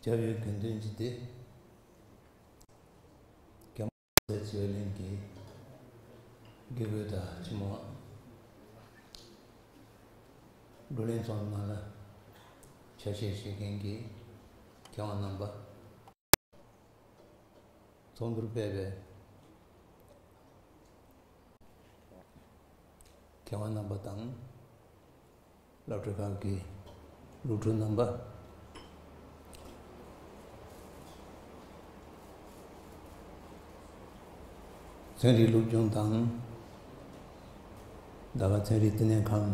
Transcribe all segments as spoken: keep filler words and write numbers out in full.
སྐྱབས་ཡུལ་དགེ་འདུན་གྱི་སྡེ། རྒྱ་མོ་ཟེར་བའི་གླིང་གི་དགེ་བསྐོས་དང་ཕྱི་མོ། བགྲོ་གླེང་ཚོགས་ནང་ལ་ཆ་ཤས་བཞེས་མཁན་གྱི་མཁས་དབང་རྣམ་པ། ཚོགས་འདུར་ཕེབས་པའི་མཁས་དབང་རྣམ་པ་དང་། སློབ་གྲྭ་ཁག་གི་སློབ་ཕྲུག་རྣམ་པ། ཚན་རིག་སློབ་སྦྱོང་དང་། ད་ག་ཚན་རིག་བསྟི་གནས་ཁང་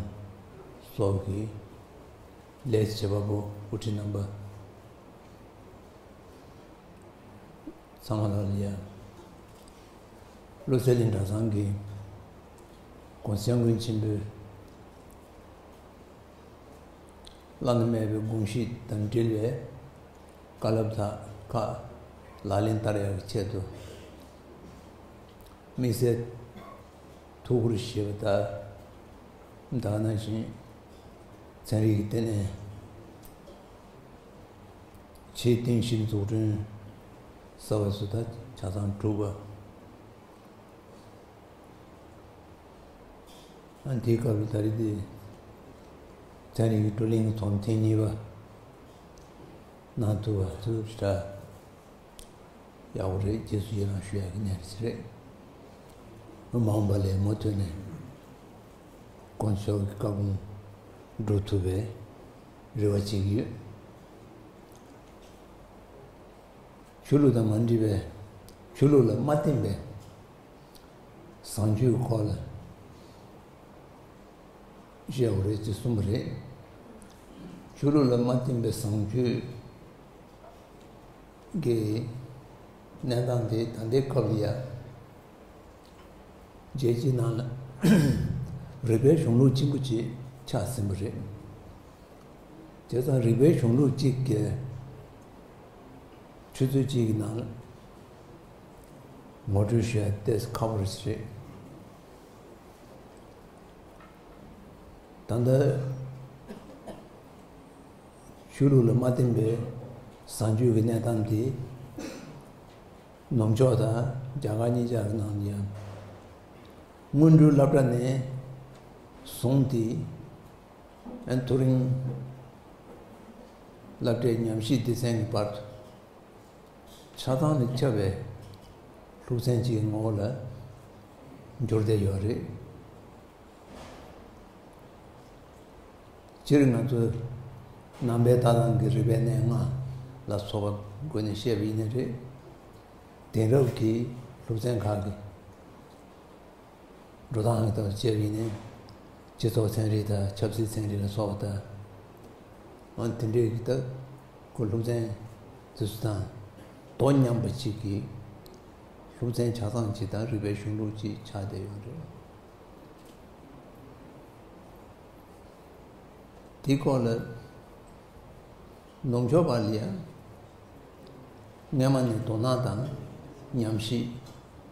སོགས་ཀྱི་ལས་བྱེད་པ་པོ་དབུ་ཁྲིད་རྣམ་པ། ཚང་མ་ལ་ཡ། བློ་གསལ་གླིང་གྲྭ་ཚང་གི་༸གོང་ས་༸སྐྱབས་མགོན་ཆེན་པོའི་བླ་ན་མེད་པའི་དགོངས་གཞི་དང་འབྲེལ་བའི་བཀའ་སློབ་དག་ཁག་ལག་ལེན་བསྟར་ཡག་གི་ཆེད་དུ། དམིགས་བསལ་ཐུགས་ཁུར་བཞེས་པ་དང་། ད་ག་ནང་བཞིན་ཚན་རིག་གི་ལྟེ་གནས་ཆེས་རྟིང་ཞིབ་འཛུགས་སྐྲུན་ཟེར་བ་སོགས་ད་ཆ་ཚང་གྲུབ་པ། ཨ་འདིའི་སྐབས་ལ་ད་རེས་འདི་ཚན་རིག་གི་བགྲོ་གླེང་གི་ཚོགས་ཐེངས་གཉིས་པ་གནང་ཐུབ་པ་ཐུགས་རྗེ་ཆེ། ཡག་པོ་རེད། རྗེས་སུ་ཡི་རང་ཞུ་ཡག་གི་གནས་རེད། མ་འོངས་པ་ལ་མུ་མཐུད་ནས་དཀོན་མཆོག་གི་བཀའ་དགོངས་སྒྲུབ་ཐུབ་པའི་རེ་བ་བྱེད་ཀྱི་ཡོད། ཆོས་ལུགས་དང་མ་འདྲེས་པའི། ཆོས་ལུགས་ལ་མ་བརྟེན་པའི་བཟང་སྤྱོད་ཀྱི་སྐོར་ལ་བཤད་དགོས་རེད་ཅེས་གསུངས་པ་རེད། ཆོས་ལུགས་ལ་མ་བརྟེན་པའི་བཟང་སྤྱོད་ཀྱི་གནས་སྟངས་དེ་ད་ལྟའི་སྐབས་ལ་ཡ། རྒྱལ་སྤྱིའི་ནང་ལ་རིག་པའི་གཞུང་ལུགས་ཆེན་པོ་ཅིག་ཆགས་ཟིན་པ་རེད། བྱས་ཙང་རིག་པའི་གཞུང་ལུགས་གཅིག་གི་ཆུ་ཚོད་གཅིག་གི་ནང་ལ་ངོ་སྤྲོད་ཞུ་ཡ་ཏོག་ཙམ་ཁག་པོ་རེད། ད་ལྟ་ཆོས་ལུགས་ལ་མ་བརྟེན་པའི་བཟང་སྤྱོད་ཀྱི་གནས་སྟངས་དེ། ནུབ་ཕྱོགས་དང་རྒྱ་གར་གཉིས་ཆར་ནང་ཡང་སྔོན་འགྲོའི་སློབ་གྲྭ་ནས་བཟུང་སྟེ། ཨན་མཐོ་རིམ་སློབ་གྲྭའི་ཉམས་ཞིབ་སྡེ་ཚན་གྱི་བར་དུ་ཆ་ཚང་ལས་ཁྱབ་པའི་ལྷུག་ཚན་གཅིག་གི་ངོ་བོ་ལ་འགྱུར་བསྡད་ཡོད་རེད། སྤྱིར་ང་ཚོས་ནང་པའི་ལྟ་སྟངས་ཀྱི་རིག་པའི་གནས་ལྔ་ལ་སོགས་པ་སྒོ་ནས་བཤད་པ་ཡིན་ནའི་རེད། དེང་རབས་ཀྱི་ལྷུག་ཚན་ཁག་གི་འགྲོ་སྟངས་ཀྱི་ཐོག་བཤད་པ་ཡིན་ནའི། སྤྱི་ཚོགས་ཚན་རིག་དང་ཆབ་སྲིད་ཚན་རིག་ལ་སོགས་པ་དང་། འོན་དེ་འདྲའི་གི་ད་ཁོ་ལྷུག་ཚན་དེ་ཚོ་དང་དོ་མཉམ་པ་ཅིག་གི་ལྷུག་ཚན་ཆ་ཚང་ཅིག་དང་རིག་པའི་གཞུང་ལུགས་ཅིག་ཆགས་བསྡད་ཡོད་རེད། དེའི་སྐོར་ལ་ནུབ་ཕྱོགས་པ་ལ་ཡང་སྔས་མ་ནས་དོ་སྣང་དང་ཉམས་ཞིབ་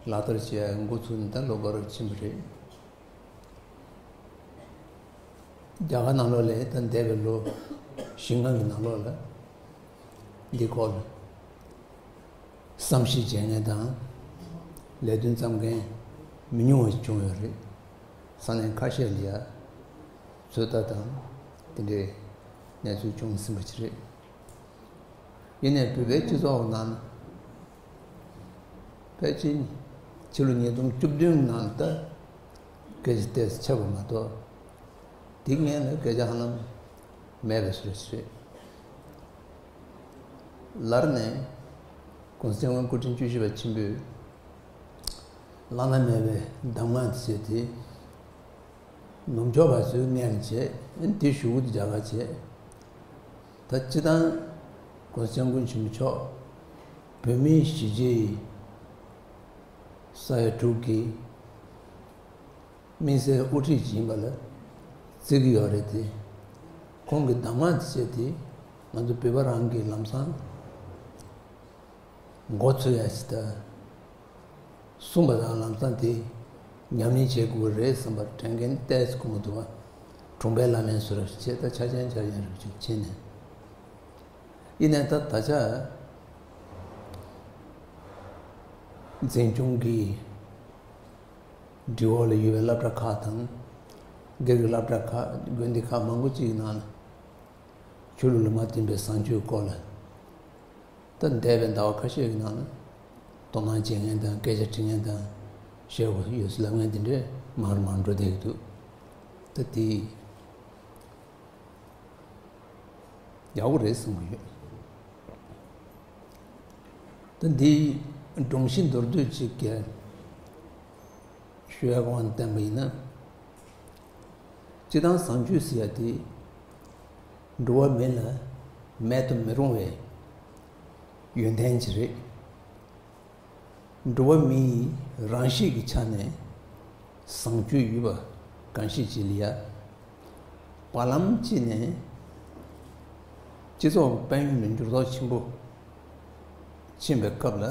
ལག་བསྟར་བྱེད་ཡ་འགོ་ཚུགས་ནས་ད་ལོ་འགའ་རེ་ཕྱིན་པ་རེད། རྒྱ་གར་ནང་ལོགས་ལ་ད་འདས་པའི་ལོ་བཞི་ལྔ་གི་ནང་ལོགས་ལ་འདི་སྐོར་ལ་བསམ་གཞིག་བྱེད་མཁན་དང་ལས་དོན་བརྩམ་མཁན་མི་ཉུང་བ་བྱུང་ཡོད་རེད། ས་གནས་ཁ་ཤས་ལ་ཡ་ཚོད་ལྟ་དང་དེ་འདྲའི་གནས་ཚུལ་བྱུང་ཟིན་པ་ཅིག་རེད། ཡིན་ནའི་བོད་པའི་སྤྱི་ཚོགས་ནང་ཕལ་ཆེར་ཕྱི་ལོ་ཉིས་སྟོང་བཅུ་བདུན་ནང་ད་སྐད་ཆ་ཏོག་ཙམ་ཆགས་པ་མ་གཏོགས། དེ་སྔོན་ལ་སྐད་ཆ་ཧ་ལམ་མེད་པའི་བཟོ་འདྲ་ཞིག་རེད། ལར་ནས་༸གོང་ས་༸སྐྱབས་མགོན་སྐུ་ཕྲེང་བཅུ་བཞི་པ་ཆེན་པོས་བླ་ན་མེད་པའི་གདམས་ངག་དེ་བྱས་ཏེ། ནུབ་ཕྱོགས་པ་ཚོས་སྔོན་ལ་བྱས། དེ་གཞུག་གུ་དེ་རྒྱ་གར་བྱས། ད་སྤྱིར་བཏང་༸གོང་ས་༸སྐྱབས་མགོན་ཆེན་པོ་མཆོག་བོད་མིའི་གཞིས་བྱེས་ས་ཡ་དྲུག་གི་དམིགས་བསལ་དབུ་ཁྲིད་ཅིག་ཡིན་པ་ལ་བརྩི་གི་ཡོད་རེད་དེ། ཁོང་གི་གདམས་ངག་དེ་བྱས་ཏེ་ང་ཚོ་བོད་པ་རང་གི་ལམ་སང་མགོ་ཚོས་ཡ་ཞིག་དང་། གསུངས་པ་དང་ལམ་སང་དེ་ཉམས་ལེན་བྱེད་དགོས་རེད་བསམ་པ་དྲན་མཁན་ཏོག་ཙམ་ཁོང་གི་འདུག་བ། གྲོང་པའི་བླ་མའི་བཟོ་འདྲ་ཞིག་བྱས། ད་ཆ་ཆེན་ཆ་ཆེན་རབ་ཅིག་ཕྱིན་ནས། ཡིན་ནའི་ད་ད་ཆ་འཛིན་སྐྱོང་གི་སྒྲིག་འོག་ལ་ཡོད་པའི་སློབ་གྲྭ་ཁག་དང་། སྒེར་གྱི་སློབ་གྲྭ་ཁག་དགོན་སྡེ་ཁག་མང་པོ་ཅིག་གི་ནང་ལ་ཆོས་ལུགས་ལ་མ་བསྟུན་པའི་བཟང་སྤྱོད་སྐོར་ལ། ད་འདས་པའི་ཟླ་བ་ཁ་ཤས་ཀྱི་ནང་ལ་དོ་སྣང་བྱེད་མཁན་དང་སྐད་ཆ་དྲི་མཁན་དང་ཞེ་པོ་ཡོད་ཟེར་ལབ་མཁན་དེ་འདྲས་མར་མར་འགྲོ་བསྡད་ཀྱི་འདུག་ད་དེ་ཡག་པོ་རེད་བསམ་གྱི་ཡོད། ད་འདི་སྒྲོམ་གཞི་མདོར་བསྡུས་ཅིག་གི་ཞུ་ཡག་དབང་བསྟན་པ་ཡིན་ན། སྤྱིར་བཏང་བཟང་སྤྱོད་ཟེར་ཡ་དེ་འགྲོ་བ་མི་ལ་མེད་དུ་མི་རུང་བའི་ཡོན་ཏན་ཅིག་རེད། འགྲོ་བ་མིའི་རང་གཤིས་ཀྱི་ཆ་ནས་བཟང་སྤྱོད་ཡོད་པ་གང་ཞིག་ཅིག་ལ་ཡ། བར་ལམ་གཅིག་ནས་སྤྱི་ཚོགས་དཔལ་ཡོན་ལ་འགྱུར་ལྡོག་ཆེན་པོ་ཕྱིན་པའི་སྐབས་ལ།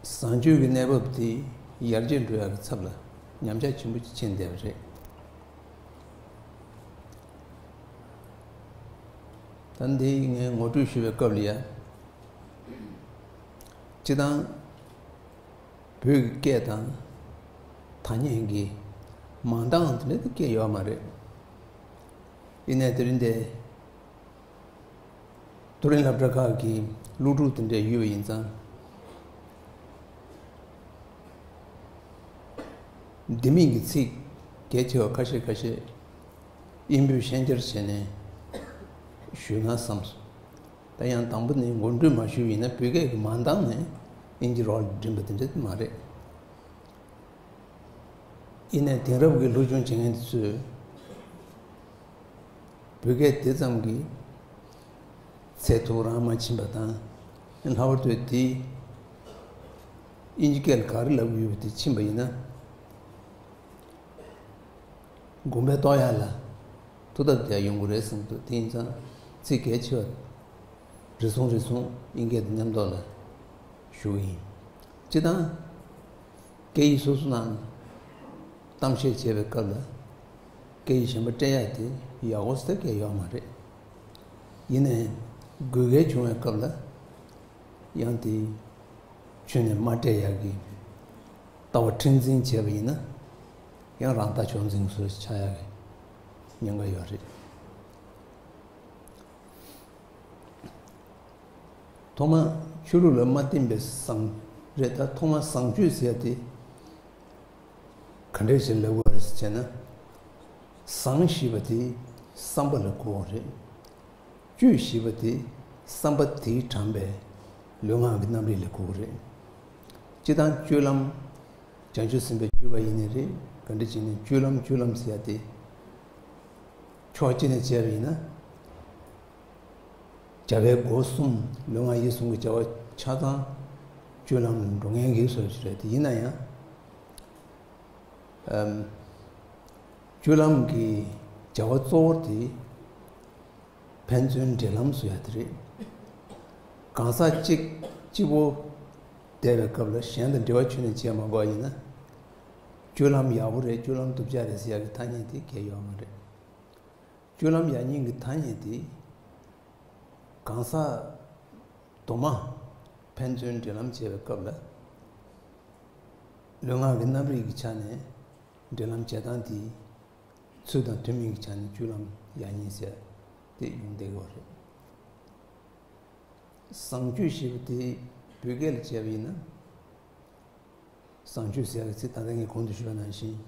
བཟང་སྤྱོད་ཀྱི་གནས་བབ་དེ་ཡར་རྒྱས་འགྲོ་ཡག་གི་ཚབ་ལ་ཉམས་ཆག་ཆེན་པོ་ཅིག་ཕྱིན་བསྡད་པ་རེད། ད་འདི་ངས་ངོ་སྤྲོད་ཞུ་བའི་སྐབས་ལ་ཡ། སྤྱིར་བཏང་བོད་ཀྱི་སྐད་དང་ཐ་སྙད་ཀྱི་མང་སྟངས་དེ་འདྲ་དེ་སྐད་ཡོད་མ་རེད། ཡིན་ནའི་དེ་རིང་འདི་མཐོ་རིམ་སློབ་གྲྭ་ཁག་གི་སློབ་ཕྲུག་དེ་འདྲ་ཡོད་པ་ཡིན་ཙང་། ལྡེ་མིག་གི་ཚིག་གལ་ཆེ་བ་ཁ་ཤས་ཁ་ཤས་དབྱིན་བོད་ཤན་སྦྱར་བྱས་ནས་ཞུས་ན་བསམས་སོང་། ད་ཡང་དང་པོ་ནས་མགོ་འཁྲོལ་མ་ཞུས་ཡིན་ན། བོད་སྐད་ཀྱི་མང་སྟངས་ནས་དབྱིན་ཇི་རོལ་འགྲིམ་པ་དེ་འདྲ་མ་རེད། ཡིན་ནའི་དེང་རབས་ཀྱི་སློབ་སྦྱོང་བྱེད་མཁན་དེ་ཚོས་བོད་སྐད་དེ་ཙམ་གྱིས་ཚད་མཐོ་རང་མ་ཕྱིན་པ་དང་། ལྷག་པར་དུ་དེ་དབྱིན་ཇི་སྐད་ལ་ག་རེ་ལབ་ཀྱི་ཡོད་པ་དེ་ཕྱིན་པ་ཡིན་ན། དགོངས་པའི་རྟོགས་ཡག་ལ་ཐུགས་སྟབས་བདེ་ཡག་ཡོང་གི་རེད་བསམ་འདུག་དེ་ཡིན་ཙང་ཚིག་གལ་ཆེ་བ་རེ་ཟུང་རེ་ཟུང་དབྱིན་སྐད་དང་མཉམ་ཐོག་ལ་ཞུ་གི་ཡིན། སྤྱིར་བཏང་སྐད་ཡིག་སོ་སོ་ནང་གཏམ་བཤད་བྱེད་པའི་སྐབས་ལ་སྐད་ཡིག་གཞན་པ་སྤྲད་ཡག་དེ་ཡག་པོ་སྟབས་ཀྱིས་ཡོད་མ་རེད། ཡིན་ནའི་དགོས་གལ་བྱུང་བའི་སྐབས་ལ་ཡང་དེ་ཁྱོན་ནས་མ་སྤྲད་ཡག་གི་ལྟ་བ་མཁྲེགས་འཛིན་བྱས་པ་ཡིན་ན། ཡང་རང་ལྟ་ཕྱོགས་འཛིན་བཟོ་ཆགས་ཡག་གི་ཉེན་ཁ་ཡོད་རེད། ཐོག་མ་ཆོས་ལུགས་ལ་མ་བརྟེན་པའི་བཟང་རེད། ད་ཐོག་མ་བཟང་སྤྱོད་ཟེར་ཡ་དེ་ག་འདྲས་ཞིག་ལབ་དགོས་རེད་ཟེར་ན། བཟང་ཞེས་པ་དེ་བསམ་པ་ལ་གོ་བ་རེད། སྤྱོད་ཞེས་པ་དེ་བསམ་པ་དེས་དྲངས་པའི་ལུས་ངག་གི་རྣམ་རིག་ལ་གོ་གི་རེད། སྤྱིར་བཏང་སྤྱོད་ལམ། བྱང་ཆུབ་སེམས་དཔའི་སྤྱོད་པ་ཡིན་ནའི་རེད། ག་འདྲ་བྱས་ནའི་སྤྱོད་ལམ་སྤྱོད་ལམ་ཟེར་ཡ་དེ་ཕྱོགས་གཅིག་ནས་བྱས་པ་ཡིན་ན། བྱ་བའི་སྒོ་གསུམ་ལུས་ངག་ཡིད་གསུམ་གྱི་བྱ་བ་ཆ་ཚང་སྤྱོད་ལམ་ལ་འགྲོ་མཁན་གྱི་བཟོ་ཞིག་རེད། དེ་ཡིན་ན་ཡང་། ཨམ། སྤྱོད་ལམ་གྱི་བྱ་བ་གཙོ་བོ་དེ་ཕན་ཚུན་འབྲེལ་ལམ་བཟོ་ཡ་དེ་རེད། གང་ཟག་གཅིག་གཅིག་པོ་བསྡད་པའི་སྐབས་ལ་གཞན་དང་འབྲེལ་བ་ཁྱོན་ནས་བྱེད་མ་དགོས་པ་ཡིན་ན། སྤྱོད་ལམ་ཡག་པོ་རེད། སྤྱོད་ལམ་སྡུག་ཅག་རེད་ཟེར་ཡ་གི་ཐ་སྙད་དེ་གལ་ཡོད་མ་རེད། སྤྱོད་ལམ་ཡག་ཉེས་ཀྱི་ཐ་སྙད་དེ་གང་ཟག་དུ་མ་ཕན་ཚུན་འབྲེལ་ལམ་བྱེད་པའི་སྐབས་ལ། ལུས་ངག་གི་རྣམ་རིག་གི་ཆ་ནས་འབྲེལ་ལམ་བྱེད་སྟངས་དེ་ཚུལ་དང་མཐུན་མིན་གྱི་ཆ་ནས་སྤྱོད་ལམ་ཡག་ཉེས་ཟེར་དེ་ཡོང་བསྡད་ཡོད་རེད། བཟང་སྤྱོད་ཞེས་པ་དེ་བོད་སྐད་ལ་བྱས་པ་ཡིན་ན། བཟང་སྤྱོད་ཟེར་ཡག་གི་ཚིག་ད་ལྟ་ངས་གོང་དུ་ཞུས་པ་ནང་བཞིན།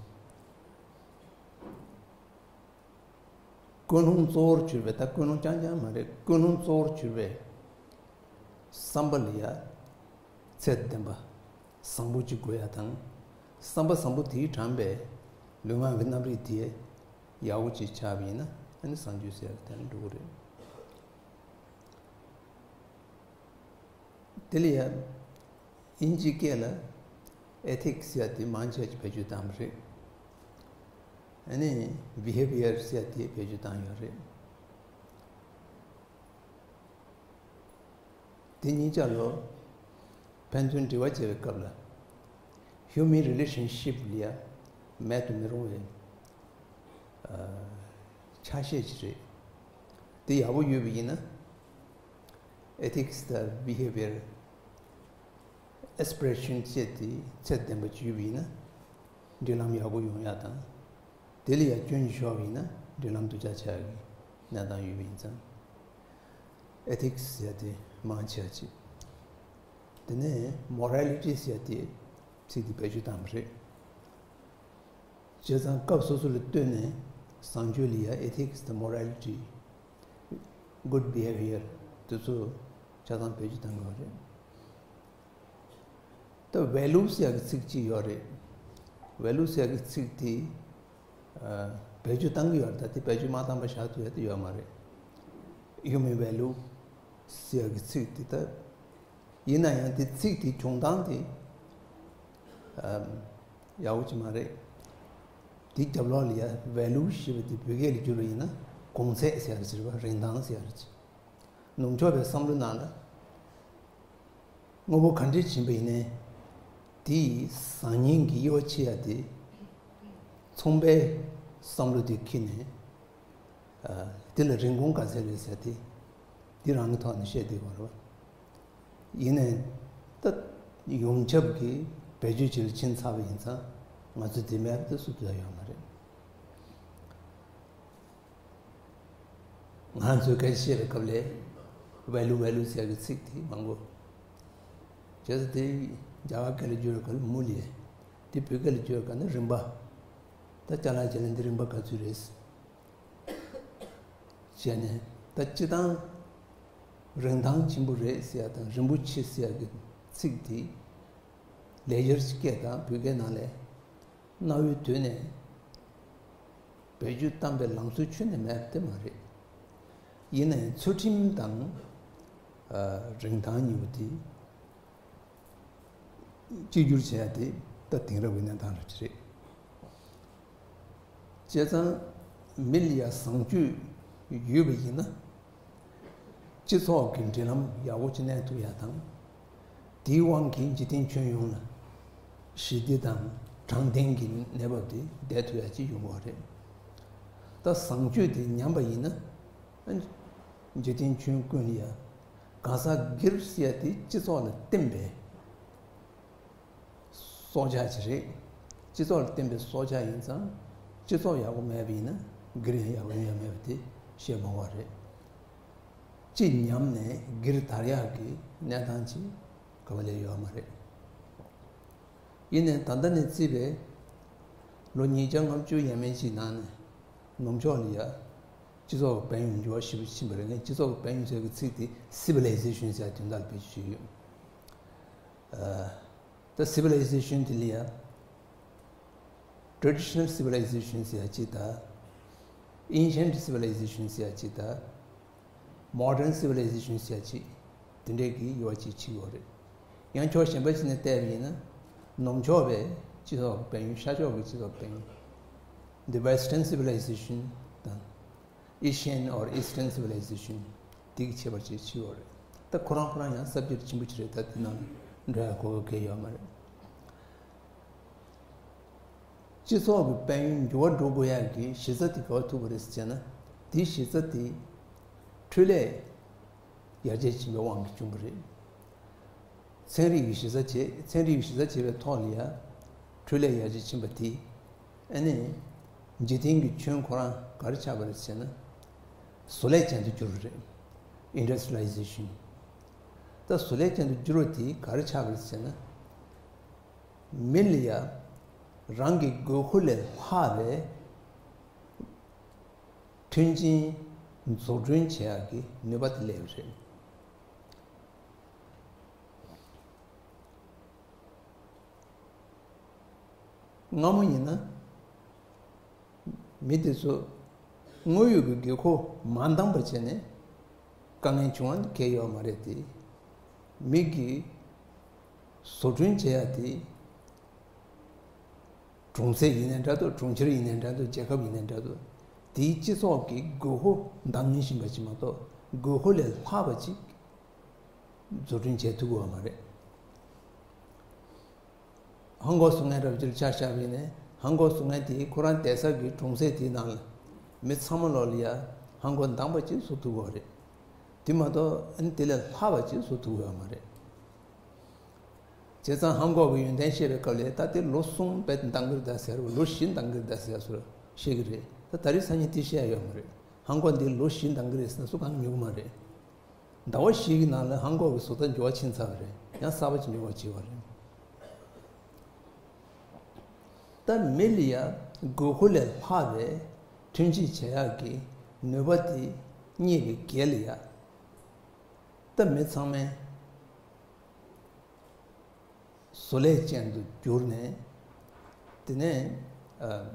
ཀུན་སློང་གཙོ་བོར་གྱུར་པའི། ད་ཀུན་སློང་རྐྱང་རྐྱང་མ་རེད། ཀུན་སློང་གཙོ་བོར་གྱུར་པའི་བསམ་པ་ལ་ཡ་ཚད་ལྡན་པ། བཟང་པོ་གཅིག་དགོས་ཡ་དང་། བསམ་པ་བཟང་པོ་དེས་དྲངས་པའི་ལུས་ངག་གི་རྣམ་རིག་དེ་ཡག་པོ་ཅིག་ཆགས་པ་ཡིན་ན། ཨ་ནི་བཟང་སྤྱོད་ཟེར་ཡ་གི་དོན་འགྲོ་གི་རེད། དེ་ལ་ཡ་དབྱིན་ཇིའི་སྐད་ལ་ཨེ་ཐིག་ཟེར་ཡ་དེ་མང་ཆེ་ཅིག་བེད་སྤྱོད་བཏང་བ་རེད། ཨ་ནི་བི་ཧེ་བི་ཡར་ཟེར་ཡ་དེ་བེད་སྤྱོད་བཏང་ཡོད་རེད། དེ་གཉིས་ཆ་ལ་ཕན་ཚུན་འབྲེལ་བ་བྱེད་པའི་སྐབས་ལ། Human relationship ལ་ཡ་མེད་དུ་མི་རུང་བའི་ཨ་ཆ་ཤས་ཅིག་རེད། དེ་ཡག་པོ་ཡོད་པ་ཡིན་ན། Ethics དང་Behavior Aspiration བཅས་དེ་ཚད་ལྡན་པ་ཅིག་ཡོད་པ་ཡིན་ན། འབྲེལ་ལམ་ཡག་པོ་ཡོང་ཡག་དང་། དེ་ལ་ཡང་སྐྱོན་ཅིག་ཤོར་བ་ཡིན་ན་འབྲེལ་ལམ་སྡུག་ཅག་ཆགས་ཡག་གི་གནས་སྟངས་ཡོད་པ་ཡིན་ཙང་། Ethics ཟེར་ཡག་དེ་མང་ཆེ་བ་ཅིག་དེ་ནས་Morality ཟེར་ཡག་དེ་ཚིག་དེ་བེད་སྤྱོད་བཏང་བ་རེད། བྱས་ཙང་སྐབས་སོ་སོ་ལ་ལྟོས་ནས་བཟང་སྤྱོད་ལ་ཡང་Ethics དང་Morality, Good Behavior དེ་ཚོ་ཆ་ཚང་བེད་སྤྱོད་གཏང་དགོས་རེད། ད་Values ཟེར་ཡག་གི་ཚིག་གཅིག་ཡོད་རེད། Values ཟེར་ཡག་གི་ཚིག་དེ་ཨ་བེད་སྤྱོད་གཏང་གི་ཡོད་རེད། ད་དེ་བེད་སྤྱོད་མ་བཏང་པ་བཞག་ཐུབ་ཡག་དེ་ཡོད་མ་རེད། Human Value ཟེར་ཡག་གི་ཚིག་དེ་ད། ཡིན་ན་ཡང་དེ་ཚིག་དེ་བྱུང་སྟངས་དེ་ཨམ་ཡག་པོ་ཅིག་མ་རེད། དེ་རྒྱབ་ལོགས་ལ་ཡ་Value ཞེས་པ་དེ་བོད་སྐད་ལ་བསྒྱུར་བ་ཡིན་ན་གོང་ཚད་ཟེར་ཡག་ཅིག་རེད་པ། རིན་ཐང་ཟེར་ཡག་ཅིག་ནུབ་ཕྱོགས་པའི་བསམ་བློ་ནང་ལ་དངོས་པོ་ག་འདྲས་ཕྱིན་པ་ཡིན་ནའི་དེ་བཟང་ངན་གྱི་དབྱེ་བ་ཕྱེ་ཡག་དེ་ཚོང་པའི་བསམ་བློ་དེ་འཁྱེར་ནས། ཨ་དེ་ལ་རིན་གོང་ག་ཚད་རེད་ཟེར་དེ་དེ་རང་གི་ཐོག་ནས་བཤད་བསྡད་ཡོད་རེད་པ། ཡིན་ནའི་ད་ཡོངས་ཁྱབ་ཀྱི་བེད་སྤྱོད་ཅིག་ལ་ཕྱིན་ཚར་བ་ཡིན་ཙང་ང་ཚོས་དེ་མེད་པ་དེ་སུ་ཐུབ་ཡག་ཡོད་མ་རེད། ང་ཚོས་སྐད་ཆ་བཤད་པའི་སྐབས་ལ་Value, Value ཟེར་ཡག་གི་ཚིག་དེ་མང་པོ། བྱས་ཙང་དེ་རྒྱ་གར་སྐད་ལ་བསྒྱུར་བའི་སྐབས་ལ་མུལ་ཡེ། དེ་བོད་སྐད་ལ་བསྒྱུར་བའི་སྐབས་ནི་རིན་པ། ད་ཅ་ལག་ཅིག་ལ་འདི་རིན་པ་ག་ཚོད་རེད། བྱས་ནས་ད་སྤྱིར་བཏང་རིན་ཐང་ཆེན་པོ་རེད་ཟེར་ཡག་དང་རིན་པོ་ཆེ་ཟེར་ཡག་གི་ཚིག་དེ་ལེགས་སྦྱར་གྱི་སྐད་དང་བོད་སྐད་ནང་ལ་གནའ་བོའི་དུས་ནས་བེད་སྤྱོད་བཏང་པའི་ལམ་སྲོལ་ཁྱོན་ནས་མེད་པ་དེ་མ་རེད། ཡིན་ནའི་ཚུལ་ཁྲིམས་དང་ཨ་རིན་ཐང་གཉིས་པོ་དེ་གཅིག་གྱུར་བྱས་ཏེ་ད་དེང་རབས་ཀྱི་གནས་སྟངས་རེད། བྱས་ཙང་མི་ལ་ཡ་བཟང་སྤྱོད་ཡོད་པ་ཡིན་ན་སྤྱི་ཚོགས་ཀྱི་འབྲེལ་ལམ་ཡག་པོ་ཅིག་གནས་ཐུབ་ཡག་དང་། དེའི་དབང་གིས་འཇིག་རྟེན་ཁྱོན་ཡོངས་ལ་ཞི་བདེ་དང་དྲང་བདེན་གྱི་གནས་བབ་དེ་བསྡད་ཐུབ་ཡག་ཅིག་ཡོང་གི་རེད། ད་བཟང་སྤྱོད་དེ་ཉམས་པ་ཡིན་ན་འཇིག་རྟེན་ཁྱོན་ཀུན་ལ་ཡ་གང་ཟག་སྒེར་ཟེར་ཡག་དེ་སྤྱི་ཚོགས་ལ་བརྟེན་པའི་སྲོག་ཆགས་ཅིག་རེད། སྤྱི་ཚོགས་ལ་བརྟེན་པའི་སྲོག་ཆགས་ཡིན་ཙང་སྤྱི་ཚོགས་ཡག་པོ་མེད་པ་ཡིན་ན་སྒེར་ཡང་ཡག་པོ་ཡོང་ཡག་མེད་པ་དེ་བཤད་མ་དགོས་པ་རེད། སྤྱི་ཉམས་ནས་སྒེར་དར་ཡག་གི་གནས་སྟངས་ཅིག་ག་བ་ལ་ཡོད་མ་རེད། ཡིན་ནའི་ད་ལྟ་ནས་བརྩིས་པའི་ལོ་ཉིས་བརྒྱ་ལྔ་བཅུ་ཡས་མས་ཅིག་ནང་ནས་ནུབ་ཕྱོགས་ལ་ཡ་སྤྱི་ཚོགས་ཀྱི་དཔལ་ཡོན་འགྱུར་བ་ཞེ་པོ་ཕྱིན་པ་རེད། ངས་སྤྱི་ཚོགས་ཀྱི་དཔལ་ཡོན་ཟེར་གྱི་ཚིག་དེ་Civilization ཟེར་དོན་དག་ལ་བེད་སྤྱོད་བྱེད་ཀྱི་ཡོད། ཨ་ད་Civilization དེ་ལ་ཡ་Traditional Civilization ཟེར་ཡག་ཅིག་དང་། Ancient Civilization ཟེར་ཡག་ཅིག་དང་། Modern Civilization ཟེར་ཡག་ཅིག་དེ་འདྲས་ཀྱི་དབྱེ་བ་ཅིག་ཕྱེ་ཡོད་རེད། ཡང་ཕྱོགས་གཞན་པ་ཞིག་ནས་བལྟས་པ་ཡིན་ན་ནུབ་ཕྱོགས་པའི་སྤྱི་ཚོགས་ཀྱི་དཔལ་ཡོན། ཤར་ཕྱོགས་ཀྱི་སྤྱི་ཚོགས་དཔལ་ཡོན། The Western Civilization དང་། Asian or Eastern Civilization དེ་གི་ཁྱད་པར་ཅིག་ཕྱེ་ཡོད་རེད། ད་ཁོ་རང་ཁོ་རང་ཡང་subject ཆེན་པོ་ཅིག་རེད། ད་དེ་ནང་འགྲོ་ཡག་གོ་སྐབས་གང་ཡང་ཡོད་མ་རེད། སྤྱི་ཚོགས་ཀྱི་དཔལ་ཡོན་འགྱུར་བ་འགྲོ་དགོས་ཡག་གི་གཞི་རྩ་དེ་ག་པར་ཐུག་པ་རེད་ཟེར་ན། དེའི་གཞི་རྩ་དེ་འཕྲུལ་ལས་ཡར་རྒྱས་ཕྱིན་པའི་དབང་གིས་བྱུང་བ་རེད། ཚན་རིག་གི་གཞི་རྩ་བྱས། ཚན་རིག་གི་གཞི་རྩ་བྱས་པའི་ཐོག་ལ་ཡ་འཕྲུལ་ལས་ཡར་རྒྱས་ཕྱིན་པ་དེས་ཨ་ནི་འཇིག་རྟེན་གྱི་ཁྱོན་ཁོ་རང་ག་རེ་ཆགས་པ་རེད་ཟེར་ན། བཟོ་ལས་ཅན་དུ་གྱུར་བ་རེད། Industrialization ད་བཟོ་ལས་ཅན་དུ་གྱུར་བ་དེས་ག་རེ་ཆགས་པ་རེད་ཟེར་ན། མི་ལ་ཡ་རང་གི་དགོས་མཁོ་ལས་ལྷག་པའི་མཐུན་རྐྱེན་འཛུགས་སྐྲུན་བྱེད་ཡག་གི་ནུས་པ་དེ་སླེབས་རེད། སྔ་མོ་ཡིན་ན། མི་དེ་ཚོ་དངོས་ཡོད་ཀྱི་དགོས་མཁོ་མ་འདང་པ་བྱས་ནས་དཀའ་ངལ་བྱུང་བ་གང་ཡོད་མ་རེད་དེ། མི་གིས་བཟོ་སྐྲུན་བྱེད་ཡག་དེ་གྲོང་གསེབ་ཡིན་ནའི་འདྲ་འདུག་གྲོང་ཁྱེར་ཡིན་ནའི་འདྲ་འདུག་རྒྱལ་ཁབ་ཡིན་ནའི་འདྲ་འདུག་དེའི་སྤྱི་ཚོགས་ཀྱི་དགོས་མཁོ་འདང་ངེས་བཞིན་པ་ཅིག་མ་གཏོགས་དགོས་མཁོ་ལས་ལྷག་པ་ཅིག་བཟོ་སྐྲུན་བྱེད་ཐུབ་ཀྱི་ཡོད་མ་རེད། ཧང་གོ་བཟོ་མཁན་འདྲ་པོ་ཅིག་ལ་ཆ་བཞག་པ་ཡིན་ནའི་ཧང་གོ་བཟོ་མཁན་དེས་ཁོ་རང་བསྡད་ས་གི་གྲོང་གསེབ་དེའི་ནང་ལ་མི་ཚང་མ་ལོག་ལ་ཡ་ཧང་གོ་འདང་པ་ཅིག་བཟོ་ཐུབ་ཀྱི་ཡོད་རེད། དེ་མ་གཏོགས་ཨ་ནི་དེ་ལས་ལྷག་པ་ཅིག་བཟོ་ཐུབ་ཡོད་མ་རེད། བྱས་ཙང་ཧང་གོག་གི་ཡོན་ཏན་བཤད་པའི་སྐབས་ལ་ད་དེ་ལོ་གསུམ་རྦད་དེ་འདང་གི་རེད་ད་ཟེར་བ། ལོ་བཞི་འདང་གི་རེད་ད་ཟེར་བཟོ་བཤད་ཀྱི་རེད། ད་ད་རེས་སང་ཉིན་དེ་བཤད་ཡ་ཡོད་མ་རེད། ཧང་གོག་འདི་ལོ་བཞི་འདང་གི་རེད་ཟེར་ན་སུ་གང་ཉོ་གི་མ་རེད། ཟླ་བ་བཞི་གི་ནང་ལ་ཧང་གོག་གི་བཟོ་ལྟ་འགྱུར་བ་ཕྱིན་ཚར་བ་རེད། ཡང་གསར་པ་ཅིག་ཉོ་བ་བྱེད་པ་རེད། ད་མི་ལ་ཡ་དགོས་མཁོ་ལས་ལྷག་པའི་ཐོན་སྐྱེད་བྱེད་ཡག་གི་ནུས་པ་དེ་རྙེད་པའི་རྗེས་ལ་ཡ། ད་མི་ཚང་མས་བཟོ་ལས་ཅན་དུ་གྱུར་ནས། དེ་ནས་ཨ།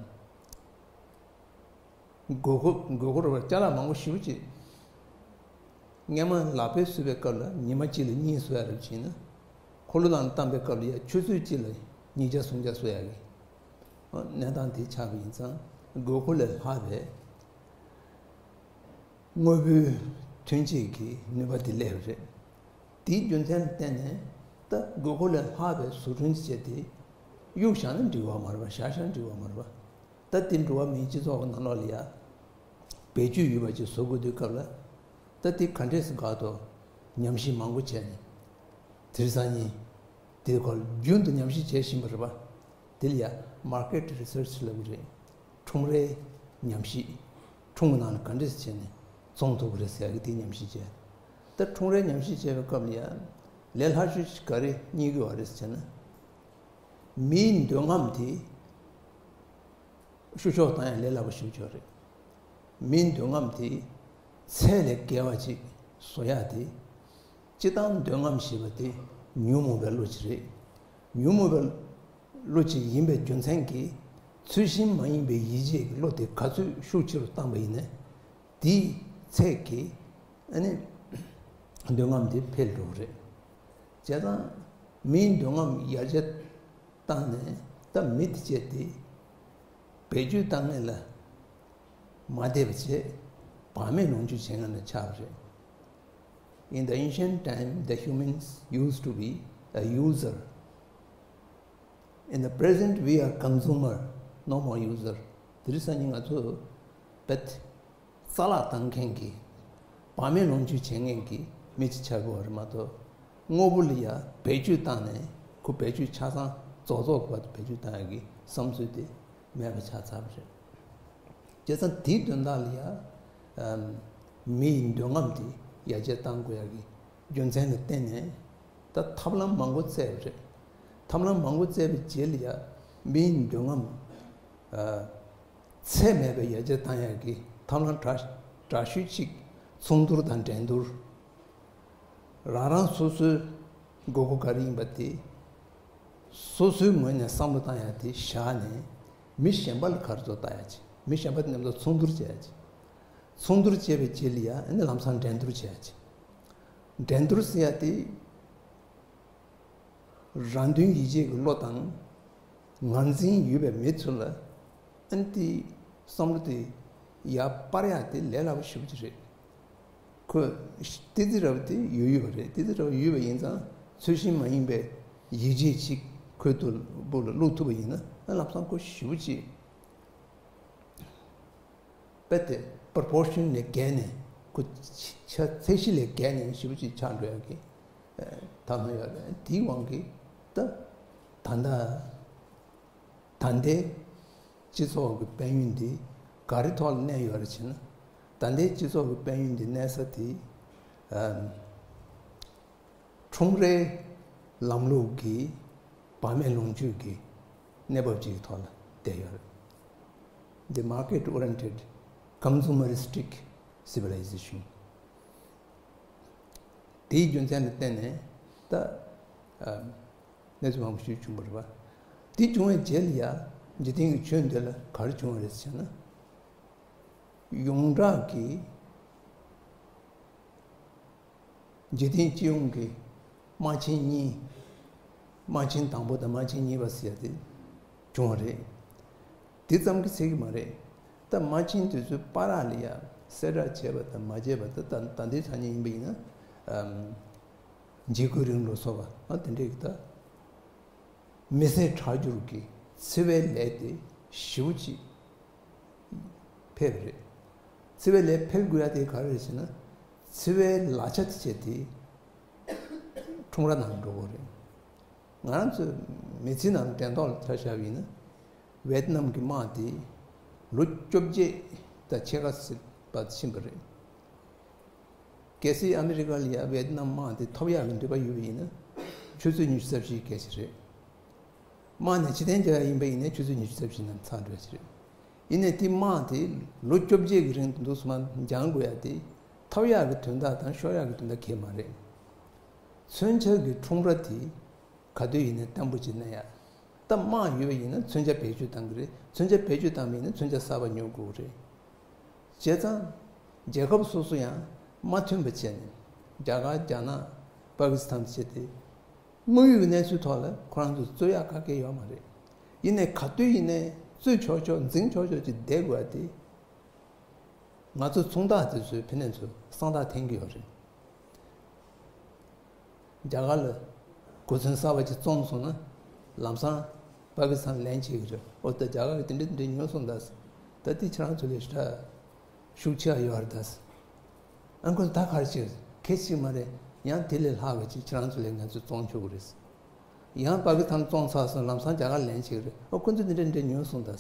དགོས་མཁོ་དགོས་མཁོ་རེད་པ། ཅ་ལག་མང་པོ་ཞེ་པོ་ཅིག་སྔོན་མ་ལག་པས་བཟོས་པའི་སྐབས་ལ་ཉི་མ་གཅིག་ལ་གཉིས་བཟོ་ཡ་རེད་བྱས་ན། འཁོར་ལོ་ནང་བཏང་པའི་སྐབས་ལ་ཡ་ཆུ་ཚོད་གཅིག་ལ་ཉིས་བརྒྱ་སུམ་བརྒྱ་བཟོ་ཡ་གི་གནས་སྟངས་དེ་ཆགས་པ་ཡིན་ཙང་། དགོས་མཁོ་ལས་ལྷག་པའི་དངོས་པོའི་ཐོན་སྐྱེད་ཀྱི་ནུས་པ་དེ་སླེབས་རེད། དེའི་རྒྱུ་མཚན་ལ་བརྟེན་ནས་ད་དགོས་མཁོ་ལས་ལྷག་པའི་བཟོ་སྐྲུན་བྱས་ཏེ་གཡུག་བཞག་ན་འགྲིག་པ་མ་རེད་པ། བཞག་བཞག་ན་འགྲིག་པ་མ་རེད་པ། ད་དེ་འགྲོ་བ་མིའི་སྤྱི་ཚོགས་ཀྱི་ནང་ལོགས་ལ་ཡ་བེད་སྤྱོད་ཡོད་པ་ཅིག་བཟོ་དགོས་དུས་སྐབས་ལ། ད་དེ་ག་འདྲས་སེ་འགག་ཐོག་ཉམས་ཞིབ་མང་པོ་བྱས་ནས། དེ་རིང་སང་ཉིན་དེ་སྐོར་རྒྱུན་དུ་ཉམས་ཞིབ་བྱེད་བཞིན་པ་རེད་པ། དེ་ལ་ཡ་market research ལབ་ཀྱི་རེད། ཁྲོམ་རའི་ཉམས་ཞིབ། ཁྲོམ་གྱི་ནང་ལ་ག་འདྲས་སེ་བྱས་ནས་བཙོང་ཐུབ་ཀྱི་རེད་ཟེར་ཡ་གི་དེ་ཉམས་ཞིབ་བྱས། ད་ཁྲོམ་རའི་ཉམས་ཞིབ་བྱས་པའི་སྐབས་ལ་ཡ་ལས་སླ་ཤོས་ཤིག་ག་རེ་རྙེད་ཀྱི་ཡོད་རེད་ཟེར་ན། མིའི་འདོད་རྔམ་དེ་བཤུ་གཞོག་བཏང་ཡ་ལས་སླ་པོ་ཞེ་པོ་ཅིག་རེད། མིའི་འདོད་རྔམ་དེ་ཚད་ལས་བརྒལ་བ་ཅིག་བཟོ་ཡ་དེ། སྤྱིར་བཏང་འདོད་རྔམ་ཞེས་པ་དེ་ཉོན་མོངས་པའི་བློ་ཅིག་རེད། ཉོན་མོངས་པའི་བློ་ཅིག་ཡིན་པའི་རྒྱུ་མཚན་གྱིས། ཚུལ་བཞིན་མ་ཡིན་པའི་ཡིད་བྱེད་ཀྱི་བློ་དེ་ག་ཚོད་ཤུགས་ཆེ་རུ་བཏང་པ་ཡིན་ན། དེའི་ཚད་ཀྱིས་ཨ་ནི་འདོད་རྔམ་དེ་འཕེལ་འགྲོ་གི་རེད། བྱས་ཙང་མིའི་འདོད་རྔམ་ཡར་རྒྱས་བཏང་ནས། ད་མི་དེ་སྤྱད་དེ་བེད་སྤྱོད་བཏང་མཁན་ལ་མ་དད་པ་བྱས། བག་མེད་ལོངས་སྤྱོད་བྱེད་མཁན་ལ་ཆགས་པ་རེད། In the ancient time, the humans used to be a user. In the present, we are consumer, no more user. དེ་རིང་སང་ཉིན་ང་ཚོ་རྦད་རྩ་བརླག་བཏང་མཁན་གྱི། བག་མེད་ལོངས་སྤྱོད་བྱེད་མཁན་གྱི་མི་ཅིག་ཆགས་ཀྱི་ཡོད་རེད་མ་གཏོགས། དངོས་པོ་ལ་ཡ་བེད་སྤྱོད་བཏང་ནས། ཁོ་བེད་སྤྱོད་ཆ་ཚང་རྫོགས་རྫོགས་ཀྱི་བར་དུ་བེད་སྤྱོད་བཏང་ཡ་གི་བསམ་ཚུལ་དེ་མེད་པ་ཆགས་ཚར་བ་རེད། བྱས་ཙང་དེའི་དོན་དག་ལ་ཡ་ཨམ། མི་ཡི་འདོད་རྔམ་དེ་ཡར་རྒྱས་གཏང་དགོས་ཡ་གི་རྒྱུ་མཚན་ལ་བརྟེན་ནས། ད་ཐབས་ལམ་མང་པོ་བཙལ་བ་རེད། ཐབས་ལམ་མང་པོ་བཙལ་བའི་རྗེས་ལ་ཡ་མི་ཡི་འདོད་རྔམ་ཨ། ཚད་མེད་པའི་ཡར་རྒྱས་བཏང་ཡག་གི་ཐབས་ལམ་དྲག་དྲག་ཤོས་གཅིག་ཚོང་བསྡུར་དང་འགྲན་བསྡུར། རང་རང་སོ་སོའི་དགོས་མཁོ་ག་རེ་ཡིན་པ་དེ་སོ་སོའི་ངོས་ནས་བསམ་བློ་བཏང་ཡག་དེ་བཞག་ནས། མི་གཞན་པ་ལ་ག་རེ་བཟོ་ལྟ་ཡག་ཅིག་མི་གཞན་པ་དེ་རྣམས་དང་ཚོང་བསྡུར་བྱེད་ཡག་ཅིག་ཚོང་བསྡུར་བྱས་པའི་རྗེས་ལ་ཡ་ཨ་ནི་ལམ་སང་འགྲན་བསྡུར་བྱེད་ཡག་ཅིག་འགྲན་བསྡུར་ཟེར་ཡག་དེ། རང་དོན་ཡིད་བྱེད་ཀྱི་བློ་དང་། ངར་འཛིན་ཡོད་པའི་མི་ཚོ་ལ་ཨ་ནི་དེའི་བསམ་བློ་དེ་ཡར་སྤར་ཡག་དེ་ལས་སླ་པོ་ཞེ་པོ་ཅིག་རེད། ཁོས་ཏི་ཙི་ར་བ་དེ་ཡོད་ཡོད་པ་རེད། ཏི་ཙི་ར་བ་ཡོད་པ་ཡིན་ཙང་ཚུལ་བཞིན་མ་ཡིན་པའི་ཡིད་བྱེད་ཅིག་ཁོའི་ཐུགས་ལ་བླུག་ཐུབ་པ་ཡིན་ན། ཨ་ལམ་སང་ཁོ་ཞེ་པོ་ཅིག་རྦད་དེ་པོར་པོར་ཤན་ལས་བརྒལ་ནས། ཁོ་ཆ་ཚད་གཞི་ལས་བརྒལ་ནས་ཞེ་པོ་ཅིག་ཆགས་འགྲོ་ཡག་གི་ཐབས་ལམ་ཡོད་རེད། དེའི་དབང་གིས་ད་ད་ལྟ་ད་ལྟའི་སྤྱི་ཚོགས་ཀྱི་དཔལ་ཡོན་འདི་ག་རེ་ཐོག་ལ་གནས་ཡོད་རེད་ཟེར་ན། ད་ལྟའི་སྤྱི་ཚོགས་ཀྱི་དཔལ་ཡོན་འདི་གནས་ས་དེ་ཨ། ཁྲོམ་རའི་ལམ་ལུགས་ཀྱི་བག་མེད་ལོངས་སྤྱོད་ཀྱི་གནས་བབ་ཅིག་གི་ཐོག་ལ་བསྡད་ཡོད་རེད། The market oriented consumeristic civilization. དེའི་རྒྱུ་མཚན་ལ་བརྟེན་ནས་ད་ཨ། གནས་ཚུལ་མང་པོ་ཞིག་བྱུང་བ་རེད་པ། དེ་བྱུང་བའི་རྗེས་ལ་ཡ་འཇིག་རྟེན་གྱི་ཆོས་འདི་ལ་ག་རེ་བྱུང་བ་རེད་ཟེར་ན། ཡོངས་གྲགས་ཀྱི་འཇིག་རྟེན་སྤྱི་ཡོངས་ཀྱི་དམག་ཆེན་གཉིས། དམག་ཆེན་དང་པོ་དང་དམག་ཆེན་གཉིས་པ་ཟེར་ཡ་དེ་བྱུང་བ་རེད། དེ་ཙམ་གྱིས་ཚད་ཀྱི་མ་རེད། ད་དམག་ཆེན་དེ་ཚོའི་བར་ལ་ཡ་གསལ་བསྒྲགས་བྱས་པ་དང་མ་བྱས་པ། ད་ད་ད་ལྟའི་ཆ་ནས་ཡིན་པ་ཡིན་ན། ཨམ། འཇིགས་སྐུལ་རིང་ལུགས་སོགས་པ། ཨ། དེ་འདྲས་ཀྱི་ད་མི་སེར་ཁྲག་སྦྱོར་གྱི་འཚེ་བའི་ལས་དེ་ཞེ་པོ་ཅིག་འཕེལ་བ་རེད། འཚེ་བའི་ལས་འཕེལ་དགོས་ཡ་དེ་ག་རེ་རེད་ཟེར་ན། འཚེ་བའི་ལག་ཆ་དེ་བྱས་ཏེ་ཁྲོམ་ར་ནང་འགྲོ་དགོས་རེད། ང་རང་ཚོའི་མི་ཚེ་ནང་དྲན་ཐོག་ལ་ཆ་བཞག་པ་ཡིན་ན། ཝེ་ཏི་ནམ་གྱི་དམག་དེ་ལོ་བཅོ་བརྒྱད་དང་ཕྱེད་ཀ་ཙམ་ཕྱིན་པ་རེད། གལ་སྲིད་ཨ་མི་རི་ཀ་ལ་ཡ་ཝེ་ཏི་ནམ་དམག་དེ་ཐོབ་ཡག་གི་འདོད་པ་ཡོད་པ་ཡིན་ན། ཆུ་ཚོད་ཉི་ཤུ་རྩ་བཞིའི་སྐད་ཆ་རེད། དམག་ནས་ཕྱིར་འཐེན་རྒྱག་ཡ་ཡིན་པ་ཡིན་ན་ཆུ་ཚོད་ཉི་ཤུ་རྩ་བཞི་ནང་ཚར་འགྲོ་ཡ་ཅིག་རེད། ཡིན་ནའི་དེ་དམག་དེ་ལོ་བཅོ་བརྒྱད་ཀྱི་རིང་དུ་འདུག་སེ་མར་འགྱངས་དགོས་ཡ་དེ། ཐོབ་ཡག་གི་དོན་དག་དང་ཤོར་ཡག་གི་དོན་དག་གང་ཡང་མ་རེད། མཚོན་ཆ་གི་ཁྲོམ་ར་དེ་ག་དུས་ཡིན་ནའི་བརྟན་པོ་ཅིག་གནས་ཡ། ད་དམག་ཡོད་པ་ཡིན་ན་མཚོན་ཆ་བེད་སྤྱོད་བཏང་གི་རེད། མཚོན་ཆ་བེད་སྤྱོད་བཏང་བ་ཡིན་ན་མཚོན་ཆ་གསར་པ་ཉོ་དགོས་རེད། བྱས་ཙང་། རྒྱལ་ཁབ་སོ་སོ་ཡང་མ་མཐུན་པ་བྱས་ནས། རྒྱ་གར། རྒྱ་ནག་པ་ཀི་སི་ཐན་བྱས་ཏེ། དངོས་ཡོད་གནས་ཚུལ་ཐོག་ལ་ཁོ་རང་ཚོ་རྩོད་ཡག་ག་གེ་ཡོད་མ་རེད། ཡིན་ནའི་ག་དུས་ཡིན་ནའི་རྩོད་ཆོག་ཆོག་འཛིང་ཆོག་ཆོག་ཅིག་བསྡད་དགོས་པ་དེ། ང་ཚོ་ཚོང་བདག་དེ་ཚོའི་ཕི་ནས་ཚོ་སང་ཐག་འཐེན་གྱི་ཡོད་རེད། རྒྱ་གར་ལ་གོ་མཚོན་གསར་པ་ཅིག་བཙོངས་སོང་ན། ལམ་སང་པ་ཀི་སི་ཐན་ལན་བྱེད་ཀྱི་རེད། ཨོ་ད་རྒྱ་གར་གྱིས་དེ་འདྲ་དེ་འདྲ་ཉོས་སོང་ད། ད་དེ་ཁྱེད་རང་ཚོ་ལས་ཞེ་དྲག་ཤུགས་ཆེ་བ་ཡོད་རེད་ད། ཨ་ཁོ་ད་ག་རེ་བྱེད། གལ་ཆེ་མ་རེད། ཡང་དེ་ལས་ལྷག་པ་ཅིག་ཁྱེད་རང་ཚོ་ལས་ང་ཚོས་བཙོང་ཆོག་གི་རེད། ཡང་པ་ཀི་སི་ཐན་བཙོངས་ཚར་སོང་། ལམ་སང་རྒྱ་གར་ལན་བྱེད་ཀྱི་རེད། ཨོ་ཁོ་ཚོས་དེ་འདྲ་དེ་འདྲ་ཉོས་སོང་ད།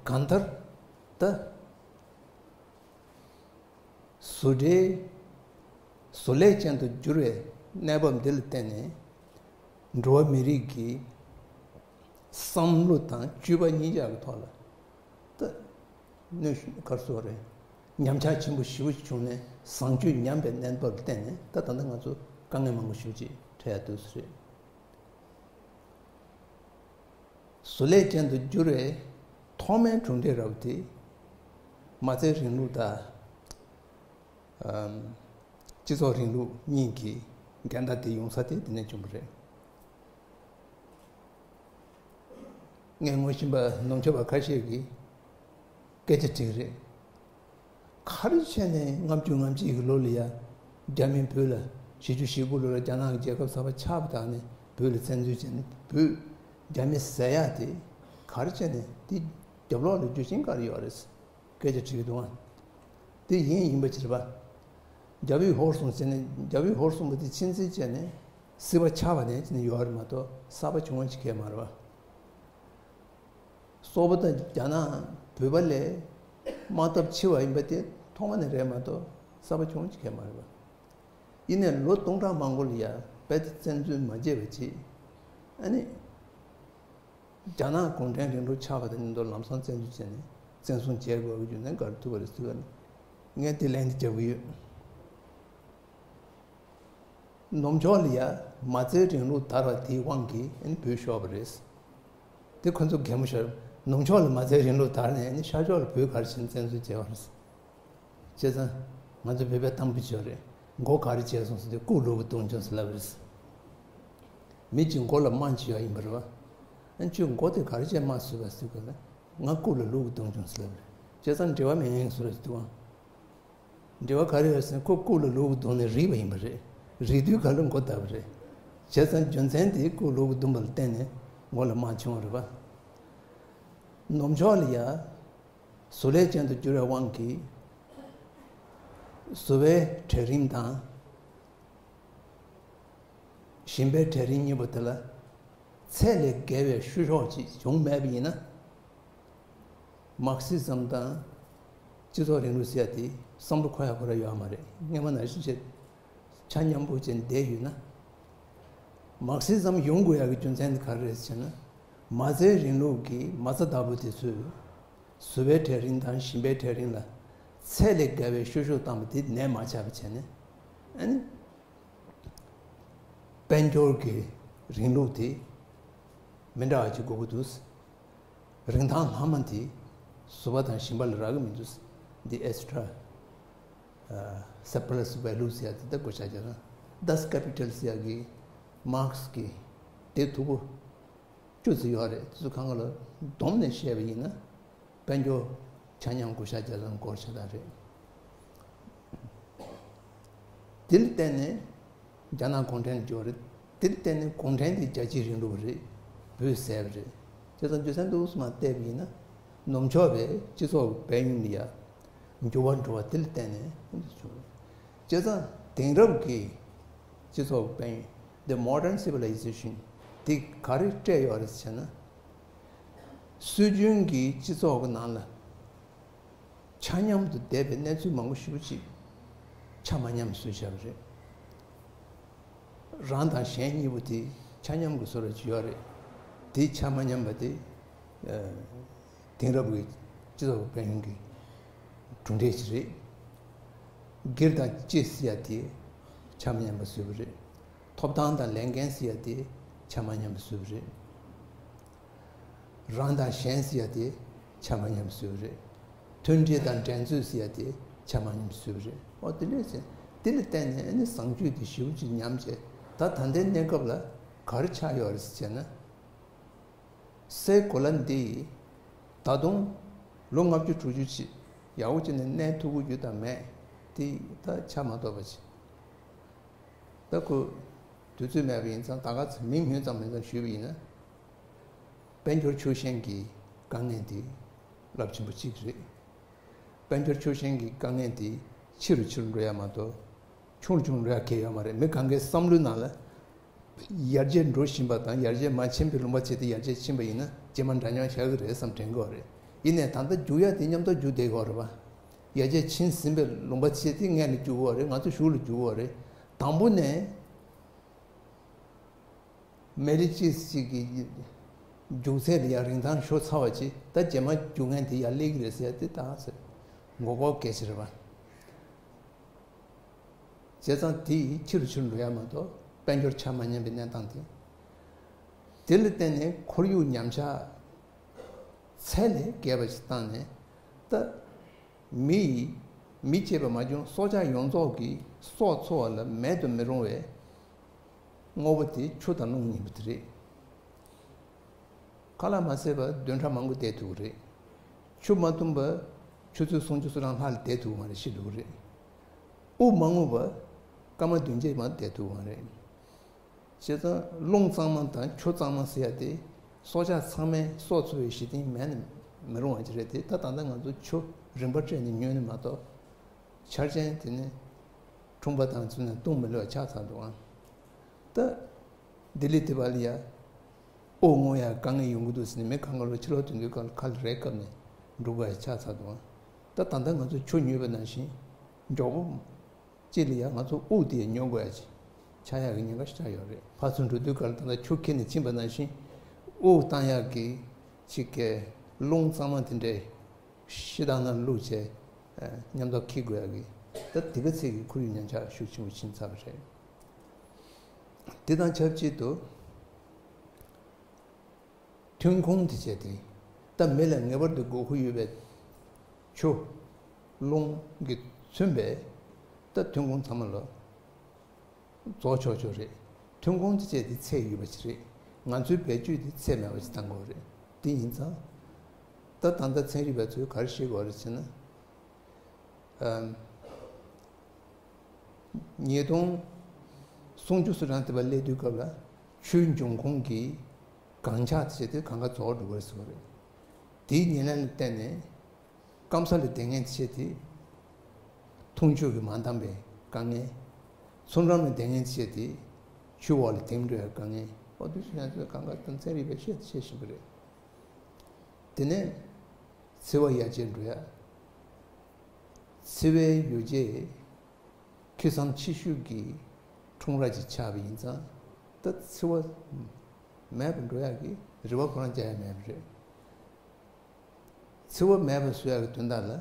གང་ལྟར་ད། བཟོ་གྲྭའི་བཟོ་ལས་ཅན་དུ་འགྱུར་བའི་གནས་བབ་འདི་ལ་བརྟེན་ནས། འགྲོ་བ་མི་རིགས་ཀྱི་བསམ་བློ་དང་སྤྱོད་པ་གཉིས་ཆ་གི་ཐོག་ལ་ད་གནོད་ག་རེ་ཟེར་དགོས་རེད། ཉམས་ཆག་ཆེན་པོ་ཞེ་པོ་ཞིག་བྱུང་ནས་བཟང་སྤྱོད་ཉམས་པའི་གནས་བབ་ལ་བརྟེན་ནས། ད་ད་ལྟ་ང་ཚོ་དཀའ་ངལ་མང་པོ་ཞེ་པོ་ཅིག་འཕྲད་ཡ་འདུག་ཟེར་རེད། བཟོ་ལས་ཅན་དུ་འགྱུར་བའི་ཐོག་མའི་གྲུབ་འབྲས་རབ་དེ། མ་རྩའི་རིང་ལུགས་དང་། ཨམ། སྤྱི་ཚོགས་རིང་ལུགས་གཉིས་ཀྱི་འགལ་ཟླ་དེ་ཡོང་ས་དེ་དེ་ནས་བྱུང་བ་རེད། ངས་ངོ་ཤེས་པ་ནུབ་ཕྱོགས་པ་ཁ་ཤས་ཀྱིས་སྐད་ཆ་དྲིས་རེད། ག་རེ་བྱས་ནས་ལྔ་བཅུ་ང་གཅིག་གི་ལོ་ལ་ཡ། རྒྱ་མིས་བོད་ལ། བཞི་བཅུ་ཞེ་དགུ་ལོ་ལ་རྒྱ་ནག་གི་རྒྱལ་ཁབ་གསར་པ་ཆགས་པ་དང་ནི། བོད་ལ་བཙན་འཛུལ་བྱས་ནས་བོད་རྒྱ་མིས་ཟས་ཡག་དེ། ག་རེ་བྱས་ནས་དེ་རྒྱབ་ལོགས་ལ་རྒྱུ་རྐྱེན་ག་རེ་ཡོད་རེད། སྐད་ཆ་དྲིས་འདུག་ཨ། དེ་ཡིན་ཡིན་པ་ཕྱིར་པ། རྒྱ་བོད་ཧོར་སོང་བྱས་ནས། རྒྱ་བོད་ཧོར་སོང་བ་དེ་ཕྱིན་ཚེ་བྱས་ནས་སྲིད་པ་ཆགས་པ་ནས་བྱས་ནས་ཡོད་རེད་མ་གཏོགས་གསར་པ་བྱུང་བ་ཅིག་གང་ཡང་མ་རེད་པ། སོག་པོ་དང་རྒྱ་ནག་བོད་པ་ལས་དམག་འཐབ་ཆེ་བ་ཡིན་པ་དེ་ཐོག་མ་ནས་རེད་མ་གཏོགས་གསར་པ་བྱུང་ཅིག་གང་ཡང་མ་རེད་པ། ཡིན་ནའི་ལོ་སྟོང་ཕྲག་མང་པོ་ལ་ཡ་རྦད་དེ་བཙན་འཛུལ་མ་བྱས་པ་བྱས། ཨ་ནི། རྒྱ་ནག་གུང་ཁྲན་རིང་ལུགས་ཆགས་པ་དང་མཉམ་དུ་ལམ་སང་བཙན་འཛུལ་བྱས་ནས་བཙན་བཟུང་བྱས་དགོས་པའི་རྒྱུ་མཚན་ག་རེ་ཐུག་པ་རེད་ཟེར་བ་ནི། ངས་དེ་ལན་དེ་རྒྱབ་ཀྱི་ཡོད། ནུབ་ཕྱོགས་ལ་ཡ་མ་རྩའི་རིང་ལུགས་དར་བ་དེའི་དབང་གིས་ཨ་ནི་བོད་ཤོར་བ་རེད། དེ་ཁོ་ཚོ་གད་མོ་ཤོར། ནུབ་ཕྱོགས་ལ་མ་རྩའི་རིང་ལུགས་དར་ནས་ཨ་ནི་ཤར་ཕྱོགས་ལ་བོད་ག་རེ་བྱས་ནས་བཙན་འཛུལ་བྱས་པ་རེད། བྱས་ཙང་ང་ཚོ་བོད་པའི་གཏམ་དཔེ་ཅིག་ཡོད་རེད། མགོ་ག་རེ་བྱས་སོང་ཟེར་དུས་སྐུ་ལུ་གུ་བརྡུངས་བྱུང་ཟེར་ལབ་པ་རེད། མི་གཅིག་མགོ་ལ་རྨ་ཅིག་ཡོད་ཡིན་པ་རེད་པ། ཨ་ཁྱོད་མགོ་དེ་ག་རེ་བྱས་རྨ་བཟོས་པ་ཟེར་དུས་ལ། ང་སྐུ་ལ་ལུ་གུ་བརྡུངས་བྱུང་ཟེར་ལབ་པ་རེད། བྱས་ཙང་འབྲེལ་བ་མེད་ཡིན་ཟེར་ལབ་ཟེར་དུས། འབྲེལ་བ་ག་རེ་ཡོད་ཟེར་ན་ཁོ་སྐུ་ལ་ལུ་གུ་བརྡུངས་ནས་རིལ་བ་ཡིན་པ་རེད། རིལ་དུས་ག་ལ་མགོ་བཏགས་པ་རེད། བྱས་ཙང་རྒྱུ་མཚན་དེ་སྐུ་ལུ་གུ་བརྡུངས་པ་ལ་བརྟེན་ནས་མགོ་ལ་རྨ་བྱུང་བ་རེད་པ། ནུབ་ཕྱོགས་ལ་ཡ། བཟོ་ལས་ཅན་དུ་འགྱུར་བའི་དབང་གིས། བཟོ་པའི་གྲལ་རིམ་དང་། ཞིང་པའི་གྲལ་རིམ་གཉིས་པོ་དེ་ལ་ཚད་ལས་བརྒལ་བའི་བཤུ་གཞོག་ཅིག་བྱུང་མེད་པ་ཡིན་ན། མར་ཁེ་སི་ཛམ་དང་སྤྱི་ཚོགས་རིང་ལུགས་ཟེར་ཡ་དེ་བསམ་བློ་འཁོར་ཡ་ཁོ་ར་ཡོད་མ་རེད། སྔོན་མ་ནང་བཞིན་བྱས་ཆ་མཉམ་པོ་བྱས་བསྡད་ཡོད་ན། མར་ཁེ་སི་ཛམ་ཡོང་དགོས་ཡ་གི་རྒྱུ་མཚན་དེ་ག་རེ་རེད་ཟེར་ན། མ་རྩའི་རིང་ལུགས་ཀྱི་མ་རྩ་བདག་པོ་དེ་ཚོས། བཟོ་པའི་གྲལ་རིམ་དང་ཞིང་པའི་གྲལ་རིམ་ལ་ཚད་ལས་བརྒལ་བའི་བཤུ་གཞོག་བཏང་བ་དེ་ནད་མ་ཆགས་པ་བྱས་ནས། ཨ་ནི། དཔལ་འབྱོར་གྱི་རིང་ལུགས་དེ་མི་འདྲ་བ་ཅིག་དགོས་ཀྱི་འདུག། རིན་ཐང་ལྷག་མ་དེ་བཟོ་པ་དང་ཞིང་པ་ལ་རག་གི་མི་འདུག། འདི་ཨེ་སི་ཊ་ར། སར་པ་ལ་སི་ཝེ་ལུ་ཟེར་ཡ་དེ་ལྟ་བུ་ཆགས་ཀྱི་རེད། ཌ་ཨེས་ཀེ་པི་ཊལ་ཟེར་ཡ་གི་མར་ཁེ་སི་གི་དེབ་མཐུག་པོ་བཅུ་ཙམ་ཡོད་རེད། དེ་ཚོ་གང་ག་ལ་བསྡོམས་ནས་བཤད་པ་ཡིན་ན། དཔལ་འབྱོར་ཆ་མཉམ་བགོ་བཤའ་རྒྱག་སྟངས་སྐོར་ཤ་སྟག་རེད། དེ་ལ་བརྟེན་ནས་རྒྱ་ནག་གུང་ཁྲན་འབྱོར་རེད། དེ་ལ་བརྟེན་ནས་གུང་ཁྲན་དེ་རྒྱལ་སྤྱིའི་རིང་ལུགས་རེད། བོད་ཟེར་བ་རེད། བྱས་ཙང་རྒྱུ་མཚན་འདུག་སེ་མར་བལྟས་པ་ཡིན་ན། ནུབ་ཕྱོགས་པའི་སྤྱི་ཚོགས་ཀྱི་དཔལ་ཡོན་ལ་ཡ་འགྱུར་བ་འགྲོ་བ་དེ་ལ་བརྟེན་ནས་འདི་བྱུང་རེད། བྱས་ཙང་དེང་རབས་ཀྱི་སྤྱི་ཚོགས་དཔལ་ཡོན། The modern civilization འདི་ག་རེ་སྤྲད་ཡོད་རེད་ཟེར་ན། སྲོལ་རྒྱུན་གྱི་སྤྱི་ཚོགས་ཀྱི་ནང་ལ་ཆ་མཉམ་དུ་བསྡད་པའི་གནས་ཚུལ་མང་པོ་ཞེ་པོ་ཅིག་ཆ་མ་མཉམ་བཟོས་བཞག་པ་རེད། རང་དང་གཞན་གཉིས་པོ་དེ་ཆ་མཉམ་གྱི་བཟོ་འདྲ་ཅིག་ཡོད་རེད། དེ་ཆ་མ་མཉམ་པ་དེ་དེང་རབས་ཀྱི་སྤྱི་ཚོགས་དཔལ་ཡོན་གྱི་གྲུབ་འབྲས་ཅིག་རེད། སྒེར་དང་སྤྱི་ཟེར་ཡ་དེ་ཆ་མ་མཉམ་པ་བཟོས་པ་རེད། ཐོབ་ཐང་དང་ལས་འགན་ཟེར་ཡ་དེ་ཆ་མ་མཉམ་པ་བཟོས་པ་རེད། རང་དང་གཞན་ཟེར་ཡ་དེ་ཆ་མ་མཉམ་པ་བཟོས་པ་རེད། མཐུན་སྒྲིལ་དང་འགྲན་རྩོད་ཟེར་ཡ་དེ་ཆ་མ་མཉམ་པ་བཟོས་པ་རེད། ཨོ་དེ་འདྲས་ཟེར། དེ་ལ་བརྟེན་ནས་ཨ་ནི་བཟང་སྤྱོད་དེ་ཞེ་པོ་ཅིག་ཉམས་བྱས། ད་ད་ལྟའི་གནས་སྐབས་ལ་ག་རེ་ཆགས་ཡོད་རེད་ཟེར་བྱས་ན། སའི་གོ་ལ་འདི་ད་དུང་ལོ་ལྔ་བཅུ་དྲུག་ཅུ་ཅིག་ཡག་པོ་བྱས་ནས་གནས་ཐུབ་ཀྱི་ཡོད་དམ་མེད་དེ་ད་ཆ་མ་ཐོབ་པ་ཅིག་ད་ཁོ་དུས་ཚོད་མེད་པ་ཡིན་ཙང་ད་ག་ཚོད་མིང་སྨོས་ཙམ་མིན་ཙམ་ཞུས་པ་ཡིན་ན། དཔལ་འབྱོར་ཕྱོགས་ཞེན་གྱི་དཀའ་ངལ་འདི་རླབས་ཆེན་པོ་གཅིག་རེད། དཔལ་འབྱོར་ཕྱོགས་ཞེན་གྱི་དཀའ་ངལ་འདི་ཆེ་རུ་ཆེ་རུ་འགྲོ་ཡ་མ་གཏོགས་ཆུང་རུ་ཆུང་རུ་འགྲོ་ཡ་གང་ཡང་ཡོད་མ་རེད། མི་གང་གའི་བསམ་བློའི་ནང་ལ་ཡར་རྒྱས་འགྲོ་བཞིན་པ་དང་ཡར་རྒྱས་མ་ཕྱིན་པའི་ལུང་པ་བྱས་ཏེ་ཡར་རྒྱས་ཕྱིན་པ་ཡིན་ན་རྗེས་མ་འདྲ་མཉམ་ཆགས་ཀྱི་རེད་བསམ་དྲན་གྱི་ཡོད་རེད། ཡིན་ནའི་ད་ལྟ་རྒྱུག་ཡ་དེ་མཉམ་དུ་རྒྱུག་བསྡད་ཀྱི་ཡོད་རེད་པ། ཡར་རྒྱས་ཕྱིན་ཟིན་པའི་ལུང་པ་བྱས་ཏེ་སྔོན་ལ་རྒྱུག་གི་ཡོད་རེད། ང་ཚོ་གཞུག་ལ་རྒྱུག་གི་ཡོད་རེད། དང་པོ་ནས། མི་རེ་གཅིག་གཅིག་གི་རྒྱུག་ཚད་ལ་ཡང་རིན་ཐང་ཤོར་ཚར་བ་ཅིག་ད་རྗེས་མ་རྒྱུག་མཁན་དེ་ཡར་སླེབས་ཀྱི་རེད་ཟེར་ཡ་དེ་ད་ཟེར་མགོ་སྐོར་སྐད་ཆ་རེད་པ། བྱས་ཙང་དེ་ཡིས་ཆེ་རུ་ཆེ་རུ་འགྲོ་ཡ་མ་གཏོགས་དཔལ་འབྱོར་ཆ་མ་མཉམ་པའི་གནས་སྟངས་དེ། དེ་ལ་བརྟེན་ནས་ཁོར་ཡུག་ཉམས་ཆག་ཚད་ལས་བརྒལ་བ་ཞིག་བཏང་ནས་ད། མི་ཡིས་མི་གཅེས་པ་མ་བྱུང་སྲོག་ཆགས་ཡོངས་རྫོགས་ཀྱི་སྲོག་འཚོ་བ་ལ་མེད་དུ་མི་རུང་བའི་དངོས་པོ་དེ་ཆུ་དང་རླུང་གཉིས་པོ་དེ་རེད། ཁ་ལག་མ་ཟས་པར་བདུན་ཕྲག་མང་པོ་བསྡད་ཐུབ་ཀྱི་རེད། ཆུ་མ་འཐུང་བར་ཆུ་ཚོད་སུམ་ཅུ་སོ་གྲངས་ལྷག་ལ་བསྡད་ཐུབ་ཀྱི་མ་རེད། ཤི་འགྲོ་གི་རེད། དབུགས་མ་རྔུབ་པར་སྐར་མ་བདུན་བརྒྱད་མ་བསྡད་ཐུབ་ཀྱི་མ་རེད། བྱས་ཙང་རླུང་གཙང་མ་དང་ཆུ་གཙང་མ་ཟེར་ཡ་དེ་སྲོག་ཆགས་ཚང་མའི་སྲོག་འཚོ་བའི་གཞི་རྟེན་མེད་ན་མི་རུང་བ་ཅིག་རེད་དེ། ད་ད་ལྟ་ང་ཚོ་ཆུ་རིན་པ་སྤྲད་ནས་ཉོས་ནས་མ་གཏོགས་ཆར་ཅན་དེ་ནི་ཁྲོན་པ་དང་ཚུལ་ནས་བཏུང་མི་ལོས་ཆགས་ཚར་འདུག་ཨང་། ད་ལྡི་ལི་དེ་བ་ལ་ཡ་དབུགས་རྔུབ་ཡ་དཀའ་ངལ་ཡོང་གི་འདུག་ཟེར་ནས་མི་གང་ག་ལོ་ཕྱི་ལོགས་དོན་དུས་གང་ཁ་ལ་རས་བཀབ་ནས་འགྲོ་དགོས་ཡ་ཆགས་ཚར་འདུག་ཨང་། ད་ད་ལྟ་ང་ཚོ་ཆུ་ཉོས་པ་ནང་བཞིན་མགྱོགས་པོ། གཅིག་ལ་ཡང་ང་ཚོ་དབུགས་དེ་ཉོ་དགོས་ཡ་ཅིག་ཆགས་ཡག་གི་ཉེན་ཁ་ཞིག་ཆགས་ཡོད་རེད། ཕར་ཚུར་འགྲོ་དུས་སྐབས་ལ་ད་ལྟ་ཆུ་འཁྱེར་ནས་ཕྱིན་པ་ནང་བཞིན་དབུགས་བཏང་ཡག་གི་ཅིག་གི་རླུང་གཙང་མ་དེ་འདྲའི་ཕྱི་ཐང་ནང་བླུགས་བྱས་མཉམ་དུ་འཁྱེར་དགོས་ཡག་གི་ད་དེ་ག་ཚད་ཀྱི་ཁོར་ཡུག་ཉམས་ཆག་ཤུགས་ཆེན་པོ་ཕྱིན་ཚར་བ་རེད། དེ་དང་ཆབས་ཅིག་ཏུ། ཐོན་ཁུངས་དེ་བྱས་ཏེ། ད་མི་ལ་ངེས་པར་དུ་དགོས་མཁོ་ཡོད་པའི་ཆུ། རླུང་གིས་མཚོན་པའི་ད་ཐོན་ཁུངས་ཚང་མ་ལ་རྫོགས་ཆོག་ཆོག་རེད། ཐོན་ཁུངས་དེ་བྱས་ཏེ་ཚད་ཡོད་པ་ཞིག་རེད། ང་ཚོའི་བེད་སྤྱོད་དེ་ཚད་མེད་པ་ཞིག་བཏང་དགོས་རེད། དེ་ཡིན་ཙང་། ད་ད་ལྟ་ཚན་རིག་པ་ཚོས་ག་རེ་བཤད་དགོས་རེད་ཟེར་ན། ཨམ། ཉིས་སྟོང་སུམ་ཅུ་སོ་གྲངས་དེ་བ་སླེབས་དུས་སྐབས་ལ་ཆུའི་འབྱུང་ཁུངས་ཀྱི་གངས་འཁྱགས་དེ་བྱས་ཏེ་གངས་ཁ་རྫོགས་འགྲོ་གི་རེད་ཟེར་བ་རེད། དེའི་ཉེར་ལེན་ལ་བརྟེན་ནས་སྐམ་ས་ལ་བསྡད་མཁན་དེ་བྱས་ཏེ་འཐུང་ཆུ་གིས་མ་འདང་བའི་དཀའ་ངལ། མཚོ་འགྲམ་ལ་བསྡད་མཁན་དེ་བྱས་ཏེ་ཆུ་འོག་ལ་དེམ་འགྲོ་བའི་དཀའ་ངལ། འོ་དེ་ཚོ་ཡང་ཚོ་གང་ག་དང་ཚན་རིག་པས་བཤད་བཤད་བཞིན་པ་རེད། དེ་ནས་འཚེ་བ་ཡར་རྒྱས་འགྲོ་ཡ། འཚེ་བའི་ཡོ་བྱད་ཁེ་བཟང་ཆེ་ཤོས་ཀྱི་ཁྲོམ་ར་ཅིག་ཆགས་པ་ཡིན་ཙང་ད་འཚེ་བ་མེད་པར་འགྲོ་ཡག་གི་རེ་བ་ཁོ་རང་བཅའ་ཡ་མེད་པ་རེད། འཚེ་བ་མེད་པར་བཟོ་ཡག་གི་དོན་དག་ལ།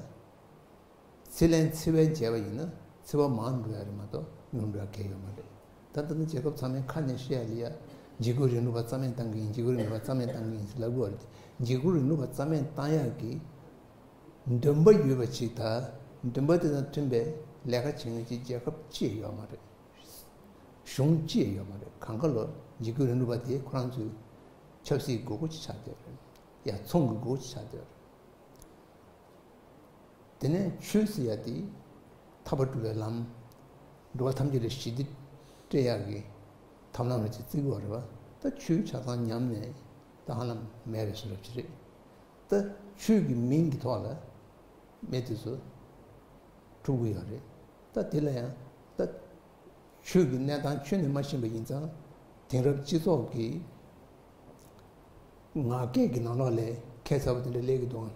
འཚེ་ལན་འཚེ་བས་འཇལ་བ་ཡིན་ན་འཚེ་བ་མང་འགྲོ་ཡ་རེད་མ་གཏོགས་ཉུང་འགྲོ་ཡ་གང་ཡང་ཡོད་མ་རེད། ད་ལྟ་ནི་རྒྱལ་ཁབ་ཚང་མའི་ཁ་ནས་བཤད་ཡ་ལ་ཡ་འཇིགས་སྐུལ་རིང་ལུགས་པ་རྩ་མེད་བཏང་གི་ཡིན། འཇིགས་སྐུལ་རིང་ལུགས་པ་རྩ་མེད་བཏང་གི་ཡིན་ཟེར་ལབ་དགོས་རེད། འཇིགས་སྐུལ་རིང་ལུགས་པ་རྩ་མེད་བཏང་ཡག་གི་འདུན་པ་ཡོད་པ་ཅིག་དང་འདུན་པ་དེ་དང་མཐུན་པའི་ལས་ཀ་བྱེད་མཁན་ཅིག་རྒྱལ་ཁབ་ཅི་ཡང་ཡོད་མ་རེད། གཞུང་ཅི་ཡང་ཡོད་མ་རེད། གང་ག་ལོར་འཇིགས་སྐུལ་རིང་ལུགས་པ་དེ་ཁོ་རང་ཚོའི་ཆབ་སྲིད་དགོས་མཁོ་ཅིག་ཆགས་བསྡད་ཡོད་རེད། ཡ་ཚོང་གི་སྒོ་ཆགས་བསྡད་ཡོད་རེད། དེ་ནས་ཆོས་ཟེར་ཡ་དེ་ཐར་པ་སྒྲུབ་པའི་ལམ། འགྲོ་བ་ཐམས་ཅད་ལ་ཞི་བདེ་སྤྲད་ཡག་གི་ཐབས་ལམ་རེ་ཅིག་བརྩི་གི་ཡོད་རེད་པ། ད་ཆོས་ཆ་ཚང་ཉམས་ནས་ད་ཧ་ལམ་མེད་པའི་བཟོ་འདྲ་ཅིག་རེད། ད་ཆོས་ཀྱི་མིང་གི་ཐོག་ལ་མི་དེ་ཚོ་འཁྲུག་གི་ཡོད་རེད། ད་དེ་ལ་ཡང་ ད་ཆོས་ཀྱི་གནས་སྟངས་ཁྱོན་ནས་མ་ཤེས་པ་ཡིན་ཙང་། དེང་རབས་སྤྱི་ཚོགས་ཀྱི་ངག་སྐད་ཀྱི་ནང་ལོགས་ལ་ཁྱད་མཚར་པོ་དེ་འདྲ་སླེབས་ཀྱི་འདུག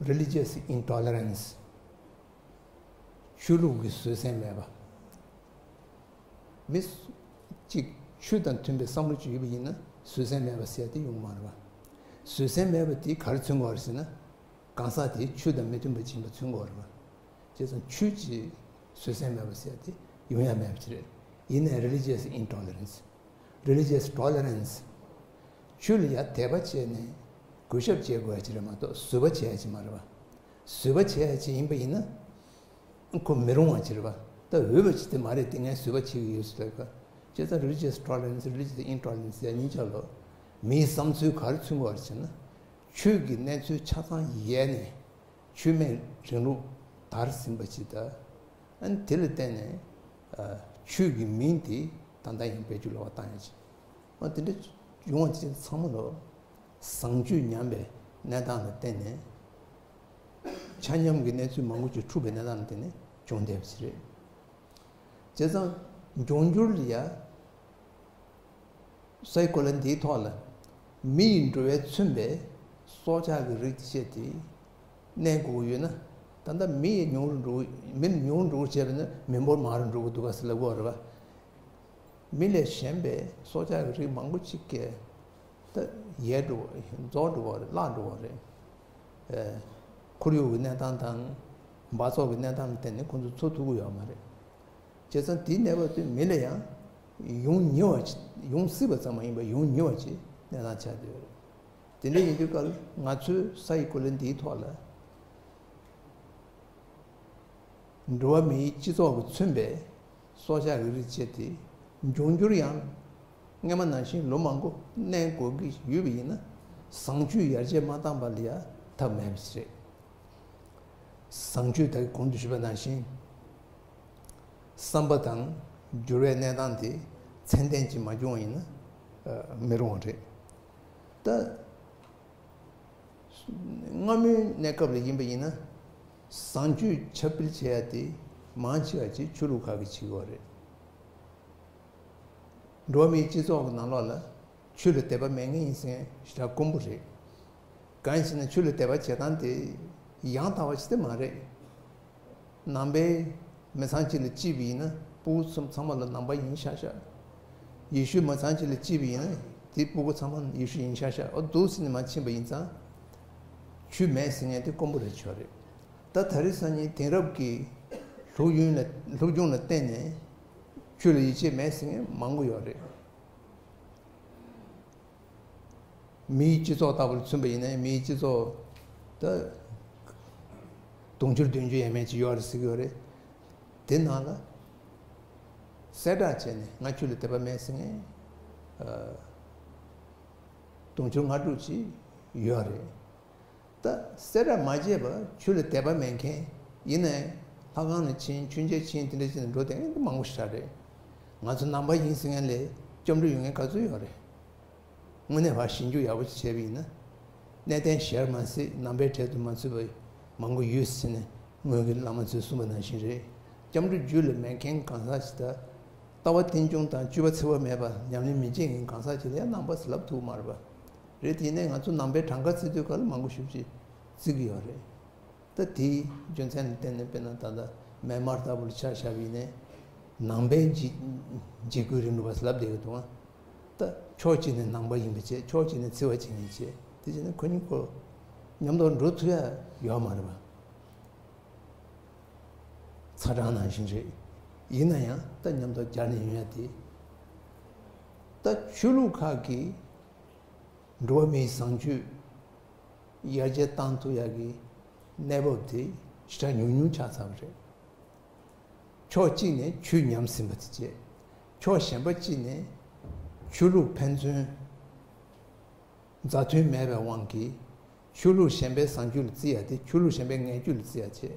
Religious intolerance. ཆོས་ལུགས་ཀྱི་བཟོད་བསྲན་མེད་པ། མི་གཅིག་ཆོས་དང་མཐུན་པའི་བསམ་བློ་ཅིག་ཡོད་པ་ཡིན་ན། བཟོད་བསྲན་མེད་པ་ཟེར་དེ་ཡོང་མ་རེད་པ། བཟོད་བསྲན་མེད་པ་དེ་ག་རེ་མཚོན་གྱི་ཡོད་རེད་ཟེར་ན། གང་ཟག་དེ་ཆོས་དང་མི་མཐུན་པ་ཡིན་པ་མཚོན་གྱི་ཡོད་རེད་པ། བྱས་ཙང་ཆོས་ཀྱི་བཟོད་བསྲན་མེད་པ་ཟེར་དེ་ཡོང་ཡ་མེད་པ་ཅིག་རེད། ཡིན་ནའི་religious intolerance, religious tolerance. ཆོས་ལ་ཡ་དད་པ་བྱས་ནས་གུས་ཞབས་བྱེད་དགོས་ཡ་ཅིག་རེད་མ་གཏོགས་བཟོད་པ་བྱེད་ཡ་ཅིག་མ་རེད་པ། བཟོད་པ་བྱེད་ཡ་ཅིག་ཡིན་པ་ཡིན་ན། ཁོ་མི་རུང་བ་ཅིག་རེད་པ། ད་འོས་པ་ཅིག་དེ་མ་རེད་དེ། ངས་བཟོད་པ་བྱེད་ཀྱི་ཡོད་ཟེར་ལབ་པ། བྱས་ཙང་religious tolerance, religious intolerance ཡ་གཉིས་ཆ་ལོ། མིའི་བསམ་ཚུལ་ག་རེ་མཚོན་གྱི་ཡོད་རེད་ཟེར་ན། ཆོས་ཀྱི་གནས་ཚུལ་ཆ་ཚང་ཡལ་ནས་ཆོས་མེད་རིང་ལུགས་དར་ཟིན་པ་ཅིག་དང་། ཨ་ནི་དེ་ལ་བརྟེན་ནས་ཨ་ཆོས་ཀྱི་མིང་དེ་ད་ལྟ་ཡང་བེད་སྤྱོད་ལོག་པ་བཏང་ཡ་ཅིག་ཨ་དེ་འདྲ་ཡོང་བ་ཅིག་ཚང་མ་ལོ། བཟང་སྤྱོད་ཉམས་པའི་གནས་སྟངས་ལ་བརྟེན་ནས། ཆ་མཉམ་གྱི་གནས་ཚུལ་མང་པོ་ཅིག་འཁྲུག་པའི་གནས་སྟངས་ལ་བརྟེན་ནས་བྱུང་བསྡད་པ་ཞིག་རེད། བྱས་ཙང་འབྱུང་འགྱུར་ལ་ཡ། སའི་གོ་ལ་འདིའི་ཐོག་ལ་མི་ཡི་འགྲོ་བས་མཚོན་པའི་སྲོག་ཆགས་ཀྱི་རིགས་བཅས་དེ་གནས་དགོས་ཀྱི་ཡོད་ན། ད་ལྟ་མི་ཡི་ཉུང་རུ་འགྲོ། མི་ཉུང་རུ་འགྲོ་བྱས་པ་ན་མི་འབོར་མང་རུ་འགྲོ་གི་འདུག་ག་ཟེར་ལབ་ཀྱི་ཡོད་རེད་པ། མི་ལས་གཞན་པའི་སྲོག་ཆགས་ཀྱི་རིགས་མང་པོ་ཅིག་གིས་ད་ཡལ་འགྲོ་བ། རྫོགས་འགྲོ་བ་རེད། བརླག་འགྲོ་བ་རེད། ཨེ། ཁོར་ཡུག་གི་གནས་སྟངས་དང་འབག་བཙོག་གི་གནས་སྟངས་ལ་བརྟེན་ནས་ཁོང་ཚོ་འཚོ་ཐུབ་ཀྱི་ཡོད་མ་རེད། བྱས་ཙང་དེའི་གནས་བབ་དེ་མི་ལ་ཡང་ཡོང་ཉེ་བ་ཅིག་ཡོང་སྲིད་པ་ཙམ་མ་ཡིན་པར་ཡོང་ཉེ་བ་ཅིག་གནས་སྟངས་ཆགས་བསྡད་ཡོད་རེད། དེ་འདྲ་ཡིན་དུས་སྐབས་ང་ཚོས་ས་ཡི་གོ་ལ་འདིའི་ཐོག་ལ། འགྲོ་བ་མིའི་སྤྱི་ཚོགས་ཀྱིས་མཚོན་པའི་སྲོག་ཆགས་ཀྱི་རིགས་བཅས་དེ་འབྱུང་འགྱུར་ཡང་སྔོན་མ་ནང་བཞིན་ལོ་མང་པོ་གནས་དགོས་ཀྱི་ཡོད་པ་ཡིན་ན། བཟང་སྤྱོད་ཡར་རྒྱས་མ་བཏང་བ་ལ་ཡང་ཐབས་མེད་པ་ཞིག་རེད། བཟང་སྤྱོད་ད་གིན་གོང་དུ་ཞུས་པ་ནང་བཞིན། བསམ་པ་དང་འགྱུར་བའི་གནས་སྟངས་དེ་ཚད་ལྡན་ཅིག་མ་བྱུང་བ་ཡིན་ན། ཨ། མི་རུང་བ་རེད། ད། སྔ་མོའི་གནས་སྐབས་ལ་ཡིན་པ་ཡིན་ན། བཟང་སྤྱོད་ཁྱབ་སྤེལ་བྱེད་ཡ་དེ་མང་ཆེ་བ་ཅིག་ཆོས་ལུགས་ཁག་གིས་བྱེད་ཀྱི་ཡོད་རེད། འགྲོ་བ་མིའི་སྤྱི་ཚོགས་ཀྱི་ནང་ལོགས་ལ་ཆོས་ལ་དད་པ་མེད་མཁན་ཡིན་ཟེར་མཁན་ཞེ་དྲག་དཀོན་པོ་རེད། གང་ཡིན་ཟེར་ན་ཆོས་ལ་དད་པ་བྱེད་སྟངས་དེ་ཡང་དག་པ་ཞིག་དེ་མ་རེད། ནང་པའི་མི་ཚང་གཅིག་ལ་སྐྱེས་པ་ཡིན་ན་སྤུ་གུ་ཚང་མ་ལ་ནང་པ་ཡིན་ཤག་ཤག་ཡེ་ཤུའི་མི་ཚང་གཅིག་ལ་སྐྱེས་པ་ཡིན་ན་དེའི་སྤུ་གུ་ཚང་མ་ཡེ་ཤུ་ཡིན་ཤག་ཤག་ཨོ་འདུག་ཟེར་ནས་མར་ཕྱིན་པ་ཡིན་ཙང་། ཆོས་མེད་ཟེར་མཁན་དེ་དཀོན་པོ་རེད་ཆོག་རེད། ད་ད་རེས་སང་ཉིན་དེང་རབས་ཀྱི་སློབ་ཡོན་ལ་སློབ་སྦྱོང་ལ་བརྟེན་ནས་ཆོས་ལ་ཡིད་ཆེས་མེད་ཟེར་མཁན་མང་པོ་ཡོད་རེད། མིའི་སྤྱི་ཚོགས་ལྟ་བུར་མཚོན་པ་ཡིན་ན་མིའི་སྤྱི་ཚོགས་ད་དུང་ཕྱུར་བདུན་ཅུ་ཡས་མས་ཅིག་ཡོད་རེད་ཟེར་གྱི་ཡོད་རེད། དེ་ནང་ལ་གསལ་བསྒྲགས་བྱས་ནས་ང་ཆོས་ལ་དད་པ་མེད་ཟེར་མཁན་ཨ་དུང་ཕྱུར་ལྔ་དྲུག་ཅིག་ཡོད་རེད། ད་གསལ་བསྒྲགས་མ་བྱས་པར་ཆོས་ལ་དད་པ་མེད་མཁན་ཡིན་ནའི་ལྷ་ཁང་ལ་ཕྱིན་མཆོད་མཇལ་ཕྱིན་དེ་འདྲ་བྱས་ནས་འགྲོ་བསྡད་མཁན་དེ་མང་པོ་ཞིག་རེད། ང་ཚོ་ནང་པ་ཡིན་ཟེར་མཁན་ལས་སྐྱབས་འགྲོ་ཡོད་མཁན་ག་ཚོད་ཡོད་རེད། དངོས་གནས་ཕར་ཞིབ་འཇུག་ཡག་པོ་ཞིག་བྱས་པ་ཡིན་ན། གནས་བརྟན་ཞལ་མ་གཟིགས་ནང་པའི་གྲལ་དུ་མ་ཚུད་པ་མང་པོ་ཡོད་ཟེར་ནས་སྔོན་གྱི་བླ་མ་ཚོས་གསུངས་པ་ནང་བཞིན་རེད། སྐྱབས་འགྲོ་རྒྱུད་ལ་མེད་མཁན་གང་ཟག་ཞིག་དང་། ལྟ་བ་རྟེན་འབྱུང་དང་སྤྱོད་པ་འཚེ་བ་མེད་པ་ཉམས་ལེན་མི་བྱེད་མཁན་གང་ཟག་ཅིག་ལ་ཡང་ནང་པ་ཟེར་ལབ་ཐུབ་མ་རེད་པ། རེད་དེ་ཡིན་ནའི་ང་ཚོ་ནང་པའི་གྲངས་ཀ་བརྩི་དུས་ག་ལ་མང་པོ་ཞེ་པོ་ཅིག་བརྩི་གི་ཡོད་རེད། ད་དེའི་རྒྱུ་མཚན་ལ་བརྟེན་ནས་དཔེར་ན་ད་ལྟ་མེན་མར་ལྟ་བུ་ལ་ཆ་བཞག་པ་ཡིན་ནའི་ནང་པའི་འཇིགས་འཇིགས་སྐུལ་རིང་ལུགས་པ་ལབ་བསྡད་ཡོད་འདུག་ད་ཕྱོགས་གཅིག་ནས་ནང་པ་ཡིན་པ་བྱས་ཕྱོགས་གཅིག་ནས་འཚེ་བ་བྱེད་མཁན་བྱས་དེ་བྱས་ན་ཁོ་གཉིས་ཀོ་མཉམ་དུ་འགྲོ་ཐུབ་ཡ་ཡོད་མ་རེད་པ། ཚ་གྲང་ནང་བཞིན་རེད། ཡིན་ན་ཡང་ད་མཉམ་དུ་སྦྱར་ནས་ཡོང་ཡ་དེ། ད་ཆོས་ལུགས་ཁག་གིས་འགྲོ་བ་མིའི་བཟང་སྤྱོད་ཡར་རྒྱས་བཏང་ཐུབ་ཡག་གི་གནས་བབ་དེ་ཞེ་དྲག་ཉུང་ཉུང་ཆགས་ཚར་བ་རེད། ཕྱོགས་གཅིག་ནས་ཆོས་ཉམས་ཟིན་པ་དེ་བྱས། ཕྱོགས་གཞན་པ་གཅིག་ནས་ཆོས་ལུགས་ཕན་ཚུན་མཛའ་མཐུན་མེད་པའི་དབང་གིས་ཆོས་ལུགས་གཞན་པའི་བཟང་སྤྱོད་ལ་བརྩི་ཡ་དེ་ཆོས་ལུགས་གཞན་པའི་ངན་སྤྱོད་ལ་བརྩི་ཡ་བྱས།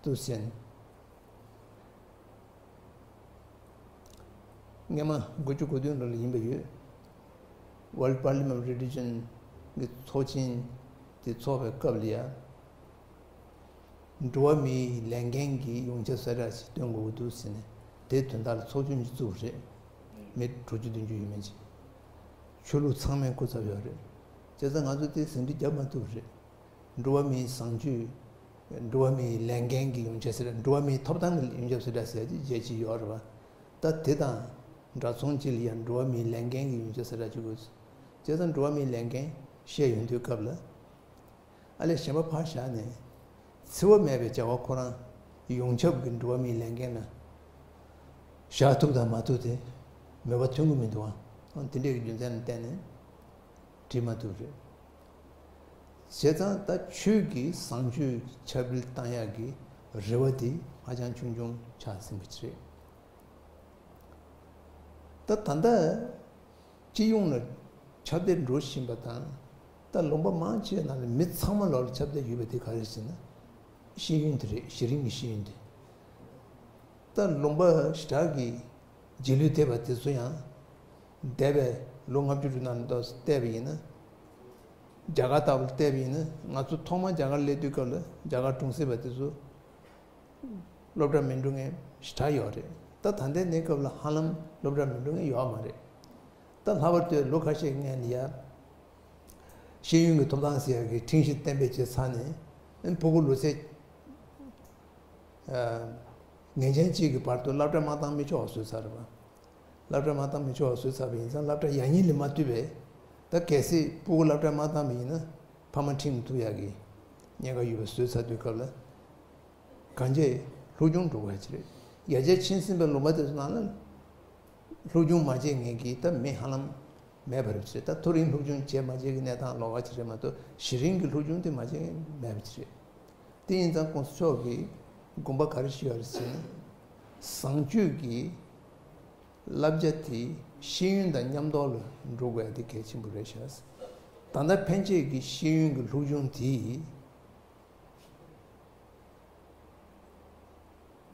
དུ་ཟེར། སྔོན་མ་དགུ་བཅུ་གོ་བདུན་ལོ་ལ་ཡིན་པ་ཡོད། World Parliament of Religion གི་ཚོགས་ཆེན་དེ་ཚོགས་པའི་སྐབས་ལ་ཡ། འགྲོ་བ་མིའི་ལས་འགན་གྱི་ཡོངས་ཁྱབ་གསལ་བསྒྲགས་ཤིག་སྟོན་དགོས་ཀྱི་འདུག་ཟེར་ནས་དེའི་དོན་དག་ལ་ཚོགས་ཆུང་ཅིག་བཙུགས་པ་རེད། མི་དྲུག་ཅུ་བདུན་ཅུ་ཡོད་མེད་ཅིག་ཆོས་ལུགས་ཚང་མའི་སྐུ་ཚབ་ཡོད་རེད། བྱས་ཙང་ང་ཚོ་དེ་ཟིན་བྲིས་བརྒྱབ་མ་ཐུབ་པ་རེད། འགྲོ་བ་མིའི་བཟང་སྤྱོད། འགྲོ་བ་མིའི་ལས་འགན་གྱི་ཡོངས་ཁྱབ་གསལ་བསྒྲགས། འགྲོ་བ་མིའི་ཐོབ་ཐང་གི་ཡོངས་ཁྱབ་གསལ་བསྒྲགས་ཟེར་ཡ་ཅིག་རྒྱལ་སྤྱི་ཡོད་རེད་པ། ད་དེ་དང་འདྲ་མཚུངས་ཅིག་ལ་ཡང་འགྲོ་བ་མིའི་ལས་འགན་གྱི་ཡོངས་ཁྱབ་གསལ་བསྒྲགས་ཅིག་དགོས། བྱས་ཙང་འགྲོ་བ་མིའི་ལས་འགན་བཤད་ཡོང་དུས་སྐབས་ལ། ཨ་ལས་གཞན་པ་ཕར་བཞག་ནས། འཚེ་བ་མེད་པའི་བྱ་བ་ཁོ་རང་ཡོངས་ཁྱབ་ཀྱི་འགྲོ་བ་མིའི་ལས་འགན་ལ་བཞག་ཐུབ་དང་མ་ཐུབ་དེ་མོས་པ་མཐུན་གྱི་མི་འདུག་ཨང་། དེ་འདྲའི་རྒྱུ་མཚན་ལ་བརྟེན་ནས་བྲིས་མ་ཐུབ་རེད། བྱས་ཙང་ད་ཆོས་ཀྱི་བཟང་སྤྱོད་ཁྱབ་སྤེལ་བཏང་ཡག་གི་རེ་བ་དེ་ཧ་ཅང་ཆུང་ཆུང་ཆགས་ཟིན་པ་ཅིག་རེད། ད་ད་ལྟ་སྤྱི་ཡོངས་ལ་ཁྱབ་གདལ་འགྲོ་བཞིན་པ་དང་། ད་ལུང་པ་མང་ཆེ་ནང་ལ་མི་ཚང་མ་ལོག་ལ་ཁྱབ་གདལ་ཡོད་པ་དེ་ག་རེ་ཟེར་ན། ཤེས་ཡོན་དེ་རེད། གཞི་རིམ་གྱི་ཤེས་ཡོན་དེ། ད་ལུང་པ་ཞེ་དྲག་གི་རྗེས་ལུས་ཐེབས་པ་དེ་ཚོ་ཡང་འདས་པའི་ལོ་ལྔ་བཅུ་དྲུག་ནང་ལ་བལྟས་པ་ཡིན་ན། རྒྱ་གར་ལྟ་བུ་ལ་བལྟས་པ་ཡིན་ན། ང་ཚོ་ཐོག་མར་རྒྱ་གར་སླེབས་དུས་སྐབས་ལ་རྒྱ་གར་གྲོང་གསེབ་པ་དེ་ཚོ་སློབ་གྲྭ་མི་འགྲོ་མཁན་ཞེ་དྲག་ཡོད་རེད། ད་ད་ལྟའི་གནས་སྐབས་ལ་ཧ་ལམ་སློབ་གྲྭ་མི་འགྲོ་མཁན་ཡོད་མ་རེད། ད་ལྷག་པར་དུ་ལོ་ཁ་ཤས་སྔོན་ལ་ཡ། ཤེས་ཡོན་གྱི་ཐོབ་ཐང་ཟེར་ཡག་གི་ཁྲིམས་གཞི་གཏན་འབེབས་བྱས་ཚར་ནས། ཕྲུ་གུ་ལོ་ཚད་ངེས་ཅན་གཅིག་གི་བར་དུ་སློབ་གྲྭ་མ་བཏང་མི་ཆོག་པ་བཟོས་ཚར་བ། སློབ་གྲྭ་མ་བཏང་མི་ཆོག་པ་བཟོས་ཚར་བ་ཡིན་ཙང་། སློབ་གྲྭ་ཡག་ཉེས་ལ་མ་ལྟོས་པའི། ད་གལ་སྲིད་ཕྲུ་གུ་སློབ་གྲྭ་མ་བཏང་བ་ཡིན་ན། ཕ་མ་ཁྲིམས་ཐུག་ཡག་གི་ཉེན་ཁ་ཡོད་པ་བཟོས་ཚར་དུས་སྐབས་ལ། གང་ཅི་སློབ་སྦྱོང་འགྲོ་དགོས་ཀྱི་རེད། ཡར་རྒྱས་ཕྱིན་ཟིན་པའི་ལུང་པ་དེ་ཚོ་ནང་ལ་སློབ་སྦྱོང་མ་བྱས་མཁན་གྱི་ད་མི་ཧ་ལམ་མེད་པ་རེད་ཟེར། ད་མཐོ་རིམ་སློབ་སྦྱོང་བྱས་མ་བྱས་ཀྱི་གནས་སྟངས་ལོགས་ཀ་ཅིག་རེད་མ་གཏོགས། གཞི་རིམ་གྱི་སློབ་སྦྱོང་དེ་མ་བྱས་མཁན་མེད་པ་ཅིག་རེད། དེ་ཡིན་ཙང་༸གོང་ས་མཆོག་གིས་དགོངས་པ་ག་རེ་ཞུས་ཡོད་རེད་ཟེར་ན། བཟང་སྤྱོད་ཀྱི་བསླབ་བྱ་དེ་ཤེས་ཡོན་དང་མཉམ་དུ་ལ་འགྲོ་དགོས་ཡ་དེ་གལ་ཆེན་པོ་རེད་ཤག། ད་ལྟ་ཕན་ཆད་ཀྱི་ཤེས་ཡོན་གྱི་སློབ་སྦྱོང་དེ།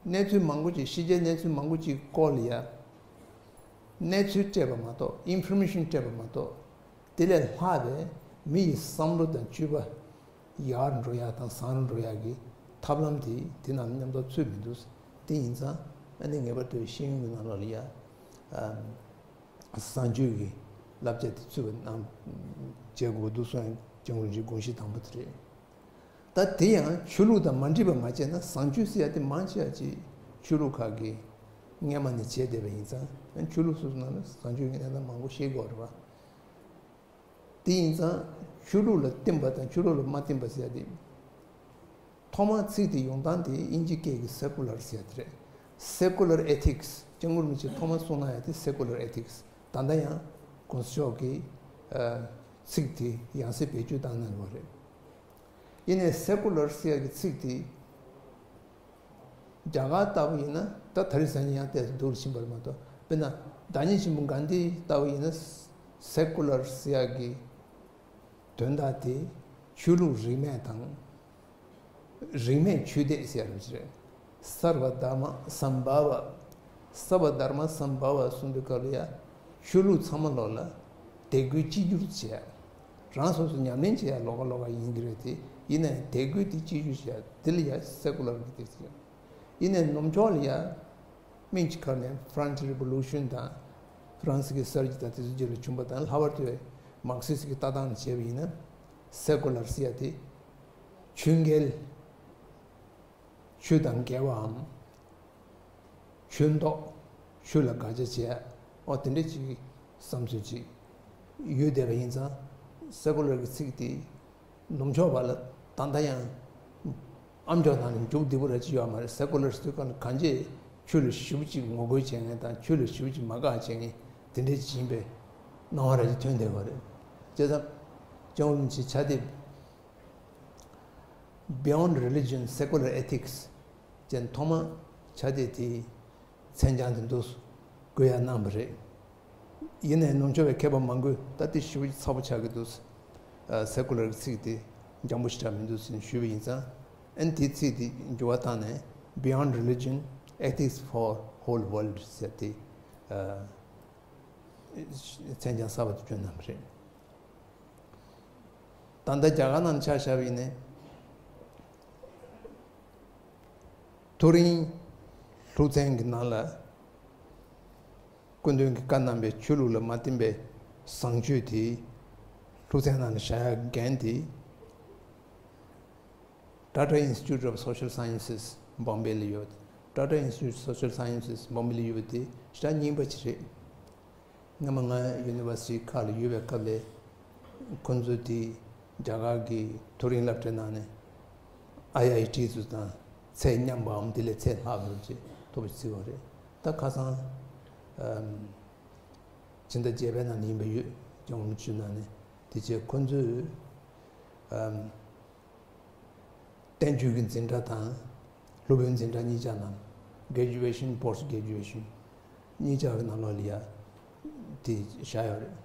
གནས་ཚུལ་མང་པོ་ཅིག་ཕྱི་རྒྱལ་གནས་ཚུལ་མང་པོ་ཅིག་སྐོར་ལ་ཡ། གནས་ཚུལ་སྤྲད་པ་མ་གཏོགས། ཨིན་ཕོར་མེ་ཤོན་སྤྲད་པ་མ་གཏོགས། དེ་ལས་ལྷག་པའི་མི་ཡི་བསམ་བློ་དང་སྤྱོད་པ་ཡར་འགྲོ་ཡག་དང་བཟང་རུ་འགྲོ་ཡག་གི་ཐབས་ལམ་དེ་དེ་ནང་མཉམ་དུ་ཚུད་མི་འདུག། དེ་ཡིན་ཙང་ཨ་ནི་ངེས་པར་དུ་ཤེས་ཡོན་གྱི་ནང་ལོགས་ལ་ཡ། ཨ། བཟང་སྤྱོད་ཀྱི་བསླབ་བྱ་དེ་ཚུད་པ་གནང་བྱེད་དགོས་འདུག་གསུངས་ཡ་སྐྱབས་མགོན་རིན་པོ་ཆེའི་དགོངས་གཞི་དང་པོ་དེ་རེད། ད་དེ་ཡང་ཆོས་ལུགས་དང་མ་འཁྲིལ་བ་མ་བྱས་ན། བཟང་སྤྱོད་ཟེར་ཡ་དེ་མང་ཆེ་བ་ཅིག་ཆོས་ལུགས་ཁག་གིས་སྔས་མ་ནས་བྱས་བསྡད་པ་ཡིན་ཙང་། ཆོས་ལུགས་སོ་སོ་ནང་ལ་བཟང་སྤྱོད་ཀྱི་གནས་སྟངས་མང་པོ་ཤེས་དགོས་རེད་པ། དེ་ཡིན་ཙང་ཆོས་ལུགས་ལ་བསྟུན་པ་དང་ཆོས་ལུགས་ལ་མ་བསྟུན་པ་ཟེར་ཡ་དེ། ཐོག་མར་ཚིག་དེ་ཡོང་སྟངས་དེ་དབྱིན་ཇི་སྐད་ཀྱི་སེ་ཀུ་ལར་ཟེར་ཡ་དེ་རེད། Secular ethics། སྐྱབས་མགོན་རིན་པོ་ཆེས་ཐོག་མར་གསུངས་གནང་ཡ་དེ་Secular ethics། ད་ལྟ་ཡང་༸གོང་ས་མཆོག་གིས་ཨ། ཚིག་དེ་ཡང་སེ་བེད་སྤྱོད་བཏང་གནང་ཡོད་རེད། ཡིན་ནའི་སེ་ཀུ་ལར་ཟེར་ཡ་གི་ཚིག་དེ་རྒྱ་གར་ལྟ་བུ་ཡིན་ན། ད་དེ་རིང་སང་ཉིན་ཡང་ཏོག་ཙམ་སྡུག་རུ་ཕྱིན་པ་རེད་མ་གཏོགས། དཔེར་ན་བདག་ཉིད་ཆེན་པོ་གྷན་དྷི་ལྟ་བུ་ཡིན་ན། སེ་ཀུ་ལར་ཟེར་ཡ་གི་དོན་དག་དེ་ཆོས་ལུགས་རིས་མེད་དང་། རིས་མེད་ཆོས་དད་ཟེར་ཡ་རེད། སརྦ་དྷརྨ་སམ་བྷ་ཝ། སརྦ་དྷརྨ་སམ་བྷ་ཝ་གསུངས་དུས་སྐབས་ལ་ཡ། ཆོས་ལུགས་ཚང་མ་ལོགས་ལ་དད་གུས་གཅིག་གྱུར་བྱས། རང་སོ་སོ་ཉམས་ལེན་བྱེད་ཡ་ལོགས་ཀ་ལོགས་ཀ་ཡིན་གྱི་རེད་དེ། ཡིན་ནའི་དད་གུས་དེ་གཅིག་གྱུར་བྱས། དེ་ལ་ཡ་སེ་ཀུ་ལར་གྱི་དེ་ཟེར། ཡིན་ནའི་ནུབ་ཕྱོགས་ལ་ཡ། སྨན་གྱི་ཁ་ནས་French Revolution དང་། ཧྥ་རན་སི་གི་གསར་བརྗེ་དང་དེ་ཚོ་རྗེས་ལ་བྱུང་པ་དང་། ལྷག་པར་དུ་མར་ཁེ་སི་གི་ལྟ་སྟངས་ལ་བྱས་པ་ཡིན་ན། སེ་ཀུ་ལར་ཟེར་ཡ་དེ། ཆོས་འགལ། ཆོས་དང་འགལ་བའམ། ཆོས་ལྡོག། ཆོས་ལ་དགག་བྱ་བྱེད་ཡ། འོ་དེ་འདྲ་ཅིག་བསམ་ཚུལ་ཅིག་ཡོད་བསྡད་པ་ཡིན་ཙང་། སེ་ཀུ་ལར་གྱི་ཚིག་དེ་ནུབ་ཕྱོགས་པ་ལ་ད་ལྟ་ཡང་ཨ་མཆོག་ནང་ནས་མཇུག་བསྡུ་བ་ར་ཅིག་ཡོད་མ་རེད། སེ་ཀུ་ལར་ཟེར་དུས་སྒང་ལ་གང་ཅི་ཆོས་ལ་ཞེ་པོ་ཅིག་ངོ་རྒོལ་བྱེད་མཁན་དང་། ཆོས་ལ་ཞེ་པོ་ཅིག་མ་དགའ་བྱེད་མཁན་དེ་འདྲ་ཅིག་ཡིན་པའི་སྣང་བ་ར་ཅིག་ཐོན་བསྡད་པ་རེད། བྱས་ཙང་སྐྱབས་མགོན་རིན་པོ་ཆེའི་ཕྱག་དེབ། Beyond Religion, Secular Ethics ཅེས་ཐོག་མ་ཕྱག་དེབ་དེའི་མཚན་བྱང་དེ་འདུག་སེ་འགོད་ཡ་གནང་བ་རེད། ཡིན་ནའི་ནུབ་ཕྱོགས་པའི་མཁས་པ་མང་པོས་ད་དེ་ཞེ་པོ་ཅིག་ཚ་པོ་ཆགས་ཀྱི་འདུག། ཨ། སེ་ཀུ་ལར་གྱི་ཚིག་དེ་འཇམ་པོ་ཞེ་དྲག་མི་འདུག་ཟེར་ནས་ཞུས་པ་ཡིན་ཙང་། ཨ་ནི་དེའི་ཚིག་དེ་འགྱུར་བ་བཏང་ནས། Beyond Religion, Ethics for Whole World ཟེར་དེ། ཨ། མཚན་བྱང་གསར་པ་དེ་བསྐྱོན་གནང་བ་རེད། ད་ལྟ་རྒྱ་གར་ནང་ཆ་བཞག་པ་ཡིན་ནའི། ཐོ་རེངས་སློབ་ཚན་གྱི་ནང་ལ་སྐུ་མདུན་གྱིས་བཀའ་གནང་བའི་ཆོས་ལུགས་ལ་མ་བརྟེན་པའི་བཟང་སྤྱོད་དེ་སློབ་ཚན་ནང་ལ་བཞག་ཡ་འགན་དེ། Tata Institute of Social Sciences Bombay ལ་ཡོད། Tata Institute of Social Sciences Bombay ལ་ཡོད་པ་དེ་ཞེ་དྲག་རྙིང་པ་ཅིག་རེད། སྔ་མ་ང་ཡུ་ནི་ཝར་སི་ཊི་ཁག་ལ་ཡོད་པའི་སྐབས་ལ་ཁོང་ཚོ་དེ་རྒྱ་གར་གྱི་མཐོ་རིམ་སློབ་གྲྭའི་ནང་ནས་ཨའི་ཨའི་ཊི་ཚོ་དང་ཚད་མཉམ་པའམ་དེ་ལས་ཚད་ལྷག་པ་ཅིག་ཐོབ་པ་བརྩི་བ་རེད། ད་ཁ་སང་ཨམ་ཕྱི་ཟླ་བརྒྱད་པའི་ནང་ནས་ཡིན་པ་ཡོད། སྐྱབས་མགོན་ཆེན་པོ་མཆོག་ནང་ནས་དེ་བྱས་ཁོང་ཚོས་ཨམ། བསྟན་བཅོས་ཀྱི་འཛིན་གྲྭ་དང་སློབ་དཔོན་འཛིན་གྲྭ་གཉིས་ཆ་ནང་། Graduation Post Graduation གཉིས་ཆ་གི་ནང་ལོགས་ལ་ཡ་དེ་བཞག་ཡོད་རེད།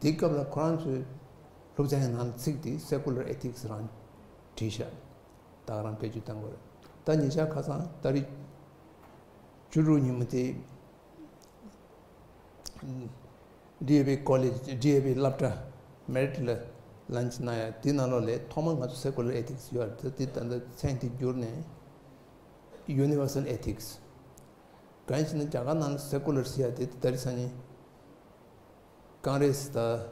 དེའི་སྐབས་ལ་ཁོ་རང་ཚོའི་སློབ་ཚན་ནང་ཚིག་དེ་Secular Ethics རང་བྲིས་ཤག་ད་ག་རང་བེད་སྤྱོད་བཏང་དགོས་རེད། ད་ཉེ་ཆར་ཁ་སང་ཏ་རིག་བཅུ་དྲུག་ཉིན་མོ་དེ། ཌི་ཨེ་བི་ཀོ་ལེཇ། ཌི་ཨེ་བི་སློབ་གྲྭ་མེ་རིཊ་ལ་ལོན་ཆི་གནང་ཡ་དེ་ནང་ལོགས་ལ་ཐོག་མར་ང་ཚོ་Secular Ethics ཡོད་རེད། དེ་ད་ལྟ་མཚན་དེ་བསྒྱུར་ནས་Universal Ethics། གང་ཡིན་ཟེར་ན་རྒྱ་གར་ནང་ལ་Secular ཟེར་ཡ་དེ་ད་རེས་སང་ཉིན་ཀོང་རེས་དང་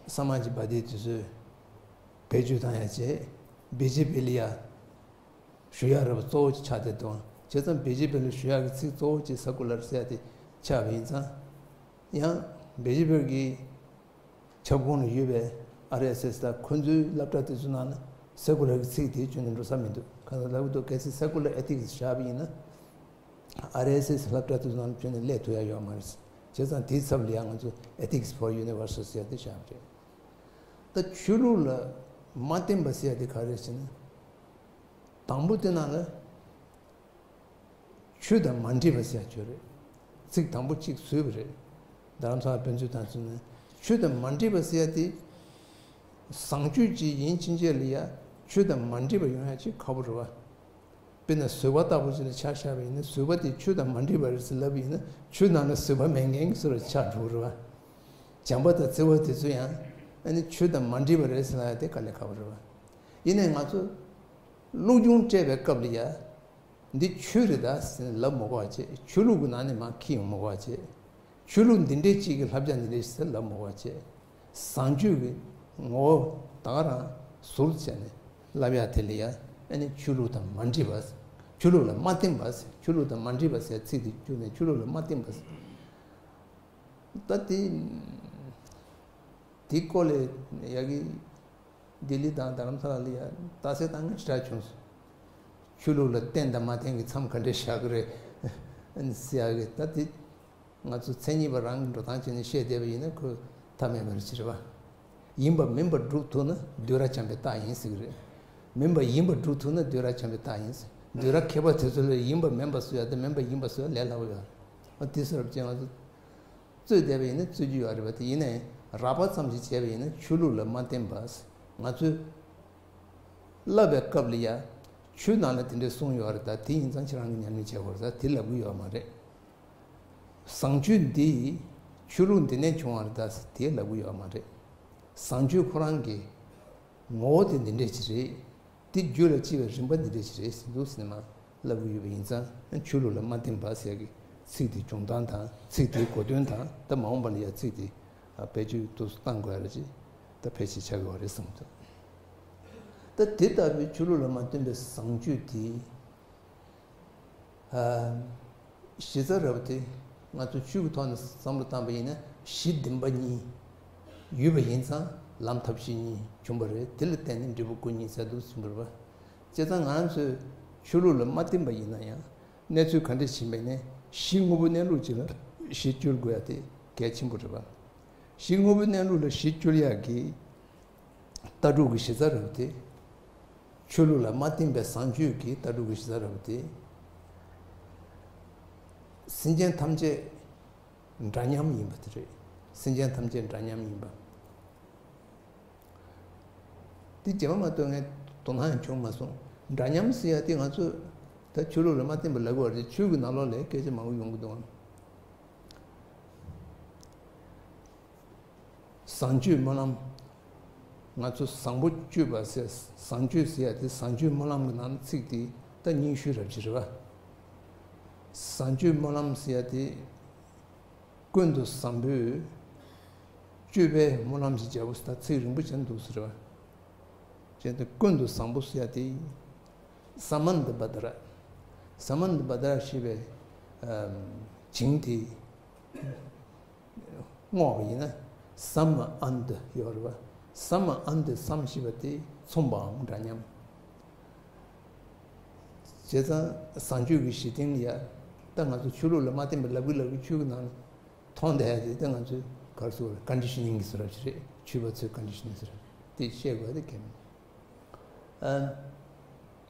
སམ་མཱཇ་བཱ་ཏི་དེ་ཚོས་བེད་སྤྱོད་བཏང་ཡ་བྱས། བི་ཇེ་པི་ལ་ཡ་ཞུ་ཡག་རེད་པ། གཙོ་བོ་ཆགས་བསྡད་འདུག་བྱས་ཙང་བི་ཇེ་པི་ལ་ཞུ་ཡག་གི་ཚིག་གཙོ་བོ་གཅིག་Secular ཟེར་ཡ་དེ་ཆགས་པ་ཡིན་ཙང་། ཡང་བི་ཇེ་པི་གི་ཁྱབ་ཁོངས་ལ་ཡོད་པའི་ཨར་ཨེས་ཨེས་དང་ཁོང་ཚོའི་སློབ་གྲྭ་དེ་ཚོ་ནང་ན་Secular གི་ཚིག་དེ་ཁྱོན་ནས་འགྲོ་ས་མི་འདུག་གང་ལྟར་ལབ་ཀྱི་འདུག་གལ་སྲིད་Secular Ethics བཞག་པ་ཡིན་ན་ཨར་ཨེས་ཨེས་སློབ་གྲྭ་དེ་ཚོ་ནང་ཁྱོན་ནས་སླེབས་ཐུབ་ཡ་ཡོད་མ་རེད། བྱས་ཙང་དེའི་ཚབ་ལ་ཡང་ང་ཚོ་Ethics for Universal ཟེར་ཡ་དེ་བཞག་པ་རེད། ད་ཆོས་ལུགས་ལ་མ་བརྟེན་པ་ཟེར་ཡ་དེ་ག་རེ་རེད་ཟེར་ན། དང་པོ་དེ་ནང་ལ་ཆོས་དང་མ་འདྲེས་པ་ཟེར་ཡ་ཆོས་རེད། ཚིག་དང་པོ་གཅིག་བཟོས་པ་རེད། རྡ་རམ་ས་ལ་ཕན་ཚུན་དང་ཚུན་ནས་ཆོས་དང་མ་འདྲེས་པ་ཟེར་ཡ་དེ། བཟང་སྤྱོད་ཅིག་ཡིན་ཕྱིན་ཆད་ལ་ཡ་ཆོས་དང་མ་འདྲེས་པ་ཡོང་ཡ་ཅིག་ཁག་པོ་རེད་བ། དཔེར་ན་བཟོད་པ་ལྟ་བུ་ཅིག་ལ་ཆ་བཞག་པ་ཡིན་ན་བཟོད་པ་དེ་ཆོས་དང་མ་འདྲེས་པ་རེད་ཟེར་ལབ་པ་ཡིན་ན་ཆོས་ནང་ལ་བཟོད་པ་མེད་མཁན་གྱི་བཟོ་འདྲ་ཆགས་འགྲོ་གི་རེད་བ། བྱམས་པ་དང་བརྩེ་བ་དེ་ཚོ་ཡང་ཨ་ནི་ཆོས་དང་མ་འདྲེས་པ་རེད་ཟེར་ལབ་ཡ་དེ་དཀའ་ལས་ཁག་པོ་རེད་བ། ཡིན་ནའི་ང་ཚོ་སློབ་སྦྱོང་སྤྲད་པའི་སྐབས་ལ་ཡ། འདི་ཆོས་རེད་ད་ཟེར་ནས་ལབ་མ་དགོས་པ་བྱས། ཆོས་ལུགས་ཀྱི་ནང་ནས་མར་ཁྱེར་ཡོང་མ་དགོས་པ་བྱས། ཆོས་ལུགས་འདི་འདྲའི་གཅིག་གི་བསླབ་བྱ་འདི་འདྲའི་ཟེར་ལབ་མ་དགོས་པ་བྱས། བཟང་སྤྱོད་ཀྱི་ངོ་བོ་ད་ག་རང་ཟུར་བྱས་ནས་ལབ་ཡ་དེ་ལ་ཡ་ཨ་ནི་ཆོས་ལུགས་དང་མ་འདྲེས་པ། ཆོས་ལུགས་ལ་མ་བརྟེན་པ་ཟེར། ཆོས་ལུགས་དང་མ་འདྲེས་པ་ཟེར་ཚིག་དེ་བསྒྱུར་ནས་ཆོས་ལུགས་ལ་མ་བརྟེན་པ་ཟེར། ད་དེ་དེའི་སྐོར་ལ་ཡ་གི་ལྡི་ལི་དང་རྡ་རམ་ས་ལ་ལ་ཡ་རྟགས་གསལ་བཏང་མཁན་ཞེ་དྲག་བྱུང་སོང་། ཆོས་ལུགས་ལ་བརྟེན་དང་མ་བརྟེན་གྱི་མཚམས་ག་འདྲས་བཞག་གི་རེད་ཟེར་ཡ་གི། ད་དེ་ང་ཚོ་མཚན་ཉིད་པ་རང་གི་འགྲོ་སྟངས་བྱས་ནས་བཤད་བསྡད་པ་ཡིན་ན་ཁོ་ཐབས་མེད་པ་རེད་ཟེར་བ། ཡིན་པ་མིན་པར་སྒྲུབ་ཐུབ་ན་བདུད་ར་བྱམས་པའི་རྟགས་ཡིན་ཟེར་གི་རེད། མིན་པ་ཡིན་པར་སྒྲུབ་ཐུབ་ན་བདུད་ར་བྱམས་པའི་རྟགས་ཡིན་ཟེར། བདུད་ར་མཁས་པ་དེ་ཚོ་ལ་ཡིན་པ་མིན་པ་བཟོ་ཡ་དང་མིན་པ་ཡིན་པ་བཟོ་ཡ་ལས་སླ་པོ་ཡོད་རེད། ཨ་དེ་ཚོ་རབ་ཅན་ང་ཚོ། རྩོད་བསྡད་པ་ཡིན་ན་རྩོད་རྒྱུ་ཡོད་རེད་པ། དེ་ཡིན་ནའི་རགས་པ་ཙམ་ཞིག་བྱས་པ་ཡིན་ན་ཆོས་ལུགས་ལ་མ་བརྟེན་པ། ང་ཚོས་བསླབ་པའི་སྐབས་ལ་ཡ་ཆོས་ནང་ལ་དེ་འདྲའི་གསུངས་ཡོད་རེད་ད། དེ་ཡིན་ཙང་ཁྱེད་རང་གིས་ཉམས་ལེན་བྱེད་དགོས་རེད་ད། དེ་ལབ་གི་ཡོད་མ་རེད། བཟང་སྤྱོད་འདི་ཆོས་ལུགས་འདི་ནས་བྱུང་བ་རེད་ད། དེ་ལབ་གི་ཡོད་མ་རེད། བཟང་སྤྱོད་ཁོ་རང་གི་ངོ་བོ་དེ་འདི་འདྲས་ཅིག་རེད། དེ་རྒྱུད་ལ་སྐྱེ་བའི་རིམ་པ་འདི་འདྲས་ཅིག་རེད་ཟེར་འདུག་ཟེར་ནས་མར་ལབ་གི་ཡོད་པ་ཡིན་ཙང་། ཆོས་ལུགས་ལ་མ་བརྟེན་པ་ཟེར་གི་ཚིག་དེའི་བྱུང་སྟངས་དང་ཚིག་དེའི་གོ་དོན་དང་། ད་མ་འོངས་པ་ལ་ཡང་ཚིག་དེ་བེད་སྤྱོད་དུ་བཏང་དགོས་ཡ་ལ་ཅིག་ད་ཕལ་ཆེར་ཆགས་ཀྱི་ཡོད་རེད་བསམ་འདུག་ད་དེ་ལྟ་བུའི་ཆོས་ལུགས་ལ་མ་བརྟེན་པའི་བཟང་སྤྱོད་དེ། ཨ། གཞི་རྩ་རབ་དེ་ང་ཚོ་ཆོས་ཀྱི་ཐོག་ནས་བསམ་བློ་བཏང་པ་ཡིན་ན་གཞི་བདེན་པ་གཉིས་ཡོད་པ་ཡིན་ཙང་། ལམ་ཐབས་ཤེས་གཉིས་བྱུང་བ་རེད། དེ་ལ་བརྟེན་ནས་འབྲས་བུ་སྐུ་གཉིས་ཟེར་འདུག་ཟེར་བ་རེད་པ། བྱས་ཙང་ང་རང་ཚོས་ཆོས་ལུགས་ལ་མ་བརྟེན་པ་ཡིན་ན་ཡང་གནས་ཚུལ་ག་འདྲ་ཞིག་ཡིན་པ་ཡིན་ནའི་གཞི་དངོས་པོ་གནས་ལུགས་ཅིག་ལ་གཞི་བཅོལ་དགོས་ཡ་དེ་གལ་ཆེན་པོ་རེད་པ། གཞི་དངོས་པོའི་གནས་ལུགས་ལ་གཞི་བཅོལ་ཡག་གི་ལྟ་གྲུབ་ཀྱི་གཞི་རྩ་རབ་དེ། ཆོས་ལུགས་ལ་མ་བརྟེན་པའི་བཟང་སྤྱོད་ཀྱི་ལྟ་གྲུབ་ཀྱི་གཞི་རྩ་རབ་དེ། སེམས་ཅན་ཐམས་ཅད་འདྲ་མཉམ་ཡིན་པ་དེ་རེད། སེམས་ཅན་ཐམས་ཅད་འདྲ་མཉམ་ཡིན་པ། དེ་རྗེས་མ་མ་གཏོགས་ངས་དོ་སྣང་ཡང་བྱུང་མ་སོང་། འདྲ་མཉམ་ཟེར་ཡ་དེ་ང་ཚོས་ད་ཆོས་ལུགས་ལ་མ་བརྟེན་པ་ལབ་དགོས་པ་རེད། ཆོས་ཀྱི་ནང་ལོགས་ལ་སྐད་ཆ་མང་པོ་ཡོང་གི་འདུག་བཟང་སྤྱོད་སྨོན་ལམ། ང་ཚོ་བཟང་པོ་སྤྱོད་པ་ཟེར། བཟང་སྤྱོད་ཟེར་ཡ་དེ་བཟང་སྤྱོད་སྨོན་ལམ་གྱི་ནང་ཚིག་དེ་ད་ ད་སྙན་ཞུ་རབ་ཅིག་རེད་བ། བཟང་སྤྱོད་སྨོན་ལམ་ཟེར་ཡ་དེ། ཀུན་ཏུ་བཟང་པོའི་སྤྱོད་པའི་སྨོན་ལམ་ཞིག་བརྒྱབ་པ་ཟེར། ད་ཚིག་རིང་པོ་བྱས་འདུག་ཟེར་བ། བྱས་ཏེ་ཀུན་ཏུ་བཟང་པོ་ཟེར་ཡ་དེ། ས་མན་ཏ་བྷ་དྲ། ས་མན་ཏ་བྷ་དྲ་ཞེས་པའི་ཨམ་ཇིང་དེ། བསྔོགས་པ་ཡིན་ན། ས་མ་ཨན་ཏ་ཡོད་རེད་བ། ས་མ་ཨན་ཏ་སམ་ཞེས་པ་དེ་མཚུངས་པའམ་འདྲ་མཉམ། བྱས་ཙང་བཟང་སྤྱོད་ཀྱི་གཞི་རྟེན་ལ་ཡ། ད་ང་ཚོ་ཆོས་ལུགས་ལ་མ་བརྟེན་པའི་ལབ་ཀྱི་ལབ་ཀྱི་ཆོས་ཀྱི་ནང་ལ་མཐོང་བསྡད་ཡ་དེ། ད་ང་ཚོས་ག་རེ་ཟེར་དགོས་རེད། ཀོན་ཌི་ཤ་ནིང་གི་ཟེར་བ་ཞིག་རེད། ཆོས་པ་ཚོའི་ཀོན་ཌི་ཤ་ནིང་ཟེར་བ་དེ་བཤད་དགོས་ཡ་དེ་གལ་མི་འདུག། ཨ།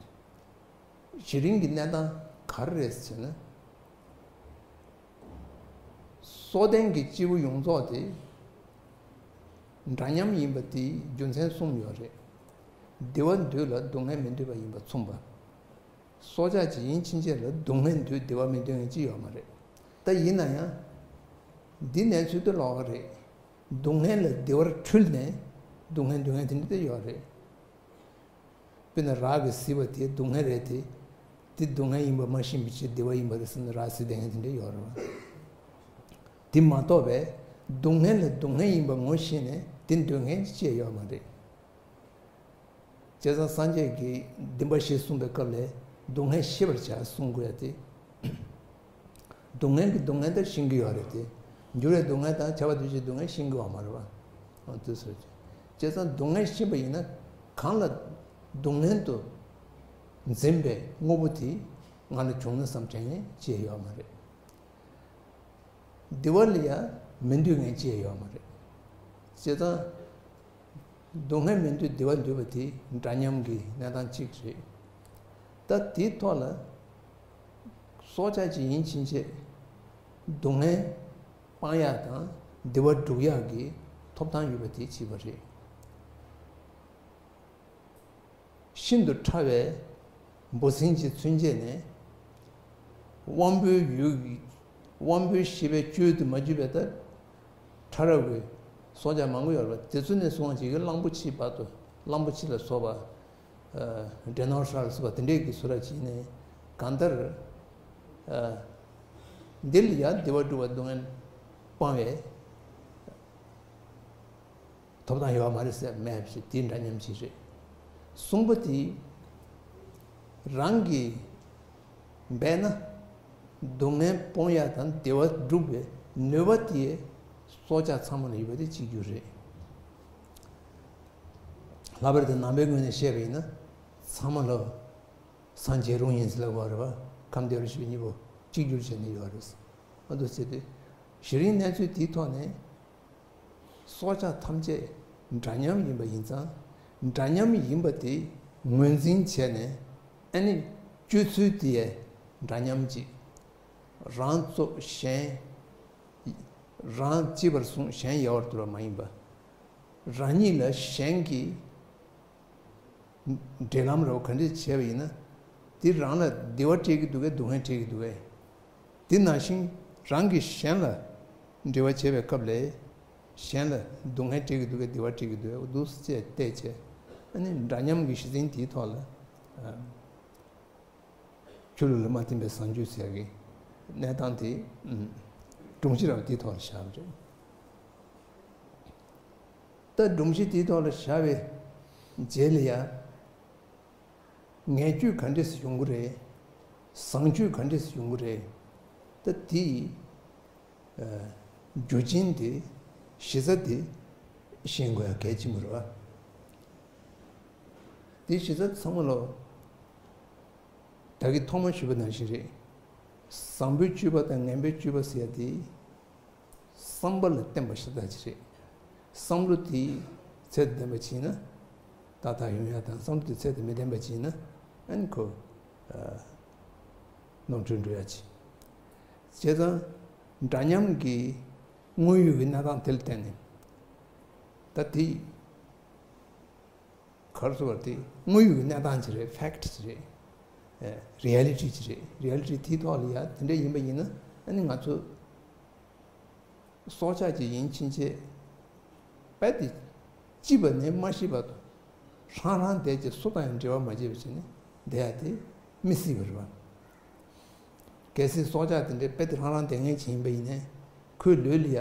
གཞི་རིམ་གྱི་གནས་སྟངས་ག་རེ་རེད་ཟེར་ན། སྲོག་ལྡན་གྱི་སྐྱེས་བུ་ཡོངས་རྫོགས་དེ་འདྲ་མཉམ་ཡིན་པ་དེའི་རྒྱུ་མཚན་གསུམ་ཡོད་རེད། བདེ་བ་འདོད་ལ་སྡུག་བསྔལ་མི་འདོད་པ་ཡིན་པ་མཚུངས་པ། སྲོག་ཆགས་ཅིག་ཡིན་ཕྱིན་ཆད་ལ་སྡུག་བསྔལ་འདོད་བདེ་བ་མི་འདོད་མཁན་ཅིག་ཡོད་མ་རེད། ད་ཡིན་ན་ཡང་། འདི་གནས་ཚུལ་དེ་ལོགས་ཀ་རེད། སྡུག་བསྔལ་ལ་བདེ་བར་འཁྲུལ་ནས་སྡུག་བསྔལ་འདོད་མཁན་དེ་འདྲ་དེ་ཡོད་རེད། དཔེར་ན་རག་གིས་བཟི་བ་དེ་སྡུག་བསྔལ་རེད་དེ། དེ་སྡུག་བསྔལ་ཡིན་པ་མ་ཤེས་པའི་ཕྱིར་བདེ་བ་ཡིན་པ་རེད་བསམ་ནས་རག་བཟི་བསྡད་མཁན་དེ་འདྲ་ཡོད་རེད་བ། དེ་མ་གཏོགས་པའི་སྡུག་བསྔལ་ལ་སྡུག་བསྔལ་ཡིན་པ་ངོ་ཤེས་ནས་དེ་འདོད་མཁན་ཅིག་ཡོད་མ་རེད། བྱས་ཙང་སངས་རྒྱས་ཀྱིས་བདེན་པ་བཞི་གསུངས་པའི་སྐབས་ལ་སྡུག་བསྔལ་ཤེས་པར་བྱ་གསུང་དགོས་ཡ་དེ། སྡུག་བསྔལ་གྱི་སྡུག་བསྔལ་དེ་ཤེས་ཀྱི་ཡོད་རེད་དེ། འགྱུར་བའི་སྡུག་བསྔལ་དང་ཁྱབ་པ་འདུ་བྱེད་སྡུག་བསྔལ་ཤེས་ཀྱི་ཡོད་མ་རེད་བ། འོ་དེ་ཟེར་གྱི། བྱས་ཙང་སྡུག་བསྔལ་ཤེས་པ་ཡིན་ན། གང་ལ་སྡུག་བསྔལ་དུ་འཛིན་པའི་དངོས་པོ་དེ་ང་ལ་བྱུང་ན་བསམ་དྲན་མཁན་ཅིག་ཡོད་མ་རེད། བདེ་བ་ལ་ཡང་མི་འདོད་མཁན་ཅིག་ཡོད་མ་རེད། བྱས་ཙང་། སྡུག་བསྔལ་མི་འདོད་བདེ་བ་འདོད་པ་དེ་འདྲ་མཉམ་གྱི་གནས་སྟངས་གཅིག་རེད། ད་དེའི་ཐོག་ལ་སྲོག་ཆགས་ཅིག་ཡིན་ཕྱིན་ཆད་སྡུག་བསྔལ་སྤང་ཡག་དང་བདེ་བ་སྒྲུབ་ཡག་གི་ཐོབ་ཐང་ཡོད་པ་དེ་གཅིག་པ་རེད། ཤིན་ཏུ་ཕྲ་བའི་འབུ་སྲིན་གྱིས་ཚུན་ཆད་ནས་དབང་པོའི་ཡུལ་གྱི་དབང་པོའི་ཤེས་པའི་བཅུད་དུ་མ་གྱུར་པའི་ད་ཕྲ་རབ་ཀྱི་སྲོག་ཆགས་མང་པོ་ཡོད་རེད་པ། དེ་ཚོ་ནས་བཟུང་བ་ཅིག་གི་གླང་པོ་ཆེ་བར་དུ། གླང་པོ་ཆེ་ལ་སོགས་པ། ཌའི་ནོ་སར་སོགས་པ་དེ་འདྲས་ཀྱི་བཟོ་འདྲ་བྱས་ནས་གང་ལྟར། འདི་ལ་ཡང་བདེ་བ་སྒྲུབ་པ་སྡུག་བསྔལ་སྤང་བའི་ཐོབ་ཐང་ཡོད་མ་རེད་ཟེར་མེད་པ་ཞིག་དེ་འདྲ་མཉམ་ཞིག་རེད། གསུམ་པ་དེ། རང་གིས་འབད་ན་སྡུག་བསྔལ་སྤོང་ཡ་དང་བདེ་བ་སྒྲུབ་པའི་ནུས་པ་དེ་སྲོག་ཆགས་ཚང་མ་ལ་ཡོད་པ་དེ་གཅིག་གྱུར་རེད། ལྷག་པར་དུ་ནང་པའི་ངོས་ནས་བཤད་པ་ཡིན་ན། ཚང་མ་ལ་སངས་རྒྱས་རུང་ཡིན་ཟེར་ལབ་པ་རེད་བ། ཁམས་བདེ་བར་གཤེགས་པའི་གཉིས་པོ་གཅིག་གྱུར་བྱས་ནས་ཡོད་རེད། ཨ་འདུག་ཟེར་དུས། གཞི་རིམ་གནས་ཚུལ་དེའི་ཐོག་ནས། སྲོག་ཆགས་ཐམས་ཅད་འདྲ་མཉམ་ཡིན་པ་ཡིན་ཙང་། འདྲ་མཉམ་ཡིན་པ་དེ་ངོས་འཛིན་བྱས་ནས། ཨ་ནི་སྤྱོད་ཚུལ་དེ་ཡང་འདྲ་མཉམ་གཅིག་རང་གཙོ་གཞན། རང་གཅེས་པར་བཟུང་གཞན་ཡལ་བར་དོར་བ་མ་ཡིན་པ། རང་ཉིད་ལ་གཞན་གྱིས་འབྲེལ་ལམ་རེ་བ་ག་འདྲས་བྱས་པ་ཡིན་ན། དེ་རང་ལ་བདེ་བ་སྤྲད་ཀྱི་འདུག་གས། སྡུག་བསྔལ་སྤྲད་ཀྱི་འདུག་གས། དེ་ནང་བཞིན་རང་གིས་གཞན་ལ་འབྲེལ་བ་བྱེད་པའི་སྐབས་ལ། གཞན་ལ་སྡུག་བསྔལ་སྤྲད་ཀྱི་འདུག་གས། བདེ་བ་སྤྲད་ཀྱི་འདུག་གས། འདུག་སེ་བལྟས་བྱས། ཨ་ནི་འདྲ་མཉམ་གྱི་གཞི་འཛིན་དེའི་ཐོག་ལ། ཆོས་ལུགས་ལ་མ་བརྟེན་པའི་བཟང་སྤྱོད་ཟེར་གྱི་གནས་སྟངས་དེ། ཨུམ། སྒྲོམ་གཞི་རང་དེའི་ཐོག་ལ་བཞག་པ་རེད། ད་སྒྲོམ་གཞི་དེའི་ཐོག་ལ་བཞག་པའི་རྗེས་ལ་ཡང་། ངེས་བཅུད་ག་འདྲས་སེ་ཡོང་གི་རེད། བཟང་སྤྱོད་ག་འདྲས་སེ་ཡོང་གི་རེད། ད་དེའི་རྒྱུ་རྐྱེན་དེ། གཞི་རྩ་དེ་ཤེས་དགོས་ཡ་གལ་ཆེན་པོ་རེད་བ། དེའི་གཞི་རྩ་ཚང་མ་ལོ། ད་གིན་ཐོག་མར་ཞུས་པ་ནང་བཞིན་རེད། བཟང་པོའི་སྤྱོད་པ་དང་ངན་པའི་སྤྱོད་པ་ཟེར་ཡ་དེ། བསམ་པ་ལ་བརྟེན་པ་ཞེ་དྲག་ཅིག་རེད། བསམ་བློ་དེ་ཚད་དུ་ལྡན་པ་ཅིག་ཡིན་ན། ཏག་ཏག་ཡོང་ཡ་དང་། བསམ་བློ་དེ་ཚད་དུ་མི་ལྡན་པ་ཅིག་ཡིན་ན། ཨ་ནི་ཁོ། ནོར་འཁྲུལ་འགྲོ་ཡ་ཅིག་བྱས་ཙང་། འདྲ་མཉམ་གྱི་དངོས་ཡོད་ཀྱི་གནས་སྟངས་དེ་ལ་བརྟེན་ནས། ད་དེ། ག་རེ་ཟེར་བ་དེ་དངོས་ཡོད་ཀྱི་གནས་སྟངས་ཅིག་རེད། ཕེག་ཊི་ཅིག་རེད། རི་ཡ་ལི་ཊི་ཅིག་རེད། རི་ཡ་ལི་ཊི་དེའི་ཐོག་ལ་ཡ་དེ་འདྲ་ཡིན་པ་ཡིན་ན། ཨ་ནི་ང་ཚོ་སྲོག་ཆགས་ཅིག་ཡིན་ཕྱིན་ཆད། རྦད་དེ་སྐྱིད་པ་ནས་མ་ཤི་བར་དུ་ཧྲང་ཧྲང་བསྡད་ཀྱི། སུ་དང་ཡང་འབྲེལ་བ་མ་བྱས་པ་བྱས་ནས་བསྡད་ཡ་དེ། མི་སྲིད་པ་རེད་བ། གལ་སྲིད་སྲོག་ཆགས་དེ་འདྲའི་དཔེ་དེ་རང་རང་བསྡད་མཁན་ཅིག་ཡིན་པ་ཡིན་ནའི་ཁོའི་ལུས་ལ་ཡ་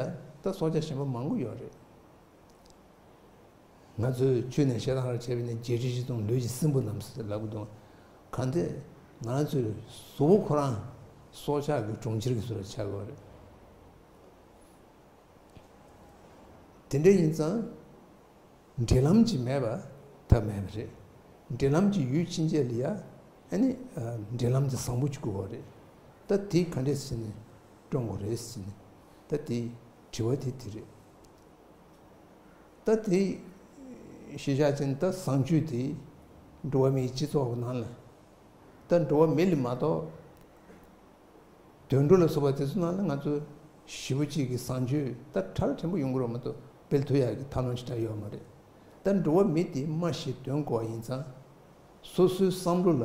ད་སྲོག་ཆགས་གཞན་པ་མང་པོ་ཡོད་རེད། ང་ཚོས་ཆོས་ནས་བཤད་སྟངས་ར་བྱས་པ་ཡིན་ན་བརྒྱད་ཁྲི་བཞི་སྟོང་ལུས་ཀྱི་སྲིན་བུ་རྣམས་ཟེར་ལབ་གི་འདུག་གང་དེ་ང་ཚོའི་གཟུགས་པོ་ཁོ་རང་སྲོག་ཆགས་ཀྱི་གྲོང་ཁྱེར་གྱི་ཚུལ་ལ་ཆགས་ཡོད་རེད། དེ་འདྲ་ཡིན་ཙང་། འབྲེལ་ལམ་གྱི་མེད་པ་ཐབས་མེད་པ་རེད། འབྲེལ་ལམ་གྱི་ཡུལ་ཕྱིན་ཆད་ལ་ཡ། ཨ་ནི། ཨ། འབྲེལ་ལམ་དེ་བཟང་པོ་ཅིག་དགོས་པ་རེད། ད་དེ་ག་འདྲས་བྱས་ནས་བསྐྲུན་དགོས་རེད་ཟེར་ནས། ད་དེ་དྲི་བ་དེ་དེ་རེད། ད་དེ་གཞི་བཞག་བྱས་ནས་ད་བཟང་སྤྱོད་དེ་འགྲོ་བ་མིའི་སྤྱི་ཚོགས་ཀྱི་ནང་ལ། ད་འགྲོ་བ་མི་ལ་མ་གཏོགས། དུད་འགྲོ་ལ་སོགས་པ་དེ་ཚོ་ནང་ལ་ང་ཚོ་ཞེ་པོ་ཅིག་གི་བཟང་སྤྱོད་ད་ཕྲ་རགས་ཕྲན་བུ་ཡོང་གི་རེད་མ་གཏོགས་སྤེལ་ཐུབ་ཡག་གི་ཐབས་ལམ་ཞིག་ད་ཡོད་མ་རེད། ད་འགྲོ་བ་མི་དེ་སྨྲ་ཤེས་དོན་གོ་བ་ཡིན་ཙང་། སོ་སོའི་བསམ་བློ་ལ་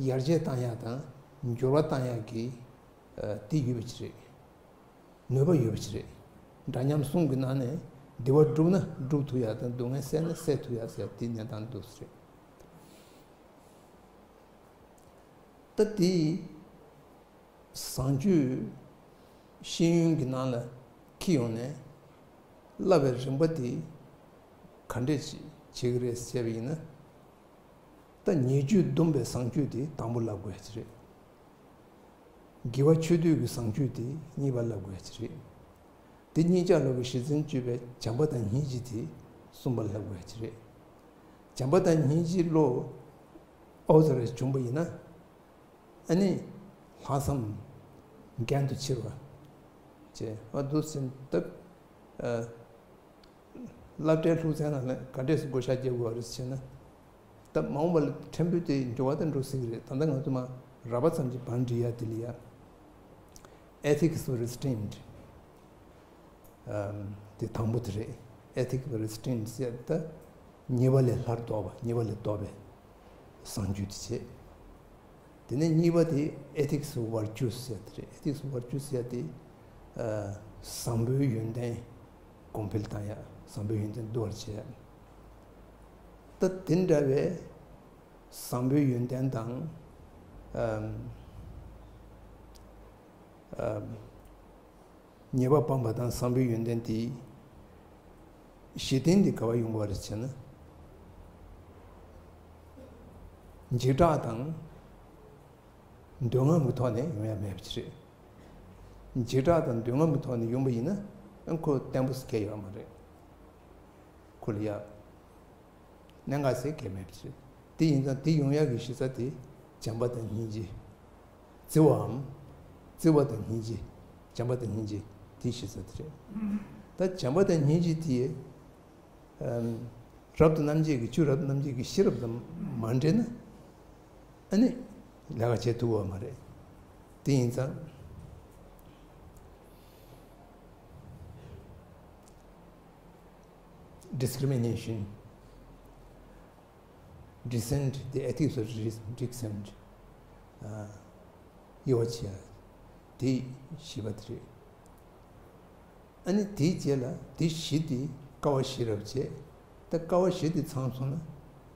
ཡར་རྒྱས་བཏང་ཡག་དང་འགྱུར་བ་བཏང་ཡག་གི་ཨ་དེ་ཡོད་པ་ཅིག་རེད། ནུས་པ་ཡོད་པ་ཅིག་རེད། འདྲ་མཉམ་གསུམ་གྱི་ནང་ནས་བདེ་བ་བསྒྲུབ་ན་སྒྲུབ་ཐུབ་ཡག་དང་སྡུག་བསྔལ་སེལ་ན་སེལ་ཐུབ་ཡག་ཟེར་དེའི་གནས་སྟངས་འདུག་ཟེར། ད་དེ་བཟང་སྤྱོད་ཤེས་ཡོན་གྱི་ནང་ལ་འཁྱེར་ཡོང་ནས་བསླབ་པའི་རིམ་པ་དེ་ག་འདྲས་ཅིག་བྱེད་ཀྱི་རེད་ཟེར་བ་ཡིན་ན། ད་ཉེས་སྤྱོད་སྡོམ་པའི་བཟང་སྤྱོད་དེ་དང་པོ་བསླབ་དགོས་ཡ་ཅིག་རེད། དགེ་བ་ཆོས་སྡུད་ཀྱི་བཟང་སྤྱོད་དེ་གཉིས་པ་བསླབ་དགོས་ཡ་ཅིག་རེད། དེ་གཉིས་ཆར་བསླབ་པའི་གཞི་འཛིན་བཅུ་པའི་བྱམས་པ་དང་སྙིང་རྗེ་དེ་གསུམ་པ་བསླབ་དགོས་ཡ་ཅིག་རེད། བྱམས་པ་དང་སྙིང་རྗེའི་བློ་ཨོ་ཙ་རེ་བྱུང་པ་ཡིན་ན། ཨ་ནི་ལྷག་བསམ་རྒྱན་དུ་ཆེ་བ་བྱས་ཨ་འདུག་ཟིན་སྟབས། ཨ། སློབ་གྲྭའི་ལྷུག་ཚན་ནང་ལ་ག་འདྲས་སུ་བགོ་བཤའ་རྒྱག་དགོས་རེད་ཟེར་ན། ད་མ་འོངས་པ་ལ་ཕྲན་བུ་དེ་འགྱུར་བ་དང་འགྲོ་སྲིད་ཀྱི་རེད། ད་ལྟ་ང་ཚོ་མ་རགས་པ་ཙམ་གྱི་བང་སྒྲིག་ཡ་དེ་ལ་ཡ། Ethics of Restraint། ཨམ། དེ་དང་པོ་དེ་རེད། Ethics of Restraint ཟེར་ད། ཉེས་པ་ལས་སླར་ལྡོག་པ། ཉེས་པ་ལས་ལྡོག་པའི་བཟང་སྤྱོད་དེ་བྱེད། དེ་ནས་གཉིས་པ་དེ་Ethics of Virtue ཟེར་དེ་རེད། Ethics of Virtue ཟེར་དེ། ཨ། བཟང་པོའི་ཡོན་ཏན་གོང་འཕེལ་བཏང་ཡ། བཟང་པོའི་ཡོན་ཏན་བསྡུ་བར་བྱེད་ཡ། ད་དེ་འདྲ་བའི་བཟང་པོའི་ཡོན་ཏན་དང་། ཨམ། ཨམ། ཉེས་པ་སྤངས་པ་དང་བཟང་པོའི་ཡོན་ཏན་དེ། གཞི་རྟེན་དེ་ག་བ་ཡོང་གི་རེད་ཟེར་ན། འཇིགས་སྐྲག་དང་འདོད་རྔམ་གྱི་ཐོག་ནས་ཡོང་ཡ་མེད་པ་ཅིག་རེད། འཇིགས་སྐྲག་དང་འདོད་རྔམ་གྱི་ཐོག་ནས་ཡོང་པ་ཡིན་ན་ཨ་ཁོ་བརྟན་པོ་ཟེར་མཁན་ཡོད་མ་རེད། ཁོ་ལ་ཡ། གནད་འགག་ཟེར་མཁན་མེད་པ་ཅིག་རེད། དེ་ཡིན་ཙང་དེ་ཡོང་ཡག་གི་གཞི་རྩ་དེ་བྱམས་པ་དང་སྙིང་རྗེ། བརྩེ་བའམ། བརྩེ་བ་དང་སྙིང་རྗེ། བྱམས་པ་དང་སྙིང་རྗེ་དེ་གཞི་རྩ་དེ་རེད། ད་བྱམས་པ་དང་སྙིང་རྗེ་དེ། ཨམ། རབ་ཏུ་རྣམ་འབྱེད་ཀྱི་ཆོས་རབ་ཏུ་རྣམ་འབྱེད་ཀྱི་ཤེས་རབ་དང་མ་འབྲེལ་ན། ཨ་ནི། ལས་ཀ་བྱེད་ཐུབ་པ་མ་རེད། དེ་ཡིན་ཙང་། Discrimination, dissent, the ethics of dis- dissent. ཨ། དབྱེ་བ་ཕྱེ་ཡ། དེ་བཞི་པ་དེ་རེད། ཨ་ནི་དེའི་རྗེས་ལ་དེ་བཞི་དེ་ཀ་བ་བཞི་རབ་བྱས། ད་ཀ་བ་བཞི་དེ་ཚང་སོང་ན་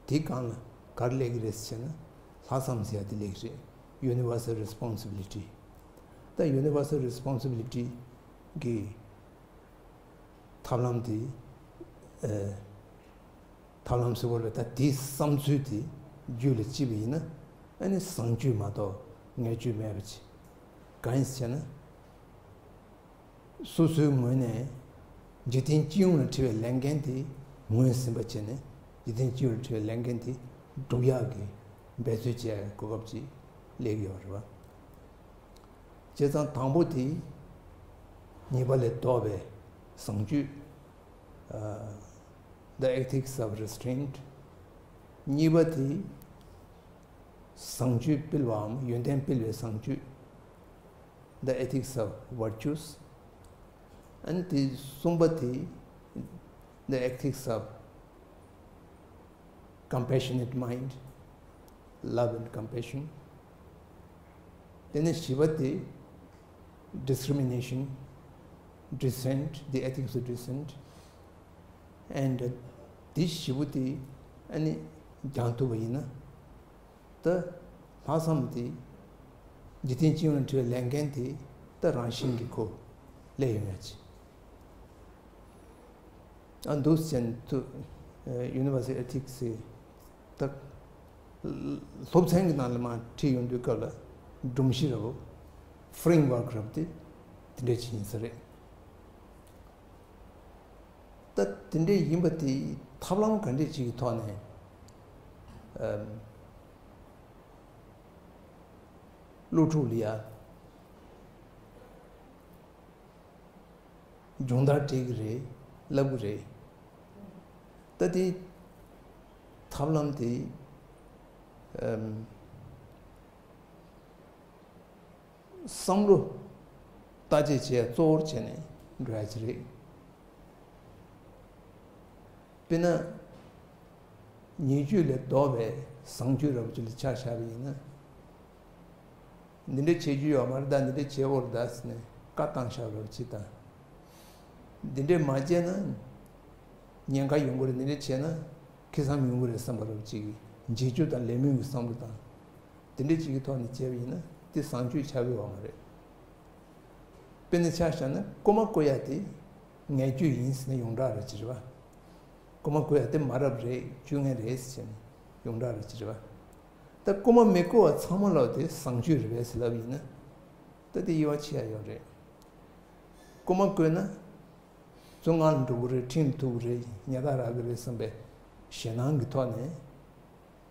དེ་སྒང་ལ་ག་རེ་སླེབས་ཀྱི་རེད་ཟེར་ན་ལྷག་བསམ་ཟེར་ཡ་དེ་སླེབས་ཀྱི་རེད། Universal Responsibility། ད་Universal Responsibility གི་ཐབས་ལམ་དེ། ཨ། ཐབས་ལམ་ཟེར་བ་རེད། ད་དེའི་བསམ་ཚུལ་དེ་རྒྱུད་ལ་སྐྱེས་པ་ཡིན་ན་ཨ་ནི་བཟང་སྤྱོད་མ་གཏོགས་ངན་སྤྱོད་མེད་པ་ཅིག་གང་ཡིན་ཟེར་ན། སོ་སོའི་ངོས་ནས་འཇིག་རྟེན་སྤྱི་ཡོངས་ལ་འཁྲི་བའི་ལས་འགན་དེ་ངོས་ཟིན་པ་བྱས་ནས་འཇིག་རྟེན་སྤྱི་ཡོངས་ལ་འཁྲི་བའི་ལས་འགན་དེ་སྒྲུབ་ཡག་གི་འབད་རྩོལ་བྱེད་ཡག་གི་གོ་སྐབས་ཅིག་སླེབས་ཡོད་རེད་བ། བྱས་ཙང་དང་པོ་དེ་ཉེས་པ་ལས་ལྡོག་པའི་བཟང་སྤྱོད། ཨ། The Ethics of Restraint། གཉིས་པ་དེ་བཟང་སྤྱོད་སྤེལ་བའམ་ཡོན་ཏན་སྤེལ་བའི་བཟང་སྤྱོད། The Ethics of Virtues། ཨ་ནི་དེ་གསུམ་པ་དེ་The Ethics of Compassionate Mind, Love and Compassion། དེ་ནས་བཞི་པ་དེ་Discrimination, Dissent, The Ethics of Dissent། And དེ་བཞི་པོ་དེ་ཨ་ནི་སྦྱང་ཐུབ་པ་ཡིན་ན། ད་ ལྷག་བསམ་དེ་འཇིག་རྟེན་སྤྱི་ཡོངས་ལ་འཁྲི་བའི་ལས་འགན་དེ་ད་རང་བཞིན་གྱིས་ཁོ་སླེབས་ཡོང་ཡ་ཅིག་ཨ་འདུག་ཟེར་ནས་ཐུ་Universal Ethics་ཟེར་ད་སློབ་ཚན་གྱི་ནང་ལ་མར་ཁྲིད་ཡོང་དུས་སྐབས་ལ་སྒྲོམ་གཞི་ར་བོ་framework་ར་བོ་དེ་དེ་འདྲ་ཅིག་ཡིན་ས་རེད། ད་དེ་འདྲ་ཡིན་པ་དེ་ཐབས་ལམ་ག་འདྲ་ཅིག་གི་ཐོག་ནས་ཨམ་སློབ་ཕྲུག་ལ་ཡ་སྦྱོང་བརྡར་སྤྲད་ཀྱི་རེད་ལབ་ཀྱི་རེད། ད་དེ་ཐབས་ལམ་དེ་ཨམ་བསམ་བློ་བརྟག་དཔྱད་བྱས་གཙོ་བོར་བྱས་ནས་འགྲོ་ཡ་ཅིག་རེད། དཔེར་ན། ཉེས་སྤྱོད་ལས་ལྡོག་པའི་བཟང་སྤྱོད་ར་བོ་ཅིག་ལ་ཆ་བཞག་པ་ཡིན་ན། འདི་འདྲ་བྱེད་རྒྱུ་ཡོད་མ་རེད་ད། འདི་འདྲ་བྱེད་འོར་ད་ཟེར་ནས་བཀའ་བཏང་བཞག་པ་ར་བོ་ཅིག་དང་། འདི་འདྲ་མ་བྱས་ན་ཉེན་ཁ་ཡོང་གི་རེད། འདི་འདྲ་བྱས་ན་ཁེ་བཟང་ཡོང་གི་རེད་བསམ་པ་ར་བོ་ཅིག་གི་འགྱེད་རྒྱུ་དང་ལད་མོ་གི་བསམ་བློ་དང་། དེ་འདྲ་ཅིག་གི་ཐོག་ནས་བྱས་པ་ཡིན་ན་དེ་བཟང་སྤྱོད་ཆགས་ཀྱི་ཡོད་མ་རེད། དཔེར་ན་ཆ་བཞག་ན་རྐུ་མ་རྐུ་ཡ་དེ་ངན་སྤྱོད་ཡིན་ཟེར་ན་ཡོངས་གྲགས་ར་ཅིག་རེད་བ། རྐུ་མ་རྐུ་ཡ་དེ་མ་རབས་རེད། སྤྱོད་ངན་རེད་ཟེར་ནས་ཡོངས་གྲགས་ར་ཅིག་རེད་བ། ད་རྐུ་མ་མི་རྐུ་བ་ཚང་མ་ལ་དེ་བཟང་སྤྱོད་རེད་པས་ཟེར་ལབ་ཡིན་ན། ད་དེ་དབྱེ་བ་ཕྱེ་ཡ་ཡོད་རེད། རྐུ་མ་རྐུས་ན། བཙོན་ཁང་ལ་འགྲོ་གི་རེད། ཁྲིམས་ཐུག་གི་རེད། ཉེས་རྡུང་རག་གི་རེད་བསམ་པའི་ཞེད་སྣང་གི་ཐོག་ནས་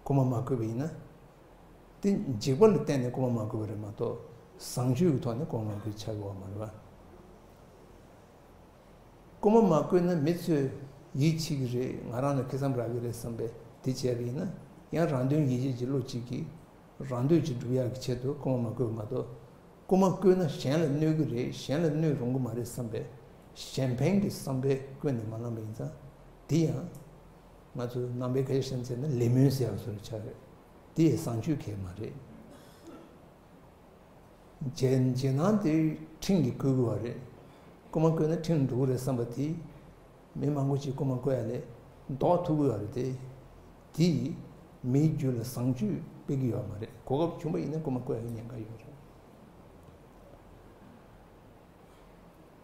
རྐུ་མ་མ་རྐུས་པ་ཡིན་ན། དེ་འཇིགས་པ་ལ་བརྟེན་ནས་རྐུ་མ་མ་རྐུས་པ་རེད་མ་གཏོགས་བཟང་སྤྱོད་ཀྱི་ཐོག་ནས་རྐུ་མ་མ་རྐུས་ཆགས་ཀྱི་ཡོད་མ་རེད་པ། རྐུ་མ་མ་རྐུས་ན་མི་ཚོས་ཡིད་ཆེས་ཀྱི་རེད། ང་རང་ལ་ཁེ་བཟང་རག་གི་རེད་བསམ་པའི་དེ་བྱས་པ་ཡིན་ན་ཡང་རང་དོན་ཡིད་བྱེད་ཀྱི་བློ་གཅིག་གིས། རང་འདོད་ཅིག་སྒྲུབ་ཡག་གི་ཆེད་དུ་རྐུ་མ་མ་རྐུས་མ་གཏོགས། རྐུ་མ་རྐུས་ན་གཞན་ལ་གནོད་ཀྱི་རེད། གཞན་ལ་གནོད་རུང་གི་མ་རེད་བསམ་པའི་གཞན་ཕན་གྱི་བསམ་པས་རྐུ་ནས་མ་བླངས་པ་ཡིན་ཙང་། དེ་ཡང་ང་ཚོ་ནང་པའི་སྐད་ཆ་བཤད་ན་ལད་མོ་ཟེར་ཡག་བཟོ་འདྲ་ཆགས་རེད། དེ་ཡང་བཟང་སྤྱོད་གང་ཡང་མ་རེད། རྗེས་རྗེས་གནང་དེ་ཁྲིམས་ཀྱིས་བཀག་དགོས་པ་རེད། རྐུ་མ་རྐུས་ན་ཁྲིམས་འགྲོ་གི་རེད་བསམ་པ་དེ། མི་མང་པོ་ཅིག་རྐུ་མ་རྐུ་ཡ་ལས་ལྡོག་ཐུབ་ཀྱི་ཡོད་རེད་དེ། དེས་མིའི་རྒྱུད་ལ་བཟང་སྤྱོད་སྤེལ་གྱི་ཡོད་མ་རེད། གོ་སྐབས་བྱུང་པ་ཡིན་ན་རྐུ་མ་རྐུ་ཡ་གི་ཉེན་ཁ་ཡོད་རེད།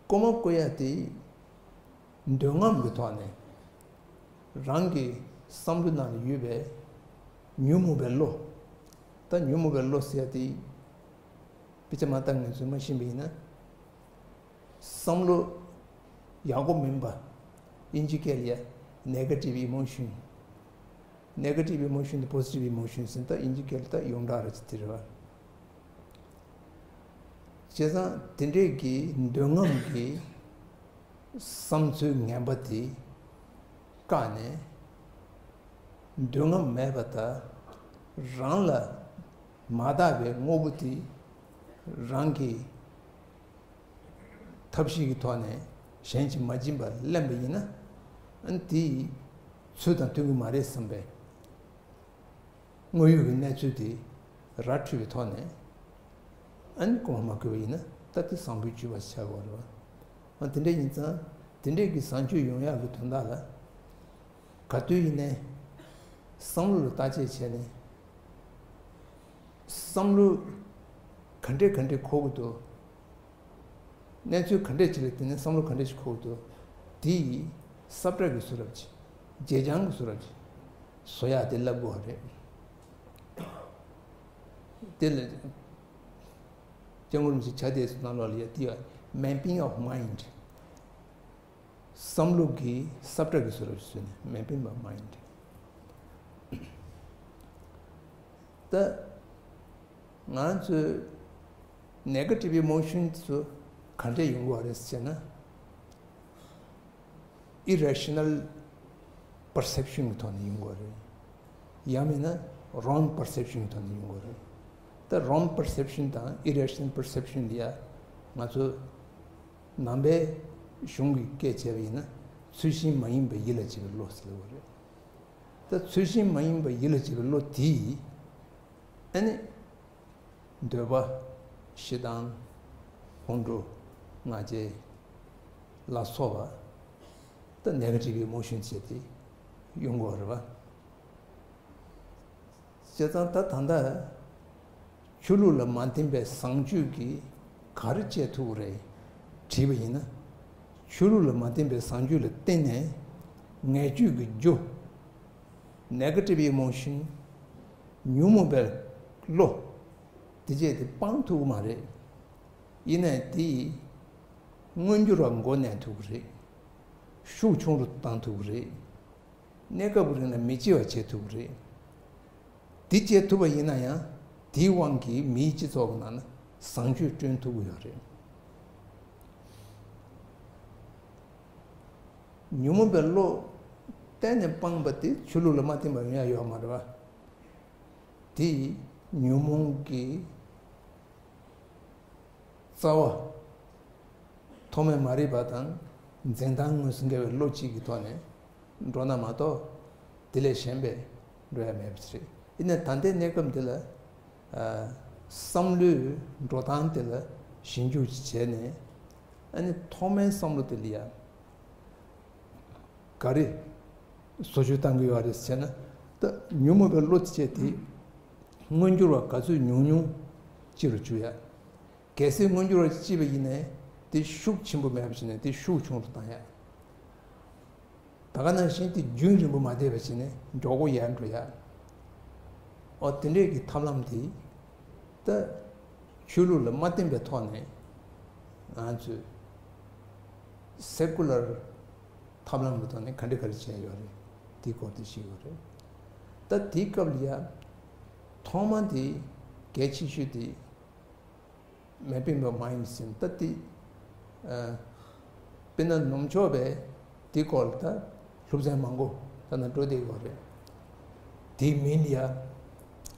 རྐུ་མ་རྐུ་ཡ་དེ་འདོད་རྔམ་གྱི་ཐོག་ནས་རང་གི་བསམ་བློ་ནང་ལ་ཡོད་པའི་ཉོན་མོངས་པའི་བློ། ད་ཉོན་མོངས་པའི་བློ་ཟེར་ཡ་དེ་དཔེ་ཆ་མ་བལྟས་ངས་ཚོས་མ་ཤེས་པ་ཡིན་ན། བསམ་བློ་ཡག་པོ་མིན་པ། དབྱིན་ཇི་སྐད་ལ་ཡ་negative emotion། negative emotion་དང་positive emotion་ཟེར་ད་དབྱིན་ཇི་སྐད་ལ་ད་ཡོངས་གྲགས་རེད་ཅེས་དེ་རེད་བ། བྱས་ཙང་དེ་འདྲས་ཀྱི་འདོད་རྔམ་གྱི་བསམ་ཚུལ་ངན་པ་དེ་བཀག་ནས་འདོད་རྔམ་མེད་པ་དང་རང་ལ་མ་དག་པའི་དངོས་པོ་དེ་རང་གི་ཐབས་ཤེས་ཀྱི་ཐོག་ནས་གཞན་གྱིས་མ་བྱིན་པར་ལེན་པ་ཡིན་ན། ཨ་ནི་དེ་ཚུལ་དང་མཐུན་གྱི་མ་རེད་བསམ་པའི་དངོས་ཡོད་ཀྱི་གནས་ཚུལ་དེ་ར་འཕྲོད་པའི་ཐོག་ནས་ཨ་ནི་རྐུ་མ་མ་རྐུས་པ་ཡིན་ན་ད་དེ་བཟང་པོའི་སྤྱོད་པ་ཆགས་དགོས་རེད་བ། ཨ་དེ་འདྲ་ཡིན་ཙང་དེ་འདྲས་ཀྱི་བཟང་སྤྱོད་ཡོང་ཡག་གི་དོན་དག་ལ་ག་དུས་ཡིན་ནའི་བསམ་བློ་ལ་བརྟག་དཔྱད་བྱས་ནས་བསམ་བློ་ག་འདྲས་ག་འདྲས་འཁོར་གྱི་འདུག་གནས་ཚུལ་ག་འདྲས་ཅིག་ལ་བརྟེན་ནས་བསམ་བློ་ག་འདྲས་ཤིག་འཁོར་འདུག་དེ་ཡིས་སབ་ཊེག་གི་བཟོ་འདྲ་ཅིག་བརྗེད་བྱང་གི་བཟོ་འདྲ་ཅིག་བཟོ་ཡག་དེ་བསླབ་དགོས་པ་རེད། དེ་ལ་སྐྱབས་མགོན་རིན་པོ་ཆེ་ཕྱག་དེབ་ནང་ལོགས་ལ་ཡ་དེ་ཡ་mapping of mind། བསམ་བློ་གི་སབ་ཊེག་གི་བཟོ་འདྲ་ཅིག་བཟོས་ནས་mapping of mind། ད་ང་ཚོས་negative emotion་དེ་ཚོ་ག་འདྲས་ཡོང་གི་ཡོད་རེད་ཟེར་ན། irrational perception་གི་ཐོག་ནས་ཡོང་གི་ཡོད་རེད། ཡང་མིན་ན་wrong perception་གི་ཐོག་ནས་ཡོང་གི་ཡོད་རེད། ད་wrong perception་དང་irrational perception་དེ་ཡ་ང་ཚོ་ནང་པའི་གཞུང་གི་སྐད་བྱས་པ་ཡིན་ན་ཚུལ་བཞིན་མ་ཡིན་པའི་ཡིད་ལ་བྱེད་པའི་བློ་ཟེར་བ་རེད། ད་ཚུལ་བཞིན་མ་ཡིན་པའི་ཡིད་ལ་བྱེད་པའི་བློ་དེ་ཡིས་ཨ་ནི། འདོད་པ། ཞེ་སྡང་། ཁོང་ཁྲོ། ང་རྒྱལ། ལ་སོགས་པ། ད་negative emotion་བྱས་ཏེ་ཡོང་གི་ཡོད་རེད་བ། བྱས་ཙང་ད་ད་ལྟ་ ཆོས་ལུགས་ལ་མ་བརྟེན་པའི་བཟང་སྤྱོད་ཀྱིས་ག་རེ་སྤྱད་ཐུབ་ཀྱི་རེད་དྲིས་པ་ཡིན་ན། ཆོས་ལུགས་ལ་མ་བརྟེན་པའི་བཟང་སྤྱོད་ལ་བརྟེན་ནས་ངེས་སྤྱོད་ཀྱི་རྒྱུ། Negative emotion། ཉོན་མོངས་པའི་བློ། དེ་བཅས་དེ་སྤང་ཐུབ་ཀྱི་མ་རེད། ཡིན་ནའི་དེ་ཡིས་མངོན་འགྱུར་བ་མགོ་གནོན་ཐུབ་ཀྱི་རེད། ཤུགས་ཆུང་རུ་བཏང་ཐུབ་ཀྱི་རེད། གནས་སྐབས་རིང་ལ་མི་སྐྱེ་བ་བྱེད་ཐུབ་ཀྱི་རེད། འདི་བྱེད་ཐུབ་པ་ཡིན་ན་ཡང་དེའི་དབང་གིས་མིའི་སྤྱི་ཚོགས་ཀྱི་ནང་ན་བཟང་སྤྱོད་བསྐྲུན་ཐུབ་ཀྱི་ཡོད་རེད། ཉོན་མོངས་པའི་བློ་གཏན་ནས་སྤངས་པ་དེ་ཆོས་ལུགས་ལ་མ་བརྟེན་པ་ཡོང་ཡ་ཡོད་མ་རེད་བ། དེ་ཉོན་མོངས་ཀྱི་རྩ་བ། ཐོག་མེད་མ་རིག་པ་དང་འཛིན་སྟངས་དངོས་སུ་འགལ་བའི་བློ་གཅིག་གི་ཐོག་ནས་འགྲོ་ན་མ་གཏོགས། དེ་ལས་གཞན་པའི་འགྲོ་ཡ་མེད་པ་ཞིག་རེད། ཡིན་ནའི་ད་ལྟའི་གནས་སྐབས་འདི་ལ། བསམ་བློའི་འགྲོ་སྟངས་དེ་ལ་ཞིབ་འཇུག་བྱས་ནས། ཨ་ནི་ཐོག་མའི་བསམ་བློ་དེ་ལ་ཡ། ག་རེ་བཟོ་བཅོས་བཏང་གི་ཡོད་རེད་ཟེར་ན། ད་ཉོན་མོངས་པའི་བློ་དེ་བཅས་དེ་མངོན་འགྱུར་བ་ག་ཚོད་ཉུང་ཉུང་ཅི་རུ་བཅུག་ཡ། གལ་སྲིད་མངོན་འགྱུར་བ་ཅི་བ་ཡིན་ནའི་དེ་ཤུགས་ཆེན་པོ་མེད་པ་བྱས་ནས་དེ་ཤུགས་ཆུང་རུ་བཏང་ཡ། ད་ག་ནང་བཞིན་དེ་རྒྱུན་རིང་པོ་མ་བསྡད་པ་བྱས་ནས་མགྱོགས་པོ་ཡར་འགྲོ་ཡ། ཨོ་དེ་འདྲས་ཀྱི་ཐབས་ལམ་དེ་ད་ཆོས་ལུགས་ལ་མ་བརྟེན་པའི་ཐོག་ནས་ང་ཚོས་སེ་ཀུ་ལར་ཐབས་ལམ་གྱི་ཐོག་ནས་ག་འདྲ་ག་རེ་བྱས་ཡོད་རེད། དེའི་སྐོར་དེ་ཞིག་ཡོད་རེད། ད་དེའི་སྐབས་ལ་ཡ་ཐོག་མ་དེ་གལ་ཆེ་ཤོས་དེ་མེ་པིན་པ་མ་ཡིན་ཟིན་ད་དེ། དཔེར་ན་ནུབ་ཕྱོགས་པའི་དེའི་སྐོར་ལ་ད་སློབ་ཚན་མང་པོ་ད་ནང་འགྲོ་བསྡད་ཡོད་རེད། དེའི་མིང་ལ་ཡ་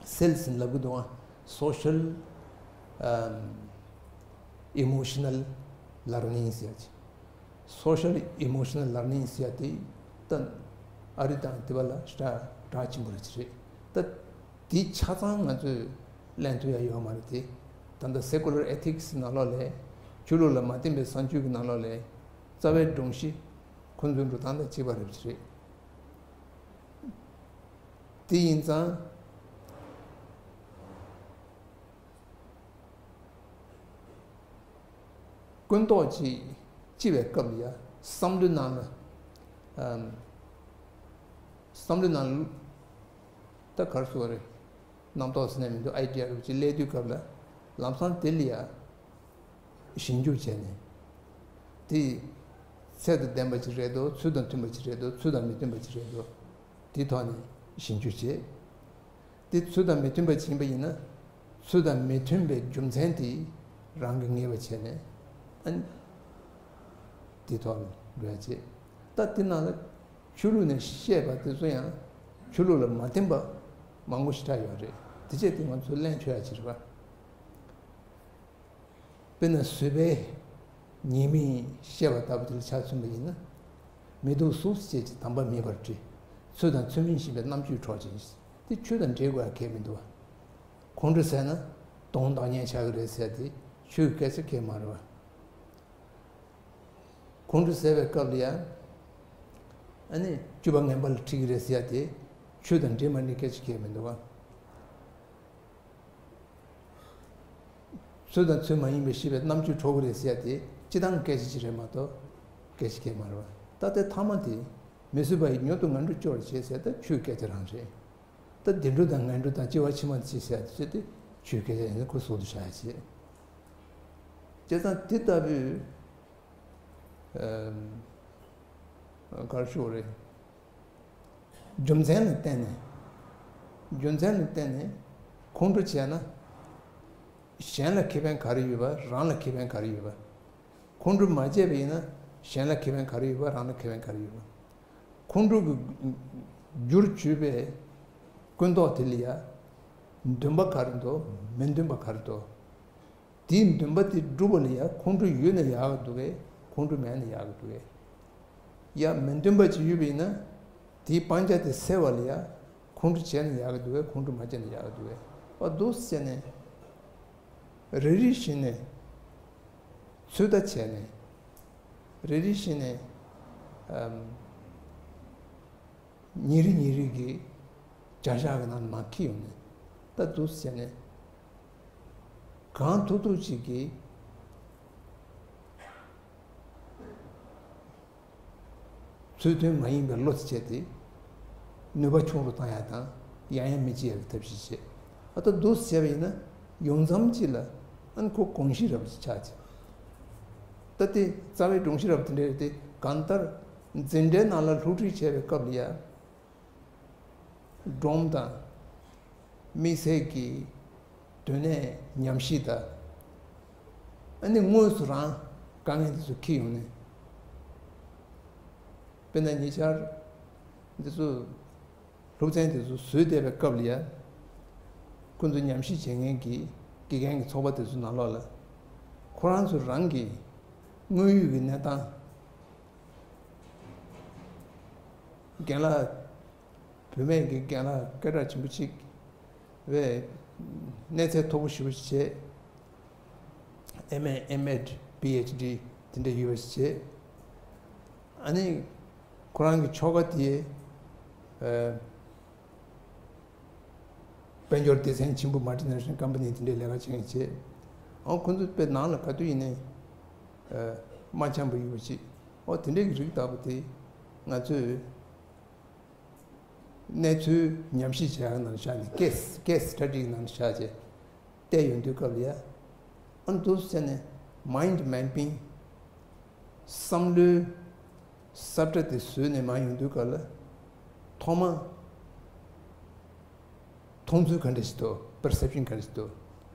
སེལ་ཟིན་ལབ་གི་འདུག་ཨ། Social Emotional Learning ཟེར་ཡ་ཅིག Social Emotional Learning ཟེར་ཡ་དེ་ད་ཨ་རི་དང་དེ་བ་ལ་ཞེ་དྲག་གྲགས་ཆེན་པོ་རེད་ཅིག་རེད། ད་དེ་ཆ་ཚང་ང་ཚོས་ལེན་ཐུབ་ཡ་ཡོད་མ་རེད་དེ། ད་ལྟ་Secular Ethics ནང་ལོགས་ལས་ཆོས་ལུགས་ལ་མ་བརྟེན་པའི་བཟང་སྤྱོད་ཀྱི་ནང་ལོགས་ལས་རྩ་བའི་སྒྲོམ་གཞི་ཁོང་ཚོའི་འགྲོ་སྟངས་དང་གཅིག་པ་རེད་ཅིག་རེད། དེ་ཡིན་ཙང་། ཀུན་རྟོག་ཅིག་སྐྱེ་བའི་སྐབས་ལ་ཡ་བསམ་བློའི་ནང་ལ། ཨམ། བསམ་བློའི་ནང་ལ་ད་ག་རེ་ཟེར་དགོས་རེད། རྣམ་རྟོག་ཟེར་ན་མི་འདུག Idea རུ་ཅིག་སླེབས་དུས་སྐབས་ལ་ལམ་སང་དེ་ལ་ཡ་ཞིབ་འཇུག་བྱས་ནས། དེ་ཚད་དང་ལྡན་པ་ཅིག་རེད་དོ། ཚུལ་དང་མཐུན་པ་ཅིག་རེད་དོ། ཚུལ་དང་མི་མཐུན་པ་ཅིག་རེད་དོ། དེའི་ཐོག་ནས་ཞིབ་འཇུག་བྱས། དེ་ཚུལ་དང་མི་མཐུན་པ་ཅིག་ཡིན་པ་ཡིན་ན། ཚུལ་དང་མི་མཐུན་པའི་རྒྱུ་མཚན་དེ་རང་གིས་ངེས་པ་བྱས་ནས། ཨ་ནི། དེའི་ཐོག་ནས་འགྲོ་ཡ་བྱེད། ད་དེ་ནང་ལ་ཆོས་ལུགས་ནས་བཤད་པ་དེ་ཚོ་ཡང་ཆོས་ལུགས་ལ་མ་བརྟེན་པ་མང་པོ་ཞེ་དྲག་ཡོད་རེད། དེ་བྱས་དེ་ང་ཚོས་གླེང་ཆོག་ཡ་ཅིག་རེད་པ། དཔེར་ན་བཟོད་པའི་ཉེས་དམིགས་བཤད་པ་ལྟ་བུ་དེ་ལ་ཆ་མཚོན་པ་ཡིན་ན། མི་སྡུག་སུ་སྐྱེས་ཀྱི་དམ་པ་མེད་པར་བཀྲི། ཚུལ་དང་ཚུལ་མིན་ཞེན་པའི་རྣམ་དཔྱོད་འཕྲོག་ཅིང་། དེ་ཆོས་དང་འབྲེལ་དགོས་ཡ་གལ་མི་འདུག་བ། ཁོང་ཁྲོ་ཟ་ན་གདོན་བདག་ཉེས་ཆགས་ཀྱི་རེད་ཟེར་ཡ་དེ་ཆོས་ཀྱི་སྐད་ཆ་གལ་མ་རེད་བ། ཁོང་ཁྲོ་ཟ་བའི་སྐབས་ལ་ཡ། ཨ་ནི་སྤྱོད་པ་ངན་པ་ལ་ཁྲིད་ཀྱི་རེད་ཟེར་ཡ་དེ་ཆོས་དང་འདྲེས་མ་འདྲེས་སྐད་ཆ་གལ་མི་འདུག་བ། ཚུལ་དང་ཚུལ་མ་ཡིན་པའི་ཤེས་པའི་རྣམ་དཔྱོད་འཕྲོག་གི་རེད་ཟེར་ཡ་དེ་སྤྱི་བཏང་སྐད་ཆ་ཅིག་རེད་མ་གཏོགས་སྐད་ཆ་གལ་མ་རེད་བ། ད་ལྟའི་ཐ་མ་དེ་མི་བཟོད་པ་ཡི་མྱུར་དུ་ངན་འགྲོར་སྐྱོར་བར་བྱེད་ཟེར་ད་ཆོས་སྐད་ཆ་རང་རེད། ད་བདེ་འགྲོ་དང་ངན་འགྲོ་དང་སྐྱེ་བ་ཕྱི་མ་ཅི་ཟེར་ཡ་དེ་ཚོ་དེ་ཆོས་སྐད་ཆ་ཡིན་ན་ཁོ་ཟུར་དུ་བཞག་ཡ་བྱེད། བྱས་ཙང་དེ་ལྟ་བུའི་ཨམ། ག་རེ་ཞུ་དགོས་རེད། རྒྱུ་མཚན་ལ་བརྟེན་ནས། རྒྱུ་མཚན་ལ་བརྟེན་ནས་ཁོང་ཁྲོ་བྱས་ན། གཞན་ལ་ཁེ་ཕན་ག་རེ་ཡོད་པ། རང་ལ་ཁེ་ཕན་ག་རེ་ཡོད་པ། ཁོང་ཁྲོ་མ་བྱས་པ་ཡིན་ན་གཞན་ལ་ཁེ་ཕན་ག་རེ་ཡོད་པ། རང་ལ་ཁེ་ཕན་ག་རེ་ཡོད་པ། ཁོང་ཁྲོ་གི་རྒྱུར་གྱུར་པའི་ཀུན་རྟོག་དེ་ལ་ཡ་འདུན་པ་ག་རེ་འདུག་མི་འདུན་པ་ག་རེ་འདུག་དེའི་འདུན་པ་དེ་སྒྲུབ་པ་ལ་ཡ་ཁོང་ཁྲོ་ཡོད་ན་ཡག་གི་འདུག་གས། ཁོང་ཁྲོ་མེད་ན་ཡག་གི་འདུག་གས། ཡ་མི་འདུན་པ་ཅིག་ཡོད་པ་ཡིན་ན་དེའི་སྤང་བྱ་དེ་སེལ་བ་ལ་ཡ་ཁོང་ཁྲོ་བྱས་ན་ཡག་གི་འདུག་གས། ཁོང་ཁྲོ་མ་བྱས་ན་ཡག་གི་འདུག་གས། ཨ་འདུག་སེ་བྱས་ནས་རེ་རེ་བཞིན་ནས་ཚོད་ལྟ་བྱས་ནས་རེ་རེ་བཞིན་ནས་ཨམ། ཉིན་རེ་ཉིན་རེ་གི་བྱ་གཞག་གི་ནང་ནས་མར་འཁྱེར་ཡོང་ནས་ད་འདུག་སེ་བྱས་ནས་ གང་ཐུབ་ཐུབ་ཅིག་གིས་ཚུལ་མཐུན་མ་ཡིན་པའི་བློ་དེ་བྱས་ཏེ་ནུས་པ་ཆུང་རུ་བཏང་ཡ་དང་ཡང་ཡང་མི་བྱེད་ཡ་གི་ཐབས་ཤེས་བྱེད། ཨ་ད་འདུག་སེ་བྱས་པ་ཡིན་ན་ཡོང་མཚམས་གཅིག་ལ་ཨ་ནི་ཁོ་དགོངས་གཞི་རབ་ཅིག་ཆགས་ཀྱི། ད་དེ་རྩ་བའི་དགོངས་གཞི་རབ་དེ་འདྲ་རེད་དེ། གང་ལྟར་འཛིན་གྲྭའི་ནང་ལ་སློབ་ཁྲིད་བྱས་པའི་སྐབས་ལ་ཡ། སྒྲོམ་དང་། དམིགས་བསལ་གྱི་སྡོད་གནས་ཉམས་ཞིབ་དང་། ཨ་ནི་དངོས་སུ་རང་དཀའ་ངལ་དེ་ཚོ་འཁྱེར་ཡོང་ནས། དཔེར་ན་ཉེ་ཆར་འདི་ཚོ་སློབ་ཚན་དེ་ཚོ་བཟོས་བསྡད་པའི་སྐབས་ལ་ཡ། ཁོང་ཚོ་ཉམས་ཞིབ་བྱེད་མཁན་གྱི་དགེ་རྒན་གྱི་ཚོགས་པ་དེ་ཚོ་ནང་ལོགས་ལ། ཁོ་རང་ཚོ་རང་གི་དངོས་ཡོད་ཀྱི་གནས་སྟངས། རྒན་ལགས། བུད་མེད་ཀྱི་རྒན་ལགས་སྐད་གྲགས་ཆེན་པོ་གཅིག་བས་གནས་ཚད་མཐོ་པོ་ཞེ་པོ་ཞིག་བྱས། M A, M Ed, P H D དེ་འདྲ་ཡོད་པ་ཞིག་བྱས། ཨ་ནི་ཁོ་རང་གི་ཁྱོ་ག་དེ་ཨ། དཔལ་འབྱོར་སྡེ་ཚན་ཆེན་པོ་མལ་ཊི་ནེ་ཤ་ནལ་ཀམ་པ་ནི་དེ་འདྲའི་ལས་ཀ་བྱེད་མཁན་བྱས། ཨང་ཁོ་ཚོ་དཔེ་ནང་ལ་ག་དུས་ཡིན་ནའི་ཨ། མ་འཆམ་པོ་ཡོད་པ་ཅིག་ཨོ་དེ་འདྲའི་གི་རིགས་ལྟ་བུ་དེ་ང་ཚོས་གནས་ཚུལ་ཉམས་ཞིབ་བྱེད་ཡག་ནང་བཞག་ནས་case, case study ནང་བཞག་བྱས་བལྟས་ཡོང་དུས་སྐབས་ལ་ཡ། ཨ་འདུག་སེ་བྱས་ནས་mind mapping བསམ་བློའི་ས་བཀྲ་དེ་བཟོས་ནས་མར་ཡོང་དུས་སྐབས་ལ། ཐོག་མ་མཐོང་ཚུལ་ག་འདྲ་ཞིག་འདུག perception ག་འདྲ་ཞིག་འདུག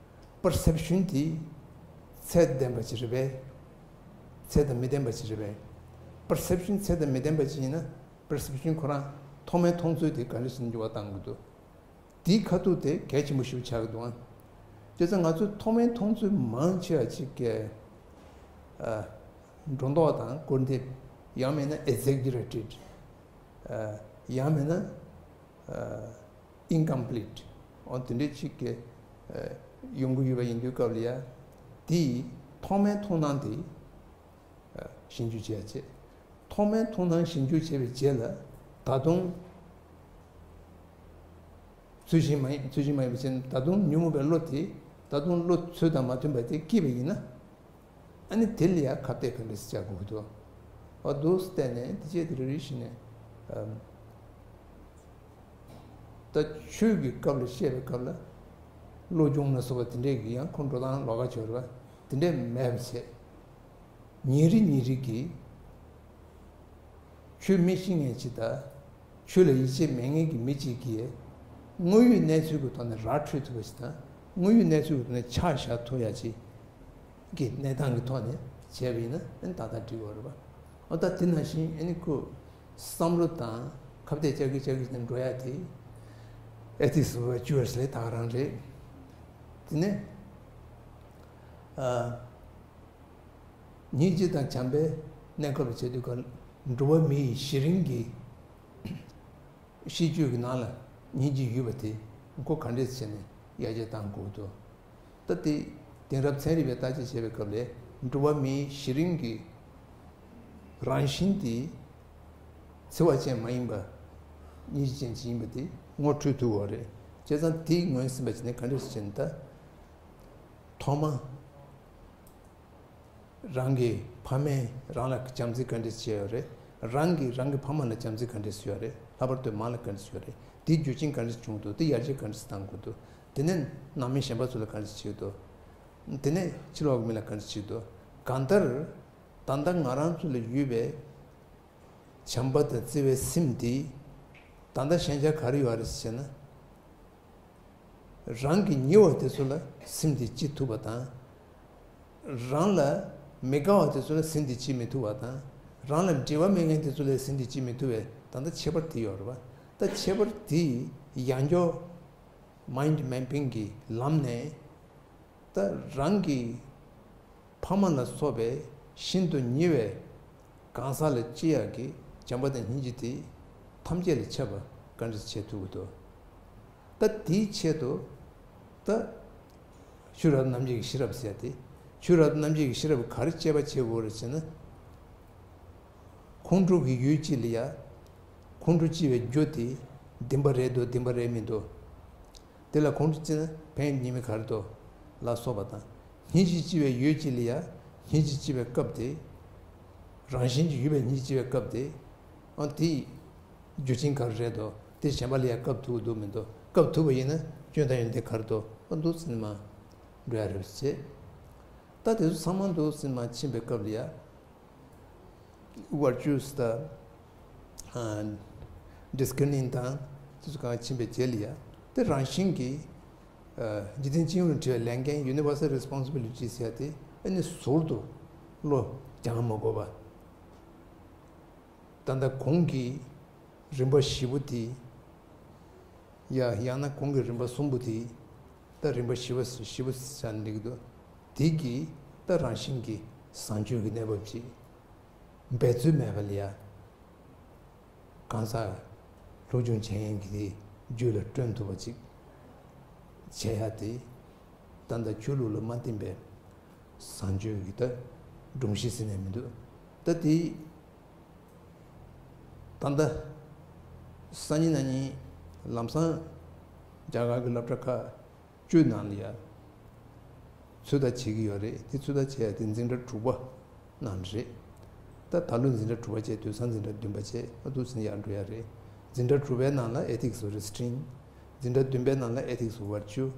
perception དེ་ཚད་ལྡན་པ་ཅིག་རེད་པས། ཚད་དང་མི་ལྡན་པ་ཅིག་རེད་པས། perception ཚད་དང་མི་ལྡན་པ་ཅིག་ཡིན་ན། perception ཁོ་རང་ཐོག་མའི་མཐོང་ཚུལ་དེ་ག་འདྲ་ཞིག་འགྱུར་བ་གཏང་གི་འདུག་དེའི་ཁ་ཐུག་དེ་གལ་ཆེན་པོ་ཞིག་ཆགས་ཀྱི་འདུག་ཨང་། བྱས་ཙང་ང་ཚོས་ཐོག་མའི་མཐོང་ཚུལ་མང་ཆེ་བ་ཅིག་གི་ཨ། སྒྲོ་འདོགས་དང་སྐུར་འདེབས། ཡང་མིན་ན་exaggerated ཨ། ཡང་མིན་ན་ཨ། incomplete འོ་དེ་འདྲའི་ཅིག་གི་ཨ། ཡོང་གི་ཡོད་པ་ཡིན་དུས་སྐབས་ལ་ཡ། དེའི་ཐོག་མའི་མཐོང་སྣང་དེ་ཞིབ་འཇུག་བྱས་བྱས། ཐོག་མའི་མཐོང་སྣང་ཞིབ་འཇུག་བྱས་པའི་རྗེས་ལ་ད་དུང་ཚུལ་བཞིན་མ་ཡིན། ཚུལ་བཞིན་མ་ཡིན་པའི་ཕྱིར་ད་དུང་ཉོན་མོངས་པའི་བློ་དེ་ད་དུང་བློ་ཚོད་དང་མ་མཐུན་པ་དེ་སྐྱེས་པ་ཡིན་ན། ཨ་ནི་དེ་ལ་ཡང་ཁ་གཏད་ག་འདྲ་སེ་བཅག་དགོས་ཀྱི་འདུག་འོ་འདུག་སེ་བལྟས་ནས་དེ་བྱས་དེ་རེ་རེ་བཞིན་ནས་ཨམ། ད་ཆོས་ཀྱི་སྐབས་ལ་བཤད་པའི་སྐབས་ལ་བློ་སྦྱོང་ལ་སོགས་པ་དེ་འདྲས་ཀྱི་ཡང་ཁོ་འགྲོ་སྟངས་ལོགས་ཀ་བྱེད་པ་དེ་འདྲས་མེད་པ་བྱས། ཉིན་རེ་ཉིན་རེ་གི་ཆོས་མི་ཤེས་མཁན་ཅིག་དང་། ཆོས་ལ་ཡིད་ཆེས་མེད་མཁན་གྱི་མི་གཅིག་གིས་དངོས་ཡོད་གནས་ཚུལ་གྱི་ཐོག་ནས་ར་འཕྲོད་ཐུབ་པ་ཞིག་དང་། དངོས་ཡོད་གནས་ཚུལ་གྱི་ཐོག་ནས་ཆ་བཞག་ཐུབ་ཡ་ཅིག་གི་གནས་སྟངས་ཀྱི་ཐོག་ནས་བྱས་པ་ཡིན་ན་ཨ་ནི་ཏག་ཏག་འགྲིག་གི་རེད་པ། འོ་ད་དེ་ནང་བཞིན་ཨ་ནི་ཁོ་བསམ་བློ་དང་ཁ་གཏད་བཅག་གི་བཅག་གི་ནས་འགྲོ་ཡ་དེ་ཨེ་ཐིག་སི་བ་ཅུ་ཨར་སི་ལས་ད་ག་རང་རེད། དེ་ནས་ཨ། སྙིང་རྗེ་དང་བྱམས་པའི་གནས་སྐབས་ལ་བྱེད་དུས་ཀ་འགྲོ་བ་མི་ཡི་གཞི་རིམ་གྱི་ཤེས་སྤྱོད་ཀྱི་ནང་ལ་སྙིང་རྗེ་ཡོད་པ་དེ་ཁོ་ག་འདྲས་བྱས་ནས་ཡར་རྒྱས་གཏང་དགོས་འདུག་ད་དེ་དེང་རབས་ཚན་རིག་པས་བརྟག་དཔྱད་བྱས་པའི་སྐབས་ལ་འགྲོ་བ་མིའི་གཞི་རིམ་གྱི་རང་བཞིན་དེ་འཚེ་བ་ཅན་མ་ཡིན་པ། སྙིང་རྗེ་ཅན་ཅིག་ཡིན་པ་དེ་ངོ་འཕྲོད་ཐུབ་ཡོད་རེད། བྱས་ཙང་དེའི་ངོས་ཟིན་པ་བྱས་ནས་ག་འདྲས་བྱས་ནས་ད་ཐོག་མ། རང་གི་ཕ་མས་རང་ལ་བྱམས་བརྩེ་ག་འདྲས་བྱས་ཡོད་རེད། རང་གིས་རང་གི་ཕ་མ་ལ་བྱམས་བརྩེ་ག་འདྲས་བྱས་ཡོད་རེད། ལྷག་པར་དུ་མ་ལ་ག་འདྲས་བྱས་ཡོད་རེད། དེའི་རྒྱུ་རྐྱེན་ག་འདྲས་བྱུང་འདུག་དེ་ཡར་རྒྱས་ག་འདྲས་གཏང་དགོས་འདུག་དེ་ནས་ནང་མི་གཞན་པ་ཚོ་ལ་ག་འདྲས་བྱས་འདུག་དེ་ནས་ཕྱི་ལོགས་ཀྱི་མི་ལ་ག་འདྲས་བྱས་འདུག་གང་ལྟར་ད་ལྟ་ང་རང་ཚོ་ལ་ཡོད་པའི་བྱམས་པ་དང་བརྩེ་བའི་སེམས་འདི་ད་ལྟ་ཞན་ཆ་ག་རེ་ཡོད་རེད་ཟེར་ན། རང་གི་ཉེ་བ་དེ་ཚོ་ལ་སེམས་འདི་ཅི་ཐུབ་པ་དང་། རང་ལ་མི་དགའ་བ་དེ་ཚོ་ལ་སེམས་འདི་ཅི་མི་ཐུབ་པ་དང་། རང་ལ་འབྲེལ་བ་མེད་མཁན་དེ་ཚོ་ལ་སེམས་འདི་ཅི་མི་ཐུབ་པའི་ད་ལྟ་ཁྱད་པར་དེ་ཡོད་རེད་པ། ད་ཁྱད་པར་དེ་ཡང་སྐྱོ་mind mapping གི་ལམ་ནས་ད་རང་གི་ཕ་མ་ལ་སོགས་པའི་ཤིན་ཏུ་ཉེ་བའི་གང་ཟག་ལ་ཅི་ཡག་གི་བྱམས་པ་དང་སྙིང་རྗེ་དེ་ཐམས་ཅད་ལ་ཁྱབ་པ་ག་འདྲ་བྱེད་ཐུབ་ཀྱི་འདུག་ད་དེའི་ཆེད་དུ་ད་ཆོས་རབ་ཏུ་རྣམ་འབྱེད་ཀྱི་ཤེས་རབ་ཟེར་ཏེ། ཆོས་རབ་ཏུ་རྣམ་འབྱེད་ཀྱི་ཤེས་རབ་ག་རེ་དཔྱད་པ་བྱེད་དགོས་རེད་ཟེར་ན། ཁོང་ཁྲོ་གི་ཡུལ་གཅིག་ལ་ཡ། ཁོང་ཁྲོ་སྐྱེ་བའི་རྒྱུ་དེ་བདེན་པ་རེད་འདུག་བདེན་པ་རེད་མི་འདུག་དེ་ལ་ཁོང་ཁྲོ་སྐྱེ་ན་ཕན་ཉེས་མི་ག་རེ་འདུག་ལ་སོགས་པ་དང་། སྙིང་རྗེ་ལྕི་བའི་ཡུལ་གཅིག་ལ་ཡང་སྙིང་རྗེ་ལྕི་བའི་སྐབས་དེ། རང་བཞིན་གྱིས་ཡོད་པའི་སྙིང་རྗེ་ལྕི་བའི་སྐབས་དེ། ཨ་དེ་རྒྱུ་རྐྱེན་ག་རེ་རེད་དོ། དེ་གཞན་པ་ལ་ཡང་སྐབས་ཐུག་གི་འདུག་མི་འདུག་སྐབས་ཐུག་པ་ཡིན་ན་སྐྱོན་དང་ཡོན་ཏན་ག་རེ་འདུག་ཨ་འདུག་ཟེར་ནས་མར་འགྲོ་ཡ་རེད་ཟེར། ད་དེ་ཚོ་ཚང་མ་འདུག་ཟེར་ནས་མར་ཕྱིན་པའི་སྐབས་ལ་ཡ། virtues དང་discerning དང་དེ་ཚོ་གང་ཕྱིན་པའི་རྗེས་ལ་ཡ། དེ་རང་བཞིན་གྱིས་འཇིག་རྟེན་སྤྱི་ཡོངས་ལ་འབྲེལ་བའི་ལས་འགན། universal responsibility ཟེར་ཡ་དེ་ཨ་ནི་ཟུར་དུ་བློ་སྦྱང་མ་དགོས་པ། ད་ལྟ་གོང་གི་རིམ་པ་བཞི་པོ་དེ། ཡ་ཡང་ན་གོང་གི་རིམ་པ་གསུམ་པོ་དེ། ད་རིམ་པ་བཞི་པ་བཞི་པོ་ཟེར་ནས་འགྲིག་གི་འདུག་དེ་གིས་ད་རང་བཞིན་གྱིས་བཟང་སྤྱོད་ཀྱི་གནས་བབ་ཅིག་འབད་རྩོལ་མེད་པ་ལ་ཡ། གང་ཟག་སློབ་སྦྱོང་བྱེད་མཁན་གྱི་རྒྱུད་ལ་བསྐྲུན་ཐུབ་པ་ཅིག་བྱེད་ཡ་དེ། ད་ལྟ་ཆོས་ལུགས་ལ་མ་བརྟེན་པའི་བཟང་སྤྱོད་ཀྱི་ད་སྒྲོམ་གཞི་ཟེར་ནས་མི་འདུག་ད་དེ། ད་ལྟ་སང་ཉིན་གནངས་ཉིན་ལམ་སང་རྒྱ་གར་གྱི་སློབ་གྲྭ་ཁག་བཅུ་ནང་ལ་ཡ་ཚོད་ལྟ་བྱེད་ཀྱི་ཡོད་རེད། དེ་ཚོད་ལྟ་བྱེད་ཡ་དེ་འཛིན་གྲྭ་དྲུག་པ་ནང་རེད། ད་ད་ལོ་འཛིན་གྲྭ་དྲུག་པ་བྱས། དུས་སང་འཛིན་གྲྭ་བདུན་པ་བྱས། ཨ་འདུག་ཟེར་ནས་ཡར་འགྲོ་ཡ་རེད། འཛིན་གྲྭ་དྲུག་པའི་ནང་ལ་ethics of restraint། འཛིན་གྲྭ་བདུན་པའི་ནང་ལ་ethics of virtue།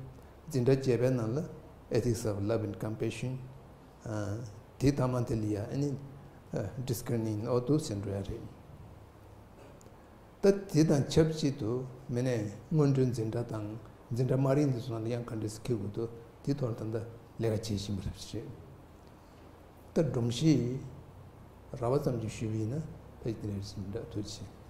འཛིན་གྲྭ་བརྒྱད་པའི་ནང་ལ་ethics of love and compassion། ཨ་དེ་ཐ་མ་དེ་ལ་ཡ་ཨ་ནི་discerning ཨོ་འདུག་ཟེར་འགྲོ་ཡ་རེད། ད་དེ་དང་ཆབས་ཅིག་ཏུ་མི་སྣའི་སྔོན་འགྲོའི་འཛིན་གྲྭ་དང་འཛིན་གྲྭ་དམའ་རིམ་དེ་ཚོ་ནང་ལ་ཡང་ག་འདྲ་ཞིག་འཁྱེར་དགོས་འདུག་དེ་ཐོག་ལ་ད་ལྟ་ལས་ཀ་བྱེད་བཞིན་པ་རེད། ད་སྒྲོམ་གཞི་རགས་པ་ཙམ་ཞིག་ཞུས་པ་ཡིན་ན་ད་དེ་འདྲ་ཞིག་འདྲ། ཐུགས་རྗེ་ཆེ།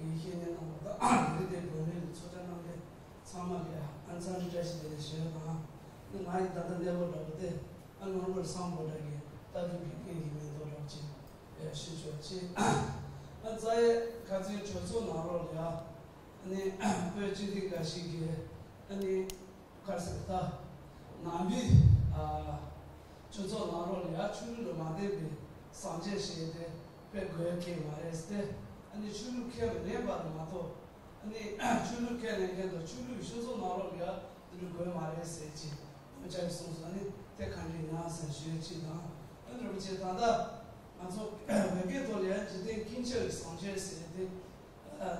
དགེ་བཤེས་གཉེན་རྣམ་པ་དང་། འདི་དེ་བོད་མི་ལ་ཚོགས་བཅར་གནང་མཁན་ཚང་མ་ལ་ཨ་མཚར་བཀྲ་ཤིས་བདེ་ལེགས་ཞུ་ཡ་དང་། ང་ཡི་ད་ལྟ་གནས་བབ་འདྲ་པོ་དེ་ཨ་ནོར་བུར་སང་པོ་འདྲ་གི་ལྟ་གྲུབ་ཀྱི་རྐྱེན་གྱིས་མེད་མདོག་འདྲ་པོ་ཅིག་ཡ་ཞུ་ཆོག་ཅིག་ཨ་རྩ་ཡེ་ཁ་ཚིག་གྲོས་ཚོགས་ནང་ལོགས་ལ་ཡ་ཨ་ནི་བོད་སྤྱི་འཐུས་འགའ་ཞིག་གིས་ཨ་ནི། ག་རེ་ཟེར་ད། ནང་པའི་ཨ་ཆོས་ཚོགས་ནང་ལོགས་ལ་ཡ་ཆོས་ལུགས་ལ་མ་བརྟེན་པའི་སངས་རྒྱས་ཞེས་དེ་དཔེ་དགོས་ཡ་གང་ཡང་མ་རེད་ཟེར་ཏེ། ཨ་ནི་ཆོས་ལུགས་ཁས་མི་ལེན་པ་ལ་མ་གཏོགས། ཨ་ནི་ཆོས་ལུགས་ཁས་ལེན་མཁན་དང་ཆོས་ལུགས་ཀྱི་ཆོས་ཚོགས་ནང་ལོགས་ལ་ཡ་དེ་འདྲ་དགོས་མ་རེད་ཟེར་གྱི་དམ་བཅའ་ཞིག་གསུངས་སོང་། ཨ་ནི་དེ་ག་འདྲ་ཡིན་ན་ཟེར་ཞུ་ཡ་གཅིག་དང་། ཨ་ནི་རིན་པོ་ཆེ་ད་ལྟ་ང་ཚོ་བོད་སྐད་ཐོག་ལ་ཡ་འཇིག་རྟེན་ཀུན་ཁྱབ་ཀྱི་སངས་རྒྱས་ཟེར་ཏེ། ཨ།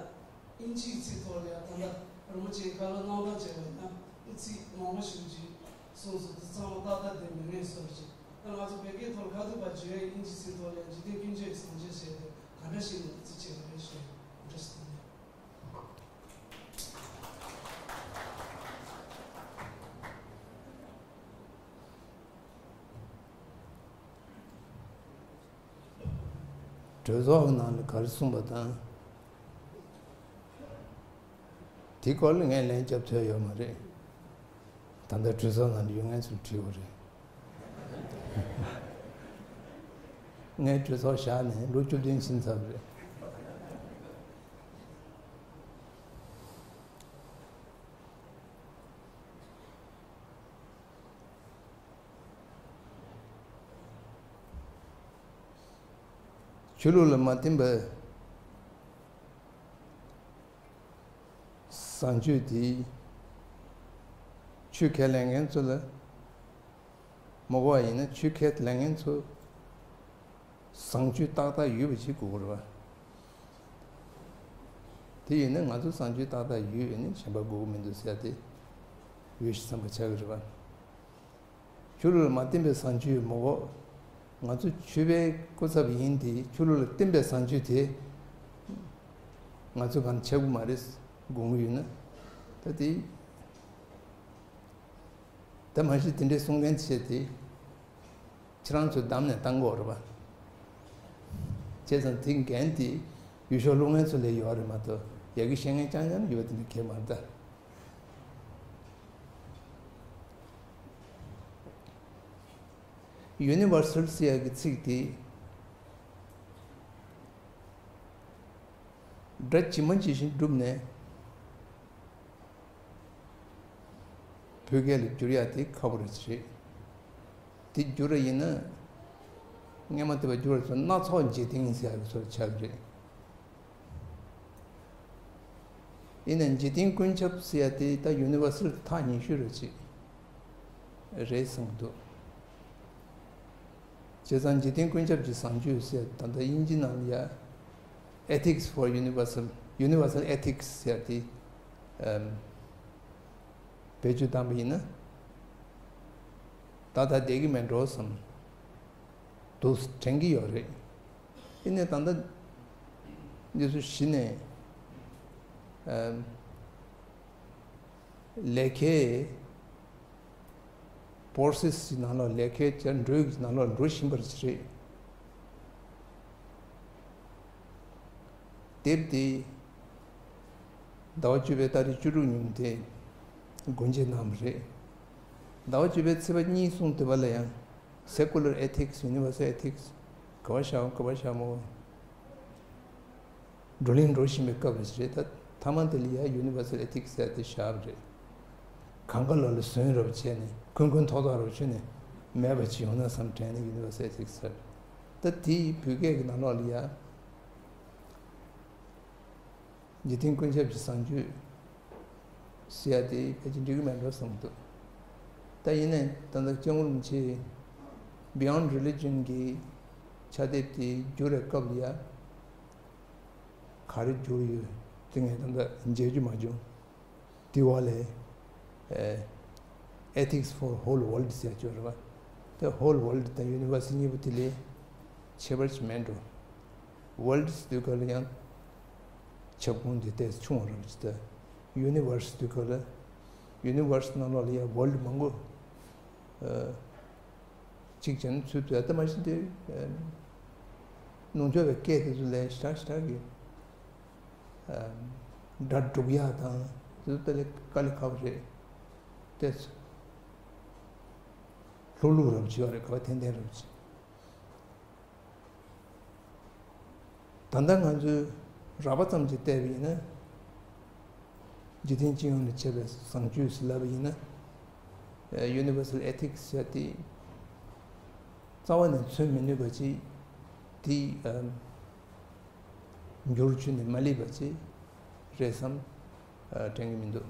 དབྱིན་ཇིའི་ཚིག་ཐོག་ལ་ཡང་ད་ལྟ་རིན་པོ་ཆེས་བཀའ་སློབ་གནང་སྟངས་བྱས་པ་ཡིན་ན་ཚིག་མང་པོ་ཞིག་ཅིག་གསུངས་སོང་། དེ་ཚང་མ་ཏག་ཏག་དེ་མི་ངེས་སོ་ཅིག་ད་ང་ཚོ་བོད་སྐད་ཐོག་ལ་ཁ་ཐུག་པ་བརྗོད་ཡ་དབྱིན་ཇིའི་ཚིག་ཐོག་ལ་ཡང་འཇིག་རྟེན་ཀུན་ཁྱབ་ཀྱི་སངས་རྒྱས་ཞེས་དེ་ག་འདྲ་ཞིག་ནས་ཚིག་བྱས་པ་རེད་ཞུ་བཀྲ་ཤིས་བདེ་ལེགས། གྲོས་ཚོགས་ནང་ལ་ག་རེ་གསུངས་པ་དང་། དེའི་སྐོར་ལ་ངས་ལན་རྒྱབ་ཐུབ་ཡོད་མ་རེད། ད་ལྟ་གྲོས་ཚོགས་ནང་ལ་ཡོད་མཁན་ཚོས་དྲིས་པ་རེད། ངས་གྲོས་ཚོགས་བཞག་ནས་ལོ་བཅུ་བདུན་ཕྱིན་ཚར་བ་རེད། ཆོས་ལུགས་ལ་མ་བརྟེན་པའི་བཟང་སྤྱོད་དེ་ཆོས་ཁས་ལེན་མཁན་ཚོ་ལ་མ་གོ་བ་ཡིན་ན། ཆོས་ཁས་ལེན་མཁན་ཚོ་བཟང་སྤྱོད་ཏག་ཏག་ཡོད་པ་ཅིག་དགོས་ཀྱི་རེད་པ། དེ་ཡིན་ན་ང་ཚོ་བཟང་སྤྱོད་ཏག་ཏག་ཡོད་ཡོད་ནི་གཞན་པ་དགོས་ཀྱི་མི་འདུག་ཟེར་ཏེ་ཡོད་ཤི་བསམ་པ་ཆགས་ཀྱི་རེད་པ། ཆོས་ལུགས་ལ་མ་བརྟེན་པའི་བཟང་སྤྱོད་ཡོད་མ་གོ། ང་ཚོ་ཆོས་པའི་སྐུ་ཚབ་ཡིན་ཏེ་ཆོས་ལུགས་ལ་བརྟེན་པའི་བཟང་སྤྱོད་དེ་ང་ཚོ་གང་ཆགས་ཀྱི་མ་རེད། དགོངས་ཀྱི་ཡོད་ན། ད་དེ་ད་མ་གཞི་དེ་འདྲའི་གསུང་མཁན་བྱས་ཏེ། ཁྱེད་རང་ཚོས་བདམས་ནས་བཏང་དགོས་རེད་པ། བྱས་ཙང་དེ་འགན་དེ་ཡུལ་ཤུལ་སློབ་མཁན་ཚོ་ལ་ཡོད་རེད་མ་གཏོགས། ཡ་གི་བཤད་མཁན་རྐྱང་རྐྱང་ཡོད་པ་དེ་འདྲ་གང་ཡང་མ་རེད་ད། ཡུ་ནི་ཝར་སལ་ཟེར་ཡ་གི་ཚིག་དེ། སྒྲ་ཇི་མ་ཇི་བཞིན་བསྒྲུབས་ནས་བོད་སྐད་ལ་བསྒྱུར་ཡ་དེ་ཁག་པོ་རེད་ཟེར། དེ་བསྒྱུར་བ་ཡིན་ན་ སྔས་མ་དེ་བ་བསྒྱུར་བ་ཚོ་སྣ་ཚོགས་འཇིག་རྟེན་ཟེར་ཡག་གི་ཚོར་ཆགས་ཀྱི་རེད། ཡིན་ནའི་འཇིག་རྟེན་ཀུན་ཁྱབ་ཟེར་ཡ་དེ་ད་ཡུ་ནི་ཝར་སལ་ཐག་ཉེ་ཤོས་རེད་ཅིག་རེད་བསམ་གྱི་འདུག་བྱས་ཙང་འཇིག་རྟེན་ཀུན་ཁྱབ་ཀྱི་བཟང་སྤྱོད་ཟེར་ད་ལྟ་དབྱིན་ཇི་ནང་ལ་ཡ་Ethics for Universal Universal Ethics ཟེར་ཡ་དེ་ཨམ། བེད་སྤྱོད་བཏང་པ་ཡིན་ན། ད་ལྟ་བསྡད་ཀྱི་མེད་འགྲོ་བསམ། འདུག་དྲན་གྱི་ཡོད་རེད། ཡིན་ནའི་ད་ལྟ་འདི་ཚོ་གཞི་ནས་ཨམ། ལས་ཀའི་process ཀྱི་ནང་ལོགས་ལས་ཀའི་བྱ་འགྲོས་ཀྱི་ནང་ལོགས་འགྲོ་བཞིན་པ་ཞིག་རེད། དེབ་དེ་ཟླ་བ་བཅུ་པའི་ཏ་རིག་བཅུ་དྲུག་ཉིན་དེ་སྒོ་འབྱེད་གནང་བ་རེད། ཟླ་བ་བཅུ་པའི་ཚེས་པ་གཉིས་གསུམ་དེ་བ་ལ་ཡང་Secular Ethics Universal Ethics ག་བ་བཞག་ག་བ་བཞག་མོ། བགྲོ་གླེང་འགྲོ་བཞིན་པའི་སྐབས་རེད། ད་ཐ་མ་དེ་ལ་ཡ་Universal Ethics ཟེར་དེ་བཞག་པ་རེད། གང་ག་ལ་ལ་ཟོན་རབ་བྱས་ནས་ཁོན་ཁོན་ཐོག་ཐོག་རབ་བྱས་ནས་མེད་པ་ཅིག་ཡོང་ན་བསམ་དྲན་ནས་Universal Ethics ཟེར། ད་དེའི་བོད་སྐད་ཀྱི་ནང་ལོགས་ལ་ཡ། འཇིག་རྟེན་ཀུན་ཁྱབ་ཀྱི་བཟང་སྤྱོད་ཟེར་ཡ་དེ་ཕལ་ཆེར་འགྲིག་གི་མེད་འགྲོ་བསམ་འདུག་ད་ཡིན་ནའི་ད་ལྟ་སྐྱབས་མགོན་རིན་པོ་ཆེ་Beyond Religion གྱི་ཕྱག་དེབ་དེ་བསྒྱུར་བའི་སྐབས་ལ་ཡ་ག་རེ་བསྒྱུར་ཡོད་དེ་ངས་ད་ལྟ་མཇལ་རྒྱུ་མ་བྱུང་། དེ་བ་ལས་ཨེ། Ethics for Whole World ཟེར་ཡ་ཅིག་ཡོད་རེད་པ། དེ་Whole World དང་Universe གཉིས་པོ་དེ་ལས་ཁྱད་པར་ཅིག་མེད་འགྲོ། World ཟེར་དུས་ག་ལ་ཡང་ཁྱབ་ཁོངས་དེ་ཏོག་ཙམ་ཆུང་བ་རེད་པ་ཅིག་ད་Universe ཟེར་དུས་ག་ལ་Universe ནང་ལོགས་ལ་ཡང་World མང་པོ་ཨེ། གཅིག་བྱས་ན་ཚུད་དུ་ཡ་ད་མ་གཞི་དེ་ནུབ་ཕྱོགས་པའི་སྐད་དེ་ཚོ་ལས་ཞེ་དྲག་ཞེ་དྲག་གི་སྒྲ་སྒྲུག་ཡ་དང་དེ་ཚོ་ད་ལས་དཀའ་ལས་ཁག་པོ་རེད། དེ་ཚོ་ལྷུག་ལྷུག་རབ་བྱེད་པ་རེད། ག་བ་ཐན་ཐན་རབ་བྱེད། ད་ལྟ་ང་ཚོས་རགས་པ་ཙམ་གྱིས་བལྟས་པ་ཡིན་ན། འཇིག་རྟེན་སྤྱི་ཡོངས་ནས་བྱས་པའི་བཟང་སྤྱོད་ཟེར་ལབ་པ་ཡིན་ན། Universal Ethics ཟེར་དེ་རྩ་བ་ནས་མཚོན་མི་ནུས་པ་ཅིག་དེ་འགྱུར་བཅུག་ནས་མ་སླེབས་པ་ཅིག་རེད་བསམ་དྲན་གྱི་མི་འདུག་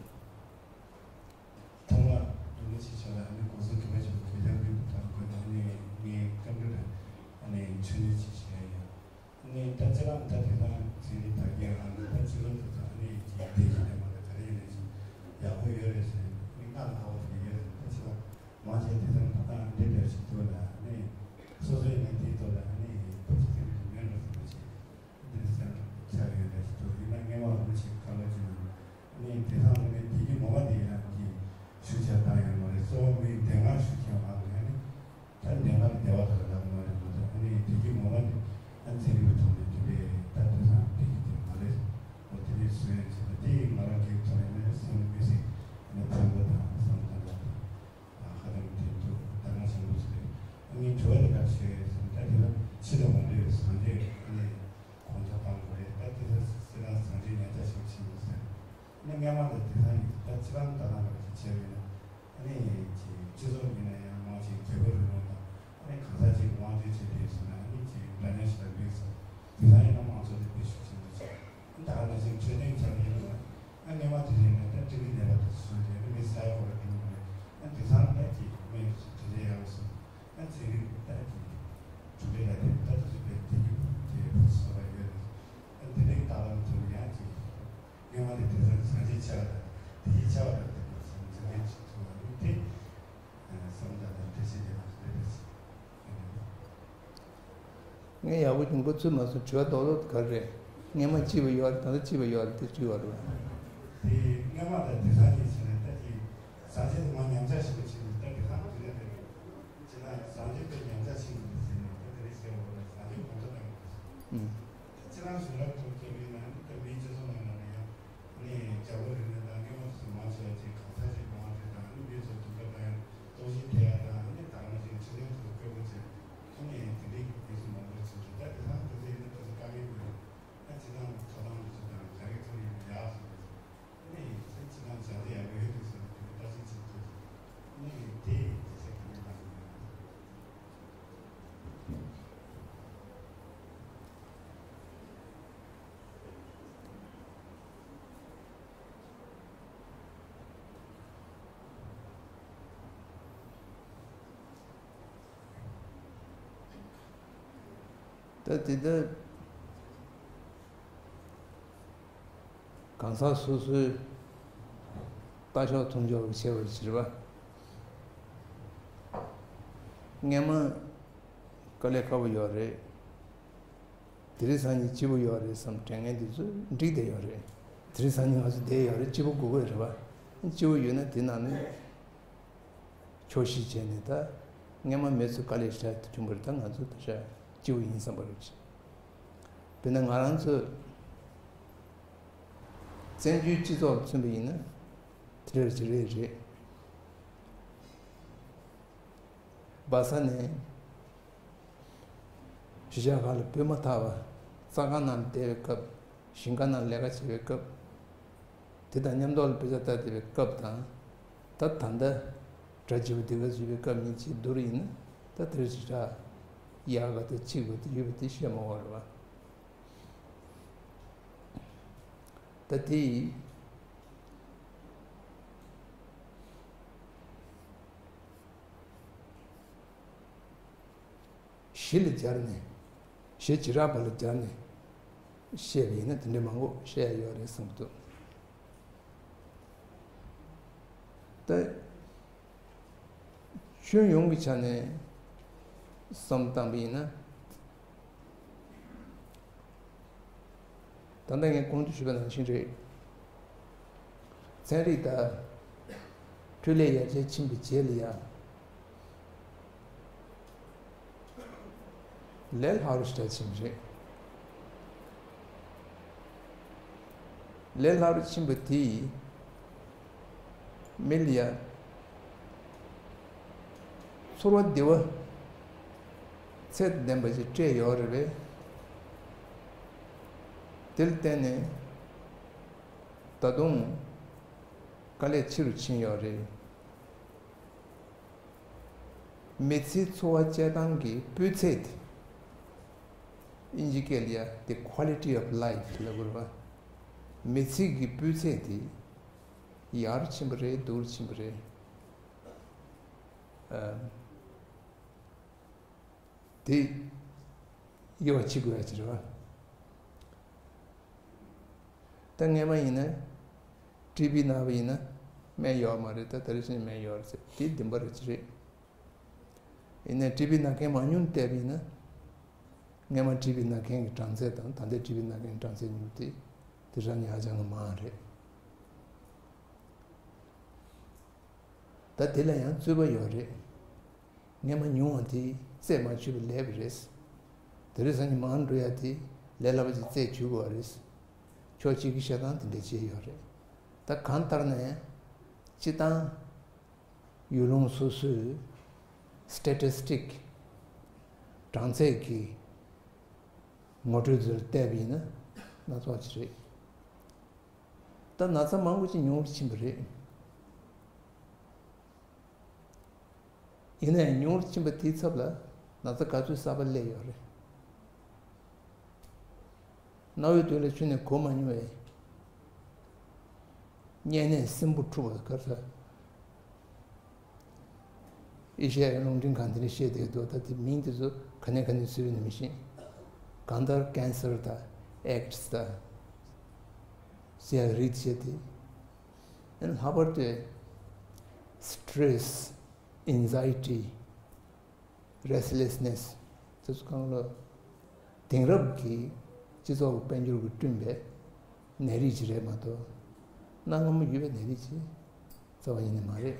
ཐོག་མར་རིན་པོ་ཆེ་མཆོག་ལ་ཨ་ནི་གོང་ས་སྐུ་ཕེབས་ཀྱི་གོ་སྐབས་ཀྱི་ཐོག་ཁོ་ནས་ཨ་ནི་ངའི་བཀའ་འདྲི་ལ་ཨ་ནི་ཆོས་འདྲི་ཅིག་བྱས་ཡོད། ཨ་ནི་ད་ཅི་རང་ད་དེ་དང་ཚན་རིག་དར་རྒྱས་ཨ་ནི་ད་ཅི་རང་དེ་དང་ཨ་ནི་ཀྱི་བདེ་སྐྱིད་ལྡན་པ་ལ་ག་རེ་ཡིན་ནའི་ཅིག་ཡག་པོ་ཡོད་རེད་ཟེར་ཨ་ནི་ང་ལ་ཧ་གོ་དེ་ཡོད་རེད། ད་ཅི་རང་མང་ཆེ་དེ་དང་ད་ལྟ་འདི་འདྲ་ཞིག་ཐུག་ལ་ཨ་ནི་སོ་སོའི་ངས་དེའི་ཐོག་ལ་ཨ་ནི་ཐུགས་ཆེ་ཐུགས་ཆེ་མེད་འགྲོ་ཟེར་བ་ཞིག་འདིར་སེམས་ཚར་ཡོད་པའི་ཞིག་ཏུ་ཡིན་ན་ངེས་པ་རིན་པོ་ཆེ་བཀའ་སློབ་ཅིག་ནང་ཨ་ནི་དེ་དང་དེ་ནས་དེ་གི་ངོ་མ་དེ་ཡང་གི་ཤུགས་ཆེ་བཏང་ཡོད་མ་རེད། གཙོ་བོ་མིའི་བདེན་དཔང་ཤུགས་ཆེ་བ་ཨ་ནི་ད་བདེན་དཔང་བདེ་བ་དག་ལབ་མ་རེད་མ་གཏོགས་ཨ་ནི་དེ་གི་ངོ་མ་དེ་ཨ་ཚན་རིག་གི་ཐོག་ནས་དེ་འདྲའི་ད་དེ་དང་དེ་གི་དེ་མ་རེད། འོ་དེ་འདྲའི་བཟོས་ཡོད་ཟེར་ན་དེ་ཡི་ང་རང་གི་ཐོག་ནས་ནས་སེམས་མི་སྲིད་ཨ་ནི་ཕན་པོ་དང་བསམ་བློ་གཏོང་དགོས་དང་། ཧ་ལམ་དེ་འདུག་ད་ང་ཆེན་པོ་ཞིག་རེད། ངས་དྲི་བ་དེ་ག་ཞུ་ཡས་ཟེར་ན་ད་དེ་ལ་ཕྱི་དང་མ་འབྲེལ་བའི་སངས་རྒྱས་ཨ་ནི་དགོངས་འཆར་བཏང་དགོས་རེད། ད་དེ་ལ་སྲིད་ན་སངས་རྒྱས་ཉམས་ཆག་ཞིག་ཕྱིན་འདུག་ཟེར། ཨ་ནི་སྔས་མ་ལ་དེ་ཚང་ཡིན་ད་ཕྱི་རང་ད་ལམ་ར་ཅིག་བྱས་པས་ན་ཨ་ནི་ཅིག་སྤྱི་ཚོགས་ཡིན་ན་ཡང་མང་ཅིག་རྒྱལ་པོ་རིན་པོ་དང་ཨ་ནི་གང་ཟག་ཅིག་དབང་སྒྱུར་བྱས་ཏེ་ཟེར་ན་ཨ་ནི་ཅིག་འདྲ་མཉམ་ཞིག་ལ་འགྲིག་ཟེར། དེ་ཚང་ཡིན་ན་མང་ཚོགས་དེ་དཔེ་ཤུགས་ཆེན་པོ་ཅིག་ད་ག་ནང་བཞིན་འཕྲོད་བསྟེན་བྱ་བའི་ལུགས་ལ་ཨ་ནི་སྔས་མ་དེ་རིང་ནས་ད་སྤྲིན་གྱི་ནད་པ་དེ་ཚོ་བཟོས་ཏེ་ཨ་ནི་མི་ས་ཡ་འཁོར་བ་དེ་མ་རེད། ཨ་དེང་སང་ད་ཀྱི་སྨན་དེ་འདྲ་ཡག་སོང་། ཨ་ཚན་རིག་ད་ཀྱི་གྲུབ་འབྲས་ལ་དེ་ད་དེ་ཚོ་དཔེ་དེ་གི་དེ་བུ་བཟོ་བ་ཡོད་རེད། ཨ་དེ་རིང་ད་ལམ་དུ་ཡང་ཀྱི་སྔས་མ་དེ་དེང་སང་སངས་རྒྱས་ཆགས་ད་དེ་ཡི་ཆགས་ད་དེ་ཚོ་ཚན་རིག་ཅིག་ཐུག་བ་ནི་དེ་བསམ་ད་ད་དེ་ཚེ་དེ་ལ་དེ་རེད། ངས་ཡག་པོ་ཅིག་མགོ་ཚོས་མ་སོང་། དྲི་བ་རྡོག་རྡོག་ག་རེ་རེད། སྔས་མ་སྐྱིད་པ་ཡོད་རེད། ད་ལྟ་སྐྱིད་པ་ཡོད་རེད་དེ་དྲི་བ་རེད། དེ་སྔས་མ་དང་དེང་སང་གཉིས་བྱས་ན་ད་ཀྱི་སངས་རྒྱས་དེ་མ་ཉམས་ཆག་ཞིག་ལ་ཕྱིན་འདུག་ད་དེང་སང་དུས་ནས་རེད། ཅི་ན་སངས་རྒྱས་དེ་ཉམས་ཆག་ཕྱིན་འདུག་ཟེར་ནས་ད་དེ་རིང་ཟེར་བ་ལ་སངས་རྒྱས་དགོངས་དོན་གནང་གི་འདུག་ད་ཅི་རང་གཞུང་ལ་ཐུག་མཁན་མིན་ན་ད་མིའི་སྤྱི་ཚོགས་ནང་ལ་ཡང་ནས་རྒྱལ་པོ་རིག་གནས་དང་སྔས་མ་དུས་སུ་མང་ཆེ་བ་ཅིག་གང་ཟག་ཅིག་དབང་སྒྱུར་དང་ནི་མི་ཚོ་སྡུག་ཅག་དང་ཡང་སྟོབས་ཤུགས་ཐེབས་ཡ་དང་ནི་ད་ག་ནང་བཞིན་ཕྱི་ནས་དུ་སྐྱོ་པོ་བྱས། ཨ་ནི་དེ་འདྲའི་གི་དུས་སུ་མང་པོ་ཕྱིན་སོང་། ད་དེང་སང་དུས་ཚོད་ཡིན་ན་ཏོག་ཙམ་དཀའ་ངལ་ཡོད་རེད། ཨ་སྤྱི་བཏང་ཐོབ་ཐང་དུས་ཚོད་དང་ག་རེ་ཐོབ་ཡོད་ན་ཡག་སོང་རེད། ཨ་ནི་ཚེ་སྤྱི་བཏང་བྱ་དེ་ཡག་པོ་ཡོད་དུས་སུ་དེ་ལྟ་ཞིབ་བྱེད་ཐུབ། ཨ་ནི་དེ་དེ་ཚེ་ག་ནས་ལ་ཡོད་རེད། ད་དེ་ལྟར་གང་ཟག་སོ་སོའི་ལྟ་ཕྱོགས་མཐོང་ཕྱོགས་ཀྱི་ཆེ་བ་ཕྱིར་བ། སྔན་མ་དཀའ་ལས་ཁག་པོ་ཡོད་རེད། དེ་རིང་སང་ཉིན་སྐྱིད་པོ་ཡོད་རེད་བསམ་དྲན་མཁན་དེ་ཚོ་འགྲིག་བསྡད་ཡོད་རེད། དེ་རིང་སང་ཉིན་ང་ཚོ་བསྡད་ཡོད་རེད། སྐྱིད་པོ་དགོས་ཀྱི་རེད་བ། སྐྱིད་པོ་ཡོད་ན་དེ་ནང་ནས་ཆོག་ཤེས་བྱས་ནས། ད་སྔན་མ་མི་ཚོ་དཀའ་ལས་ཞེ་དྲག་བྱུང་བ་རེད། ད་ང་ཚོ་ད་ཆ་སྐྱིད་པོ་ཡིན་བསམ་པ་རེད། དཔེར་ན་ང་རང་ཚོ་བཙན་བྱོལ་སྤྱི་ཚོགས་ལ་མཚོན་པ་ཡིན་ན་དེ་འདྲ་ཅིག་རེད་རེད། སྦ་ས་ནས་གཞིས་ཆགས་ཁག་ལ་སྤོས་མ་ཐག་པ། རྩྭ་ཁང་ནང་བསྡད་པའི་སྐབས། ཞིང་ཁ་ནང་ལས་ཀ་བྱེད་པའི་སྐབས། དེ་དང་མཉམ་དུ་ལ་དཔེ་ཆ་ལྟ་བསྡད་པའི་སྐབས་དང་། ད་ད་ལྟ་སྒྲ་བརྗིད་པོ་འདི་ག་བཟོས་པའི་སྐབས་གཉིས་ཅིག་བསྡུར་ཡིན་ན། ད་དེར་ཞེ་དྲག་ཡག་ག་དང་ཕྱི་ག་དེ་ཡོད་པ་དེ་བཤད་མ་དགོས་རེད་བ། ད་དེ་གཞི་ལ་སྦྱར་ནས། གཞི་བྱེ་བྲག་པ་ལ་སྦྱར་ནས་བཤད་པ་ཡིན་ན་དེ་འདྲ་མང་པོ་བཤད་ཡ་ཡོད་རེད་བསམ་གྱི་འདུག། ད་ཁྱོན་ཡོངས་ཀྱི་ཆ་ནས་བསམ་བཏང་པ་ཡིན་ན། ད་ལྟ་ངས་གོང་དུ་ཞུས་པ་ནང་བཞིན་རེད། ཚན་རིག་དང་འཕྲུལ་ལས་ཡར་རྒྱས་ཕྱིན་པའི་རྗེས་ལ་ཡང་ལས་སླ་རུ་ཞེ་དྲག་ཕྱིན་པ་རེད། ལས་སླ་རུ་ཕྱིན་པ་དེས་མི་ལ་ཡ་ཚོར་བ་བདེ་བ་ཚད་ལྡན་པ་ཞིག་སྤྲད་ཡོད་རེད་པས། དེར་བརྟེན་ནས་ད་དུང་དཀའ་ལས་ཆེ་རུ་ཕྱིན་ཡོད་རེད། མི་ཚེའི་འཚོ་བ་སྐྱེལ་སྟངས་ཀྱི་སྤུས་ཚད་དེ། དབྱིན་ཇི་སྐད་ལ་ཡ་the quality of life ལབ་དགོས་རེད་པ། མི་ཚེ་གི་སྤུས་ཚད་དེ་ཡག་རུ་ཕྱིན་པ་རེད། སྡུག་རུ་ཕྱིན་པ་རེད། ཨ། དེ་དབྱེ་བ་ཕྱེ་དགོས་ཡ་ཅིག་རེད་པ། ད་སྔན་མ་ཡིན་ན་ཊི་བི་ན་བ་ཡིན་ན་སྨན་ཡོད་མ་རེད། ད་དེ་རིང་སང་སྨན་ཡོད་རེད་ཟེར། དེ་བདེན་པ་རེད་ཅི་རེད། ཡིན་ནའི་ཊི་བི་ན་མཁན་མང་ཉུང་བལྟས་པ་ཡིན་ན། སྔན་མ་ཊི་བི་ན་མཁན་གྱི་གྲངས་ཚད་དང་ད་ལྟའི་ཊི་བི་ན་མཁན་གྱི་གྲངས་ཚད་ཉུང་དེ། དེ་རང་ཉིད་ཧ་ཅང་གི་མང་རེད། ད་དེ་ལ་ཡང་རྩོད་པ་ཡོད་རེད། སྔན་མ་ཉུང་བ་དེ་རྩད་མ་ཆོད་པའི་ལས་པ་རེད། དེ་རིང་སང་ཉིན་མང་འགྲོ་ཡ་དེ་ལས་སླ་པོ་ཅིག་རྩད་ཆོད་དགོས་པ་རེད། ཕྱོགས་གཅིག་གིས་བཤད་སྟངས་དེ་འདྲ་བྱས་ཡོད་རེད། ད་གང་ལྟར་ནའང་སྤྱིར་བཏང་ཡུལ་ལུང་སོ་སོའི་སི་ཊེ་ཊི་སི་ཊིག་གྲངས་ཚད་ཀྱི་ངོ་སྤྲོད་དེ་ལ་བལྟས་པ་ཡིན་ན་སྣ་ཚོགས་ཅིག་རེད། ད་ན་ཚ་མང་པོ་ཅིག་ཉུང་རུ་ཕྱིན་པ་རེད། ཡིན་ནའང་ཉུང་རུ་ཕྱིན་པ་དེའི་ཚབ་ལ་ན་ཚ་ག་ཚོད་གསར་པ་སླེབས་ཡོད་རེད། གནའ་བོའི་དུས་ལ་ཆུ་ནས་གོ་མ་མྱོང་བའི་གཉན་ནད་སྲིན་འབུ་འཁྲུགས་པ་ག་ས། ཨེ་ཤ་ཡའི་རླུང་འཕྲིན་ཁང་དེ་ནས་བཤད་བསྡད་འདུག། ད་དེ་མིང་དེ་ཚོ་ག་ནས་ག་ནས་བཟོས་པ་ཡིན་ནམ་མི་ཤེས། གང་ལྟར་ཀན་སར་དང་ཨེ་ཌི་སི་དང་ཟེར་ཡ་རིགས་བྱས་ཏེ། ཨ་ནི་ལྷག་པར་དུ་སི་ཊེ་རེ་སི། ཨེང་ཛའི་ཊི། རེ་སི་ལེ་སི་ནེ་སི། དེ་ཚོ་གང་ལ་དེང་རབས་ཀྱི་སྤྱི་ཚོགས་ཀྱི་དཔལ་འབྱོར་གྱིས་བསྐྲུན་པའི་ནད་རིགས་ཅིག་རེད་མ་གཏོགས། གནའ་སྔ་མོ་ཡོད་པའི་ནད་རིགས་ཅིག་རྩ་བ་ཉིད་ནས་མ་རེད།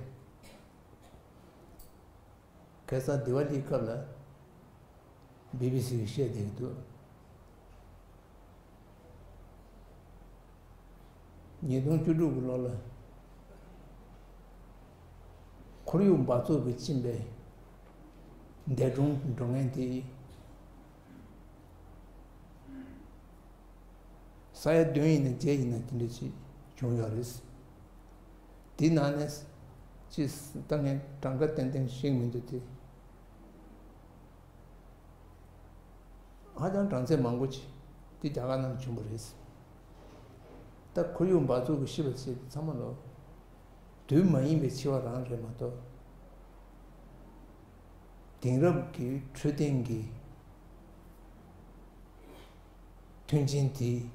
ཁ་སང་དི་ཝ་ལིའི་སྐབས་ལ་བི་བི་སི་གིས་བཤད་བསྡད་ཀྱི་འདུག། ཉིས་སྟོང་བཅུ་དྲུག་གི་ལོ་ལ་ཁོར་ཡུག་འབག་བཙོག་གིས་ཕྱིན་པའི་འདས་གྲོངས་འགྲོ་མཁན་དེ། ས་ཡ་བདུན་ཡིན་ན་བརྒྱད་ཡིན་ན་དེ་འདྲ་ཅིག་བྱུང་ཡོད་རེད། དེའི་ནང་ནས་ཅིག་ད་ངས་གྲངས་ཀ་ཏན་ཏན་ཤེས་ཀྱི་མི་འདུག་སྟེ། ཧ་ཅང་གྲངས་ཚད་མང་པོ་ཅིག་དེ་རྒྱ་གར་ནང་བྱུང་བ་རེད། ད་ཁོར་ཡུག་འབག་བཙོག་གིས་ཤི་བ་ཅིག་ཚང་མ་ལོ། དུས་མ་ཡིན་པའི་འཆི་བ་རང་རེད་མ་གཏོགས། དེང་རབས་ཀྱི་འཕྲོད་བསྟེན་གྱི་ མཐུན་རྐྱེན་དེ་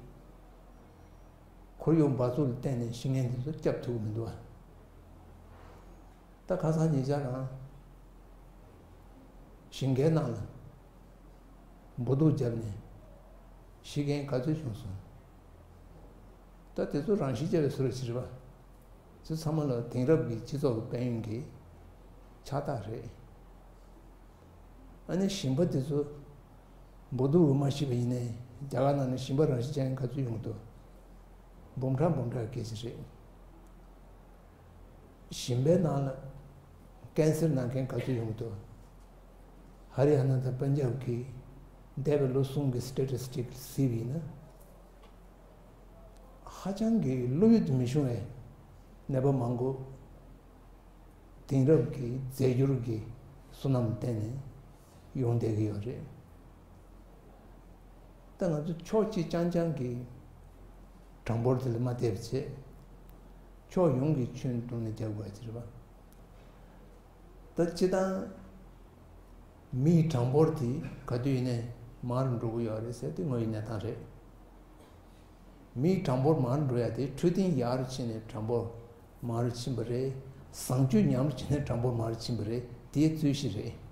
ཁོར་ཡུག་འབག་བཙོག་ལ་བརྟེན་ནས་ཤི་མཁན་དེ་ཚོ་སྐྱོབ་ཐུབ་ཀྱི་མི་འདུག་བ། ད་ཁ་སང་ཉེ་ཆར་རང་ཞིང་ཁའི་ནང་ལ་འབུ་སྡུག་བརྒྱབ་ནས་ཤི་མཁན་ག་ཚོད་བྱུང་སོང་། ད་དེ་ཚོ་རང་ཤི་བྱས་པའི་བཟོ་འདྲ་ཅིག་རེད་པ། དེ་ཚང་མ་ལ་དེང་རབས་ཀྱི་སྤྱི་ཚོགས་ཀྱི་དཔལ་ཡོན་གྱི་ཕྱག་རྟགས་རེད། ཨ་ནི་ཞིང་པ་དེ་ཚོ་འབུ་སྡུག་གིས་མ་ཤི་བ་ཡིན་ནའི་རྒྱ་གར་ནང་ནས་ཞིང་པ་རང་ཤི་བྱས་མཁན་ག་ཚོད་ཡོང་གི་འདུག་འབུམ་ཕྲག་འབུམ་ཕྲག་སྐད་ཆ་རེད། ཞིང་པའི་ནང་ལ་ཀན་སར་ན་མཁན་ག་ཚོད་ཡོང་གི་འདུག་ཧ་རི་ཡ་ན་དང་པན་ཇབ་ཀྱི་འདས་པའི་ལོ་གསུམ་གྱི་སི་ཊེ་ཊི་སི་ཊིག་གཟིགས་པ་ཡིན་ན། ཧ་ཅང་གི་བློ་ཡུལ་དུ་མི་ཤོང་བའི་ནད་པ་མང་པོ་དེང་རབས་ཀྱི་རྫས་འགྱུར་གྱི་བསོད་ནམས་བརྟེན་ནས་ཡོང་བསྡད་ཀྱི་ཡོད་རེད། ད་ང་ཚོ་ཕྱོགས་གཅིག་རྐྱང་རྐྱང་གི་གྲངས་འབོར་དེ་ལ་མ་བལྟས་པ་བྱས། ཕྱོགས་ཡོངས་ཀྱི་ཁྱོན་བསྡོམས་ནས་རྒྱག་དགོས་ཡ་ཅིག་རེད་པ། ད་སྤྱིར་བཏང་མིའི་གྲངས་འབོར་དེ་ག་དུས་ཡིན་ནའི་མང་རུ་འགྲོ་གི་ཡོད་རེད་ཟེར་དེ་དངོས་ཡོད་གནས་སྟངས་རེད། མིའི་གྲངས་འབོར་མང་རུ་འགྲོ་ཡ་དེ་འཕྲོད་བསྟེན་ཡག་རུ་ཕྱིན་ནས་གྲངས་འབོར་མང་རུ་ཕྱིན་པ་རེད། བཟང་སྤྱོད་ཉམས་རུ་ཕྱིན་ནས་གྲངས་འབོར་མང་རུ་ཕྱིན་པ་རེད། དེའི་རྩོད་གཞི་རེད།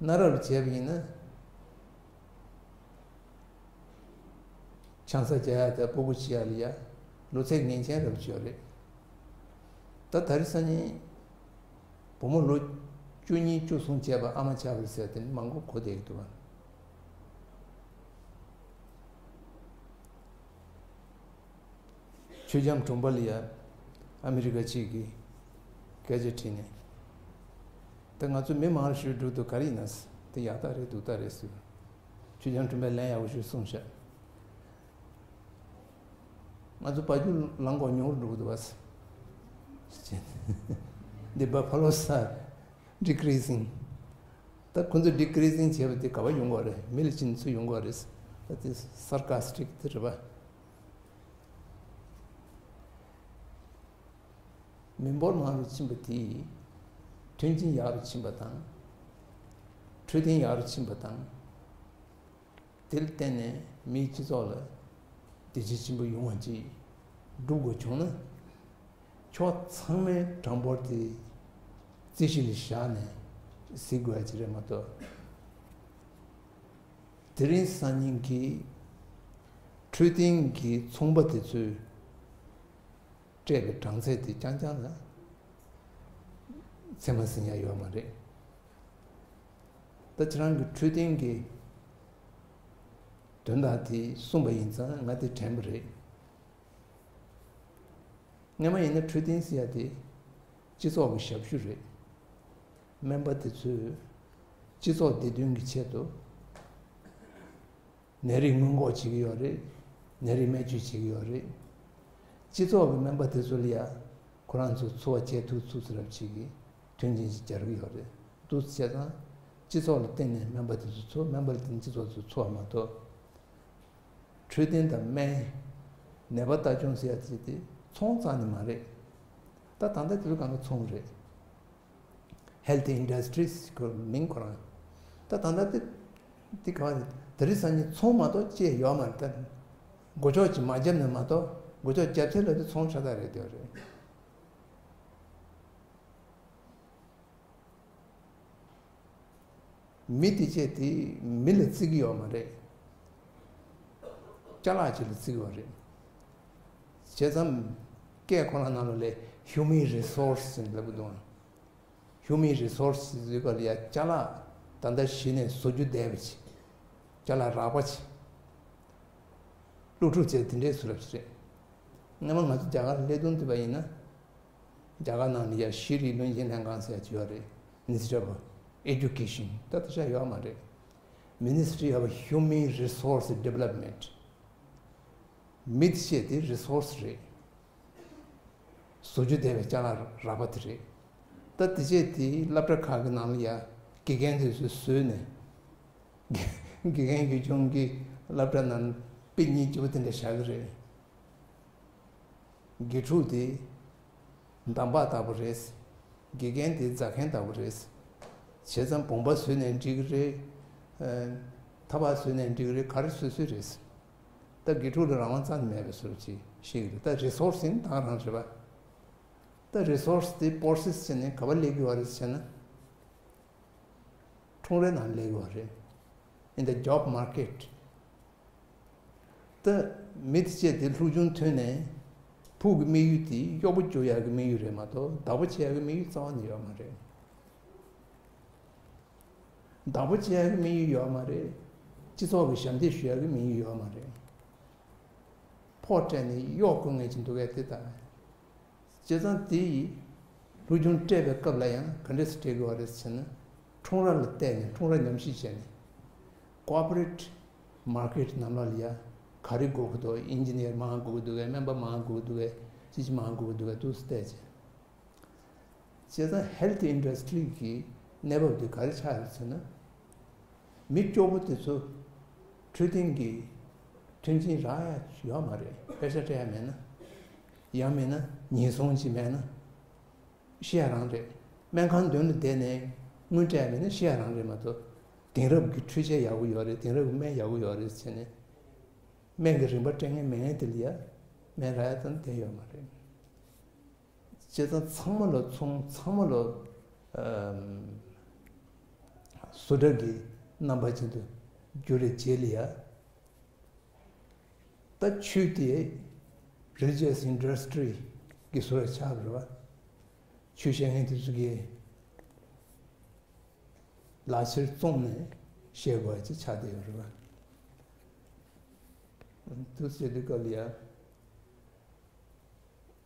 གནའ་རབས་བྱས་པ་ཡིན་ན། ཆང་ས་རྒྱག་ཡ་དང་སྤུ་གུ་བྱེད་ཡ་ལ་ཡ་ལོ་ཚད་ངེས་ཅན་རབ་བྱས་ཡོད་རེད། ད་དེང་སང་ཉིན་བུ་མོ་ལོ་བཅུ་གཉིས་བཅུ་གསུམ་བྱས་པ་ཨ་མ་ཆགས་པ་རེད་ཟེར་དེ་མང་པོ་གོ་བསྡད་ཀྱི་འདུག་བ། ཆོས་རྒྱམ་གྲོང་པ་ལ་ཡ་ཨ་མི་རི་ཀ་གཅིག་གིས་སྐད་ཆ་དྲིས་ནས། ད་ང་ཚོ་མི་མང་རུ་ཞིག་འགྲོ་འདུག་ག་རེ་ཡིན་ན། དེ་ཡག་རྟགས་རེད་སྡུག་རྟགས་རེད་ཟེར། ཆོས་རྒྱམ་གྲོང་པས་ལན་ཡག་པོ་ཞིག་གསུངས་ཤག་ང་ཚོ་བ་རྒྱུད་ལང་གོ་ཉུང་རུ་འགྲོ་གི་འདུག་བ། འདི་བ་ཕ་ལོ་ས་ཌི་ཀི་རི་སིང་། ད་ཁོ་ཚོ་ཌི་ཀི་རི་སིང་བྱས་པ་དེ་ག་བ་ཡོང་གི་རེད། མི་ལ་ཕྱིན་ཚུལ་ཡོང་གི་རེད། ད་དེ་སར་ཀ་སི་ཊིག་དེ་རེད་པ། མི་འབོར་མང་རུ་ཕྱིན་པ་དེས་མཐུན་རྐྱེན་ཡག་རུ་ཕྱིན་པ་དང་། འཕྲོད་བསྟེན་ཡག་རུ་ཕྱིན་པ་དང་། དེར་བརྟེན་ནས་མིའི་སྤྱི་ཚོགས་ལ་བདེ་སྐྱིད་ཆེན་པོ་ཡོང་བ་ཅིག་སྒྲུབ་དགོས་བྱུང་ན། ཕྱོགས་ཚང་མའི་གྲངས་འབོར་དེ་རྩིས་གཞི་ལ་བཞག་ནས་གཟིགས་དགོས་ཡ་ཅིག་རེད་མ་གཏོགས། དེ་རིང་སང་ཉིན་གྱི་འཕྲོད་བསྟེན་གྱི་ཚོང་པ་དེ་ཚོས་སྤྲད་པའི་གྲངས་ཚད་དེ་རྐྱང་རྐྱང་ལ་ཚད་མ་ཟིན་ཡ་ཡོད་མ་རེད། ད་ཁྱེད་རང་གི་འཕྲོད་བསྟེན་གྱི་དོན་དག་དེ་གསུངས་པ་ཡིན་ཙང་ང་དེ་དྲན་པ་རེད། སྔོན་མ་ཡིན་ན་འཕྲོད་བསྟེན་ཟེར་ཡ་དེ་སྤྱི་ཚོགས་ཀྱི་ཞབས་ཞུ་རེད། སྨན་པ་དེ་ཚོས་སྤྱི་ཚོགས་བདེ་དོན་གྱི་ཆེད་དུ་ནད་རིགས་སྔོན་འགོག་བྱེད་ཀྱི་ཡོད་རེད། ནད་རིགས་སྨན་བཅོས་བྱེད་ཀྱི་ཡོད་རེད། སྤྱི་ཚོགས་ཀྱི་སྨན་པ་དེ་ཚོ་ལ་ཡ་ཁོ་རང་ཚོ་འཚོ་བ་སྐྱེལ་ཐུབ་ཚུགས་ཚུགས་རབས་བྱེད་ཀྱི་མཐུན་རྐྱེན་ཞིག་སྦྱར་གྱི་ཡོད་རེད། འདུག་བྱས་ཙང་སྤྱི་ཚོགས་ལ་བརྟེན་ནས་སྨན་པ་དེ་ཚོ་འཚོ། སྨན་པ་ལ་བརྟེན་ནས་སྤྱི་ཚོགས་ཚོ་འཚོ་བ་མ་གཏོགས། འཕྲོད་བསྟེན་དང་སྨན། ནད་པ་ལྟ་སྐྱོང་ཟེར་ཡ་དེ་དེ་ཚོང་རྩ་ནས་མ་རེད། ད་ད་ལྟ་དེ་ཚོ་གང་ག་ཚོང་རེད། ཧེལ་ཐི་ཨིན་ཌ་སི་ཊི་རི་ཟེར་གྱི་མིང་ཁོ་རང་། ད་ད་ལྟ་དེ་དེ་གང་རེད། དེ་རིང་སང་ཉིན་ཚོང་མ་གཏོགས་ཅི་ཡང་ཡོད་མ་རེད། ད་མགོ་ལྕོག་ཅིག་མ་བརྒྱབ་ན་མ་གཏོགས་མགོ་ལྕོག་བརྒྱབ་ཚད་ལ་དེ་ཚོང་ཤ་སྟག་རེད་དེ་རེད། མི་དེ་བྱས་དེ་མི་ལ་བརྩི་གི་ཡོད་མ་རེད། ཅ་ལག་ཅིག་ལ་བརྩི་གི་ཡོད་རེད། བྱས་ཙང་སྐད་ཁོ་ན་ནང་ལོགས་ལ་ཧིའུ་མན་རི་སོར་སི་ཟེར་ལབ་གི་འདུག་ཨང་། ཧིའུ་མན་རི་སོར་སི་ཟེར་ག་ལ་ཡ་ཅ་ལག་ད་ལྟ་གཞི་ནས་བཟོ་རྒྱུ་བསྡད་པ་ཅིག་ཅ་ལག་རག་པ་ཅིག་བློ་འཁྲུག་བྱས་དེ་འདྲའི་བཟོ་རབས་ཅིག་རེད། སྔོན་མ་ང་ཚོ་རྒྱ་གར་སླེབས་དུས་དུས་པ་ཡིན་ན། རྒྱ་གར་ནང་ལ་ཡ་ཤེས་རིག་བློན་ཆེན་ལྷན་ཁང་ཟེར་ཡ་ཅིག་ཡོད་རེད། Ministry of Education། ད་དེ་ཆ་ཡོད་མ་རེད། Ministry of Human Resource Development། མི་དེ་བྱས་དེ་རི་སོར་སི་རེད། བཟོ་རྒྱུ་བསྡད་པའི་ཅ་ལག་རག་པ་དེ་རེད། ད་དེ་བྱས་དེ་སློབ་གྲྭ་ཁག་གི་ནང་ལ་ཡ་དགེ་རྒན་དེ་ཚོས་བཟོས་ནས། དགེ་རྒན་ཡུལ་ལྗོངས་ཀྱི་སློབ་གྲྭ་ནང་དཔེ་རྙིང་སྐྱིད་པོ་དེ་འདྲ་བཞག་གི་རེད། དགེ་ཕྲུག་དེ་འདམ་བག་ལྟ་བུ་རེད། དགེ་རྒན་དེ་རྫ་མཁན་ལྟ་བུ་རེད། བྱས་ཙང་བུམ་པ་བཟོས་ནས་འགྲིག་གི་རེད། ཐབ་བ་བཟོས་ནས་འགྲིག་རེད། ག་རེ་བཟོས་བཟོས་རེད། ད་དགེ་ཕྲུག་ལ་རང་དབང་རྩ་ནས་མེད་པའི་བཟོ་འདྲ་ཅིག་ཤེས་ཀྱི་རེད། ད་རི་སོར་སི་ཡིན་ད་རང་རེད་པ། ད་རི་སོར་སི་དེ་པོ་སེ་སི་བྱས་ནས་ག་པར་སླེབས་ཀྱི་ཡོད་རེད་ཟེར་ན། ཁྲོམ་རའི་ནང་སླེབས་ཀྱི་ཡོད་རེད། In the job market. ད་མི་དེ་བྱས་དེ་སློབ་སྦྱོང་ཐོན་ནས་ཕུགས་ཀྱི་དམིགས་ཡུལ་དེ་གཡོག་པོ་རྒྱུག་ཡག་གི་དམིགས་ཡུལ་རེད་མ་གཏོགས་བདག་པོ་བྱེད་ཡག་གི་དམིགས་ཡུལ་རྩ་བ་ནས་ཡོད་མ་རེད། བདག་པོ་བྱེད་ཡག་གི་དམིགས་ཡུལ་ཡོད་མ་རེད། སྤྱི་ཚོགས་ཀྱི་ཞབས་འདེགས་ཞུ་ཡག་གི་དམིགས་ཡུལ་ཡོད་མ་རེད། ཕོགས་སྤྲད་ནས་གཡོག་བཀོལ་མཁན་ཅིག་འདུག་གས་དེ་ལྟ། བྱས་ཙང་དེ་ཡིས་སློབ་སྦྱོང་སྤྲད་པའི་སྐབས་ལ་ཡང་ག་འདྲས་སེ་སྤྲད་དགོས་པ་རེད་ཟེར་ན། ཁྲོམ་ར་ལ་བལྟས་ནས་ཁྲོམ་ར་ཉམས་ཞིབ་བྱས་ནས། ཀོ་པོ་རེ་ཊི་མར་ཀེ་ཊི་ནང་ལོགས་ལ་ཡ་ག་རེ་དགོས་ཀྱི་འདུག་ཨིན་ཇི་ནི་ཡར་མང་དགོས་ཀྱི་འདུག་གས། སྨན་པ་མང་དགོས་ཀྱི་འདུག་གས། ཅི་ཅི་མང་དགོས་ཀྱི་འདུག་གས། འདུག་སེ་བལྟས་བྱས། བྱས་ཙང་ཧེལ་ཐི་ཨིན་ཌ་སི་ཊི་རི་གི་གནས་བབ་འདི་ག་རེ་ཆགས་ཡོད་ཟེར་ན། མི་སྐྱོ་པོ་དེ་ཚོ་འཕྲོད་བསྟེན་གྱི་མཐུན་རྐྱེན་རག་ཡ་ཡོད་མ་རེད། པེ་ཤ་སྤྲད་ཡ་མེད་ན། ཡང་མིན་ན་ཉེན་སྲུང་ཅིག་མེད་ན་ཤི་ཡ་རང་རེད། སྨན་ཁང་མདུན་ལ་བསྡད་ནས་དངུལ་སྤྲད་ཡ་མེད་ན་ཤི་ཡ་རང་རེད་མ་གཏོགས། དེང་རབས་ཀྱི་འཕྲུལ་ཆས་ཡག་པོ་ཡོད་རེད། དེང་རབས་ཀྱི་སྨན་ཡག་པོ་ཡོད་རེད་ཟེར་ནས། སྨན་གྱི་རིན་པ་སྤྲད་མཁན་མེད་མཁན་དེ་ལ་ཡ་སྨན་རག་ཡ་ཙམ་བསྡད་ཡོད་མ་རེད། བྱས་ཙང་ཚང་མ་ལ་ཚོང་། ཚང་མ་ལ་ཨམ་བཟོ་གྲྭ་གི་རྣམ་པ་ཅན་དུ་འགྱུར་བའི་རྗེས་ལ་ཡ། ད་ཆོས་དེ་རི་ལི་ཇི་ཡས་ཨིན་ཌ་སི་ཊི་རི་གི་བཟོ་འདྲ་ཆགས་པ་རེད་པ། ཆོས་བཤད་མཁན་དེ་ཚོ་གིས་ལག་ཁྱེར་བཙོང་ནས་བཤད་དགོས་པ་ཅིག་ཆགས་བསྡད་ཡོད་རེད་པ། འདུག་སེ་བྱེད་དུས་སྐབས་ལ་ཡ།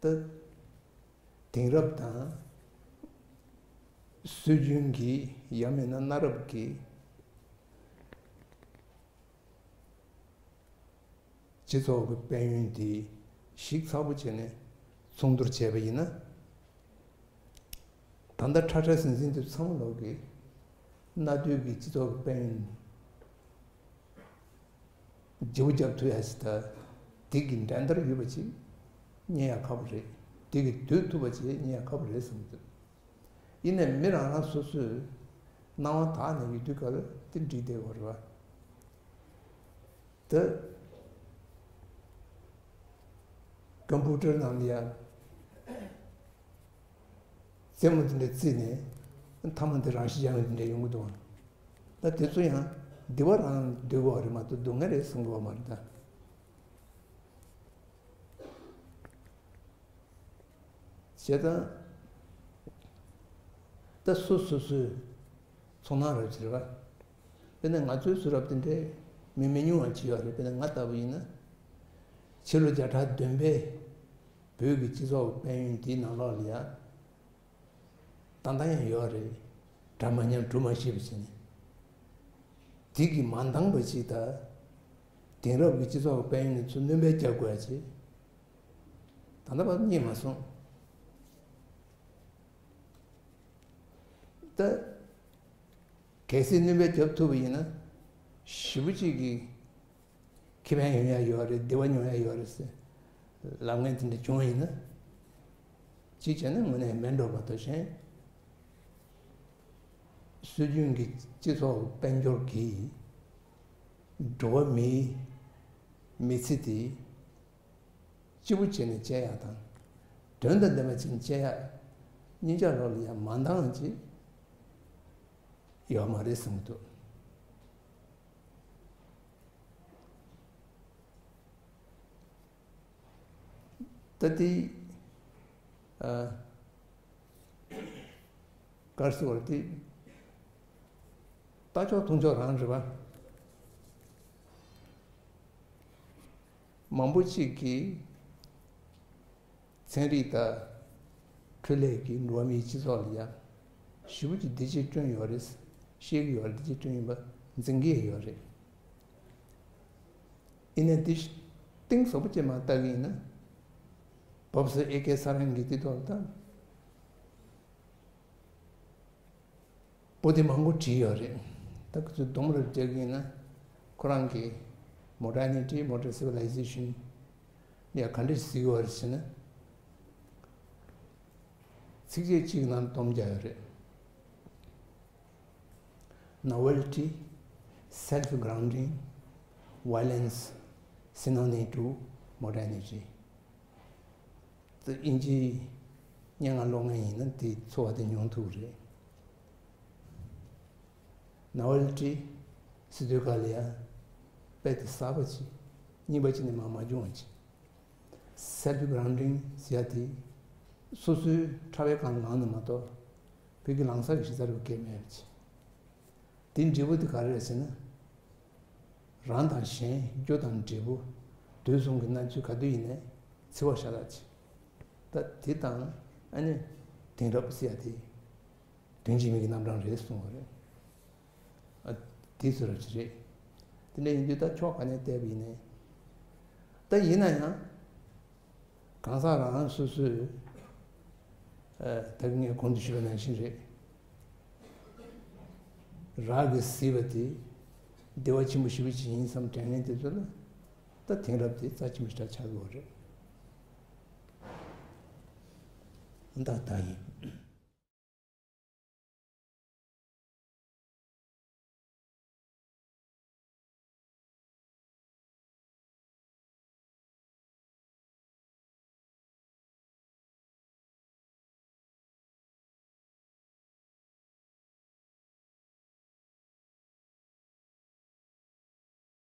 ད་དེང་རབས་དང་སྲོལ་རྒྱུན་གྱི་ཡང་མིན་ན་གནའ་རབས་ཀྱི་སྤྱི་ཚོགས་ཀྱི་དཔལ་ཡོན་དེ་ཞིབ་ཚགས་པོ་བྱས་ནས་མཚུངས་བསྡུར་བྱས་པ་ཡིན་ན། ད་ལྟ་ཁྲ་ཁྲ་ཟིང་ཟིང་དེ་ཚང་མ་ལོག་གི་གནའ་དུས་ཀྱི་སྤྱི་ཚོགས་ཀྱི་དཔལ་ཡོན་བརྗེ་པོ་རྒྱབ་ཐུབ་ཡ་ཞིག་དང་། དེ་གི་འགྲན་བསྡུར་ཡོད་པ་ཅིག་རྙེད་ཡ་ཁག་པོ་རེད། དེ་གི་སྡོད་ཐུབ་པ་ཅིག་རྙེད་ཡ་ཁག་པོ་རེད་བསམ་གྱི་འདུག་ཡིན་ནའི་མི་རང་རང་སོ་སོས་སྣང་བ་དག་ནས་ཡོད་དུས་སྐབས་ལ་དེ་འགྲིག་བསྡད་ཡོད་རེད་པ། ད་ཀམ་པུ་ཊར་ནང་ལ་ཡ་རྩེད་མོ་དེ་འདྲ་རྩེས་ནས་མཐའ་མ་དེ་རང་ཤི་རྒྱག་མཁན་དེ་འདྲ་ཡོང་གི་འདུག་ད་དེ་ཚོ་ཡང་བདེ་བ་རང་འདོད་དགོས་པ་རེད་མ་གཏོགས་སྡུག་བསྔལ་རེད་བསམ་དགོས་པ་མ་རེད་ད། བྱས་ཙང་ད་སོ་སོ་སོའི་ཚོར་སྣང་རེད་ཟེར་བ། དཔེར་ན་ང་ཚོའི་བཟོ་གྲྭ་དེ་འདྲའི་མི་མི་ཉུང་བ་ཅིག་ཡོད་རེད། དཔེར་ན་ང་ལྟ་བུ་ཡིན་ན། ཕྱི་ལོ་བརྒྱ་ཕྲག་བདུན་པའི་བོད་ཀྱི་སྤྱི་ཚོགས་དཔལ་ཡོན་འདིའི་ནང་ལོགས་ལ་ཡ། ད་ལྟ་ཡང་ཡོད་རེད། གྲ་མ་ཉམས་གྲུ་མ་ཞིག་པ་བྱས་ནས། དེ་གིས་མ་འདང་བ་ཞིག་དང་། དེང་རབས་ཀྱི་སྤྱི་ཚོགས་དཔལ་ཡོན་ནས་ཚུར་སྣོན་པ་རྒྱག་དགོས་ཡ་ཅིག་ད་ལྟ་བར་རྙེད་མ་སོང་། ད་གལ་སྲིད་སྣོན་པ་རྒྱབ་ཐུབ་པ་ཡིན་ན། ཞེ་པོ་ཅིག་གི་ཁེ་ཕན་ཡོང་ཡ་ཡོད་རེད། བདེ་བ་མྱོང་ཡ་ཡོད་རེད་ཟེར་ལབ་མཁན་དེ་འདྲ་བྱུང་བ་ཡིན་ན། གཅིག་བྱས་ན་དངོས་གནས་མེད་འགྲོ་མ་གཏོགས་གཞན། སྲོལ་རྒྱུན་གྱི་སྤྱི་ཚོགས་དཔལ་འབྱོར་གྱིས་འགྲོ་བ་མིའི་མི་ཚེ་དེ་སྐྱིད་པོ་བྱས་ནས་སྐྱེལ་ཡ་དང་། དོན་དང་ལྡན་པ་བྱས་ནས་སྐྱེལ་ཡ་གཉིས་ཆ་ལོགས་ལ་ཡང་མ་འདང་བ་ཅིག་ཡོད་མ་རེད་བསམ་གྱི་འདུག་ད་དེ་ཨ་ག་རེ་ཟེར་བ་དེ་ལྟ་ཕྱོགས་མཐོང་ཕྱོགས་རང་རེད་པ། མང་པོ་ཅིག་གིས་ཚན་རིག་དང་འཕྲུལ་ལས་ཀྱིས་འགྲོ་བ་མིའི་སྤྱི་ཚོགས་ལ་ཡང་ཞེ་པོ་ཅིག་བདེ་སྐྱིད་བསྐྲུན་ཡོད་རེད། ཤེས་ཀྱི་ཡོད་རེད། བདེ་སྐྱིད་བསྐྲུན་ཡིན་པ་འཛིན་གྱི་ཡོད་རེད། ཡིན་ནའི་འདི་གཏིང་ཟབ་པོ་བྱས་མར་ལྟ་གི་ཡིན་ན། བོ་ཕོ་སར་ཨེ་ཀེ་ས་རན་གྱིས་འདི་ཐོག་ལ་ད་པོ་ཏི་མང་པོ་བྲིས་ཡོད་རེད། ད་ཁོ་ཚོས་སྡོམ་རེ་རྒྱག་གི་ཡིན་ན། ཁོ་རང་གིས་Modernity, Modern Civilization ཡ་ག་འདྲ་ཞིག་ཟེར་གྱི་ཡོད་རེད་ཟེར་ན། ཚིགས་བཅད་གཅིག་ནང་སྡོམ་རྒྱག་ཡོད་རེད། Novelty, Self grounding, violence, synonyms to modernity. དབྱིན་ཇིའི་སྙན་ངག་ཀློག་མཁན་ཡིན་ན་དེའི་ཚོར་བ་དེ་མྱོང་ཐུབ་ཀྱི་རེད། Novelty, seducalia, དཔེ་དེ་གསར་པ་ཅིག་རྙིང་པ་ཅིག་ནས་མར་མ་བྱུང་བ་ཅིག Self grounding ཟེར་ཡ་དེ་སོ་སོའི་ཕྲ་བའི་སྒང་ལངས་ནས་མ་གཏོགས་བོད་ཀྱི་ལངས་ས་གི་གཞི་རྩ་རུ་སྐྱེས་མེད་པ་ཅིག་དེའི་འབྲས་བུ་དེ་ག་རེ་རེད་ཟེར་ན། རང་དང་གཞན། རྒྱུ་དང་འབྲས་བུ། དུས་གསུམ་གྱི་སྣང་ཚུལ་ག་དུས་ཡིན་ནའི་འཚེ་བ་ཤ་སྟག་ཅིག་ད་དེ་དང་ཨ་ནི་དེང་རབས་ཟེར་ཡ་དེ་དོན་གཅིག་མིང་གི་རྣམ་གྲངས་རེད་གསུངས་པ་རེད། ཨ་དེ་ཚོ་རབ་ཅིག་རེད། དེ་འདྲ་ཡིན་དུས་ད་ཕྱོགས་ག་ནས་བལྟས་པ་ཡིན་ནའི། ད་ཡིན་ན་ཡང་། གང་ཟག་རང་རང་སོ་སོས། ཨ་ད་གིན་ངས་གོང་དུ་ཞུས་པ་ནང་བཞིན་རེད། རག་གི་སྲིད་པ་དེ་བདེ་བ་ཆེན་པོ་ཞེ་པོ་ཅིག་ཡིན་བསམ་དྲན་མཁན་དེ་ཚོ་ལ་ད་དེང་རབས་དེ་རྩ་ཆེན་པོ་ཞེ་དྲག་ཆགས་ཡོད་རེད། ད་ད་ཡིན།